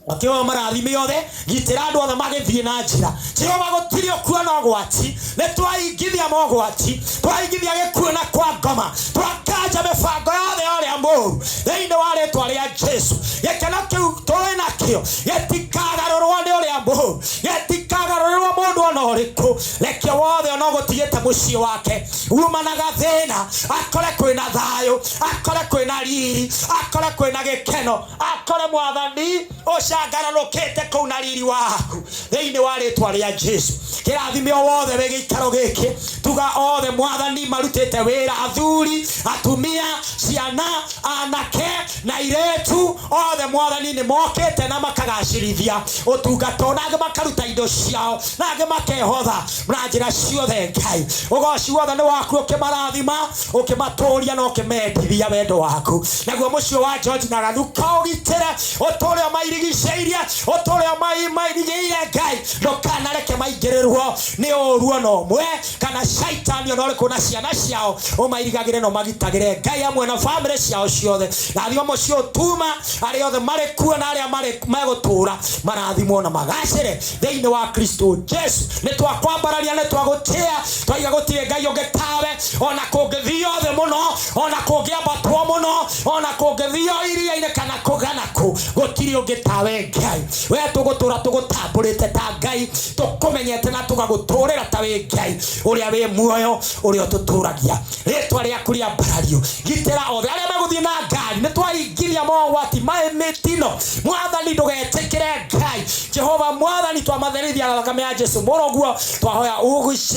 akiwa marathime othe, gitĩra andũ othe magĩthiĩ na njĩra. Jehova gũtirĩ ũkuona ũgwati, nĩ twaingithia mogwati, twaingithia gĩkuũ na kwa ngoma, twakanja mĩbango yothe ya ũrĩa mũũru thĩinĩ wa rĩtwa rĩa Jesu. Gĩkeno kĩu tũrĩ nakĩo gĩtikagarũrwo nĩ ũrĩa mũũru, gĩtikagarũrĩrwo mũndũ ona ũrĩkũ. Reke wothe ona ũgũtigĩte mũciĩ wake umanaga thĩna, akore kwĩna thayũ, akore kwĩna riri, akore kwĩna gĩkeno, akore mwathani ũcangararũkĩte kũu na riri waku thĩinĩ wa rĩtwa rĩa Jesu. Kĩrathime o wothe wĩ gĩikaro gĩkĩ, tuga othe mwathani marutĩte wĩra, athuri, atumia, ciana, anake na airĩtu, othe mwathani nĩ mokĩte na makagacĩrithia ũtungata, na angĩ makaruta indo ciao, na angĩ makehotha na njĩra ciothe. Ngai, ũgoci wothe nĩ waku, ũkĩmarathima, ũkĩmatũria na ũkĩmendithia wendo waku. Naguo mũciĩ wa George na Gathuka ũgitĩre, ũtũre ũmairigicĩirie, ũtũre ũmairigĩire. Ngai, ndũkanareke maingĩrĩrwo nĩ ũũru ona ũmwe kana caitani ona ũrĩkũ na ciana ciao, ũmairigagĩre na ũmagitagĩre Ngai hamwe na bamĩrĩ ciao ciothe. Rathima mũciĩ ũtuma, arĩa othe marĩ kuo na arĩa megũtũũra marathimwo na magacĩre thĩinĩ wa Kristo Jesu. Nĩ twakwambararia, nĩ twagũtĩa, twaiga gũtirĩ Ngai ũngĩ tawe, ona kũngĩthio thĩ mũno, ona kũngĩambatwo mũno, ona kũngĩthio iria-inĩ kana kũgana kũ, gũtirĩ ũngĩ tawe Ngai. We tũgũtũra tũgũtambũrĩte ta Ngai, tũkũmenyete na tũgagũtũrĩra ta wĩ Ngai ũrĩa wĩ muoyo, ũrĩa ũtũtũragia. Rĩtwa rĩaku rĩambarario. Gitĩra othe arĩa megũthiĩ na ngari, nĩ twaingĩria mogwati maĩ mĩtino mwathani, ndũgetĩkĩre Ngai. Jehova mwathani, twamatherithia na thakame ya Jesu mũrũguo, twahoya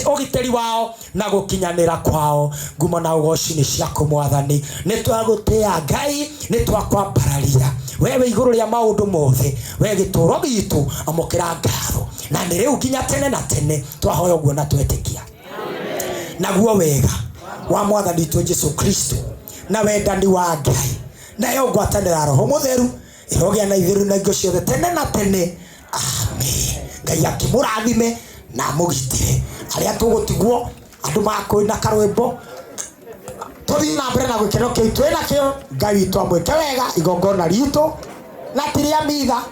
ũgitĩri wao na gũkinyanĩra kwao. Ngumo na ũgoci nĩ ciaku mwathani, nĩ twagũtĩa Ngai, nĩ twakwambararia wewe igũrũ rĩa maũndũ mothe, we gĩtũũro gitũ, amũkĩra ngatho na nĩ rĩu nginya tene na tene. Twahoya ũguo na twetĩkia. Naguo wega wa mwathani witũ Jesu Kristo na wendani wa Ngai nayo ngwatanĩro ya Roho Mũtheru ĩrogĩa na ithuĩ na hingo ciothe tene na tene. Amen. Ngai akĩmũrathime na amũgitĩre. Arĩa tũgũtigwo andũ makwĩna karwĩmbo, tũthiĩ na mbere na gĩkeno kĩu twĩ nakĩo. Ngai witũ amwĩke wega igongona ritũ na ti rĩa mitha.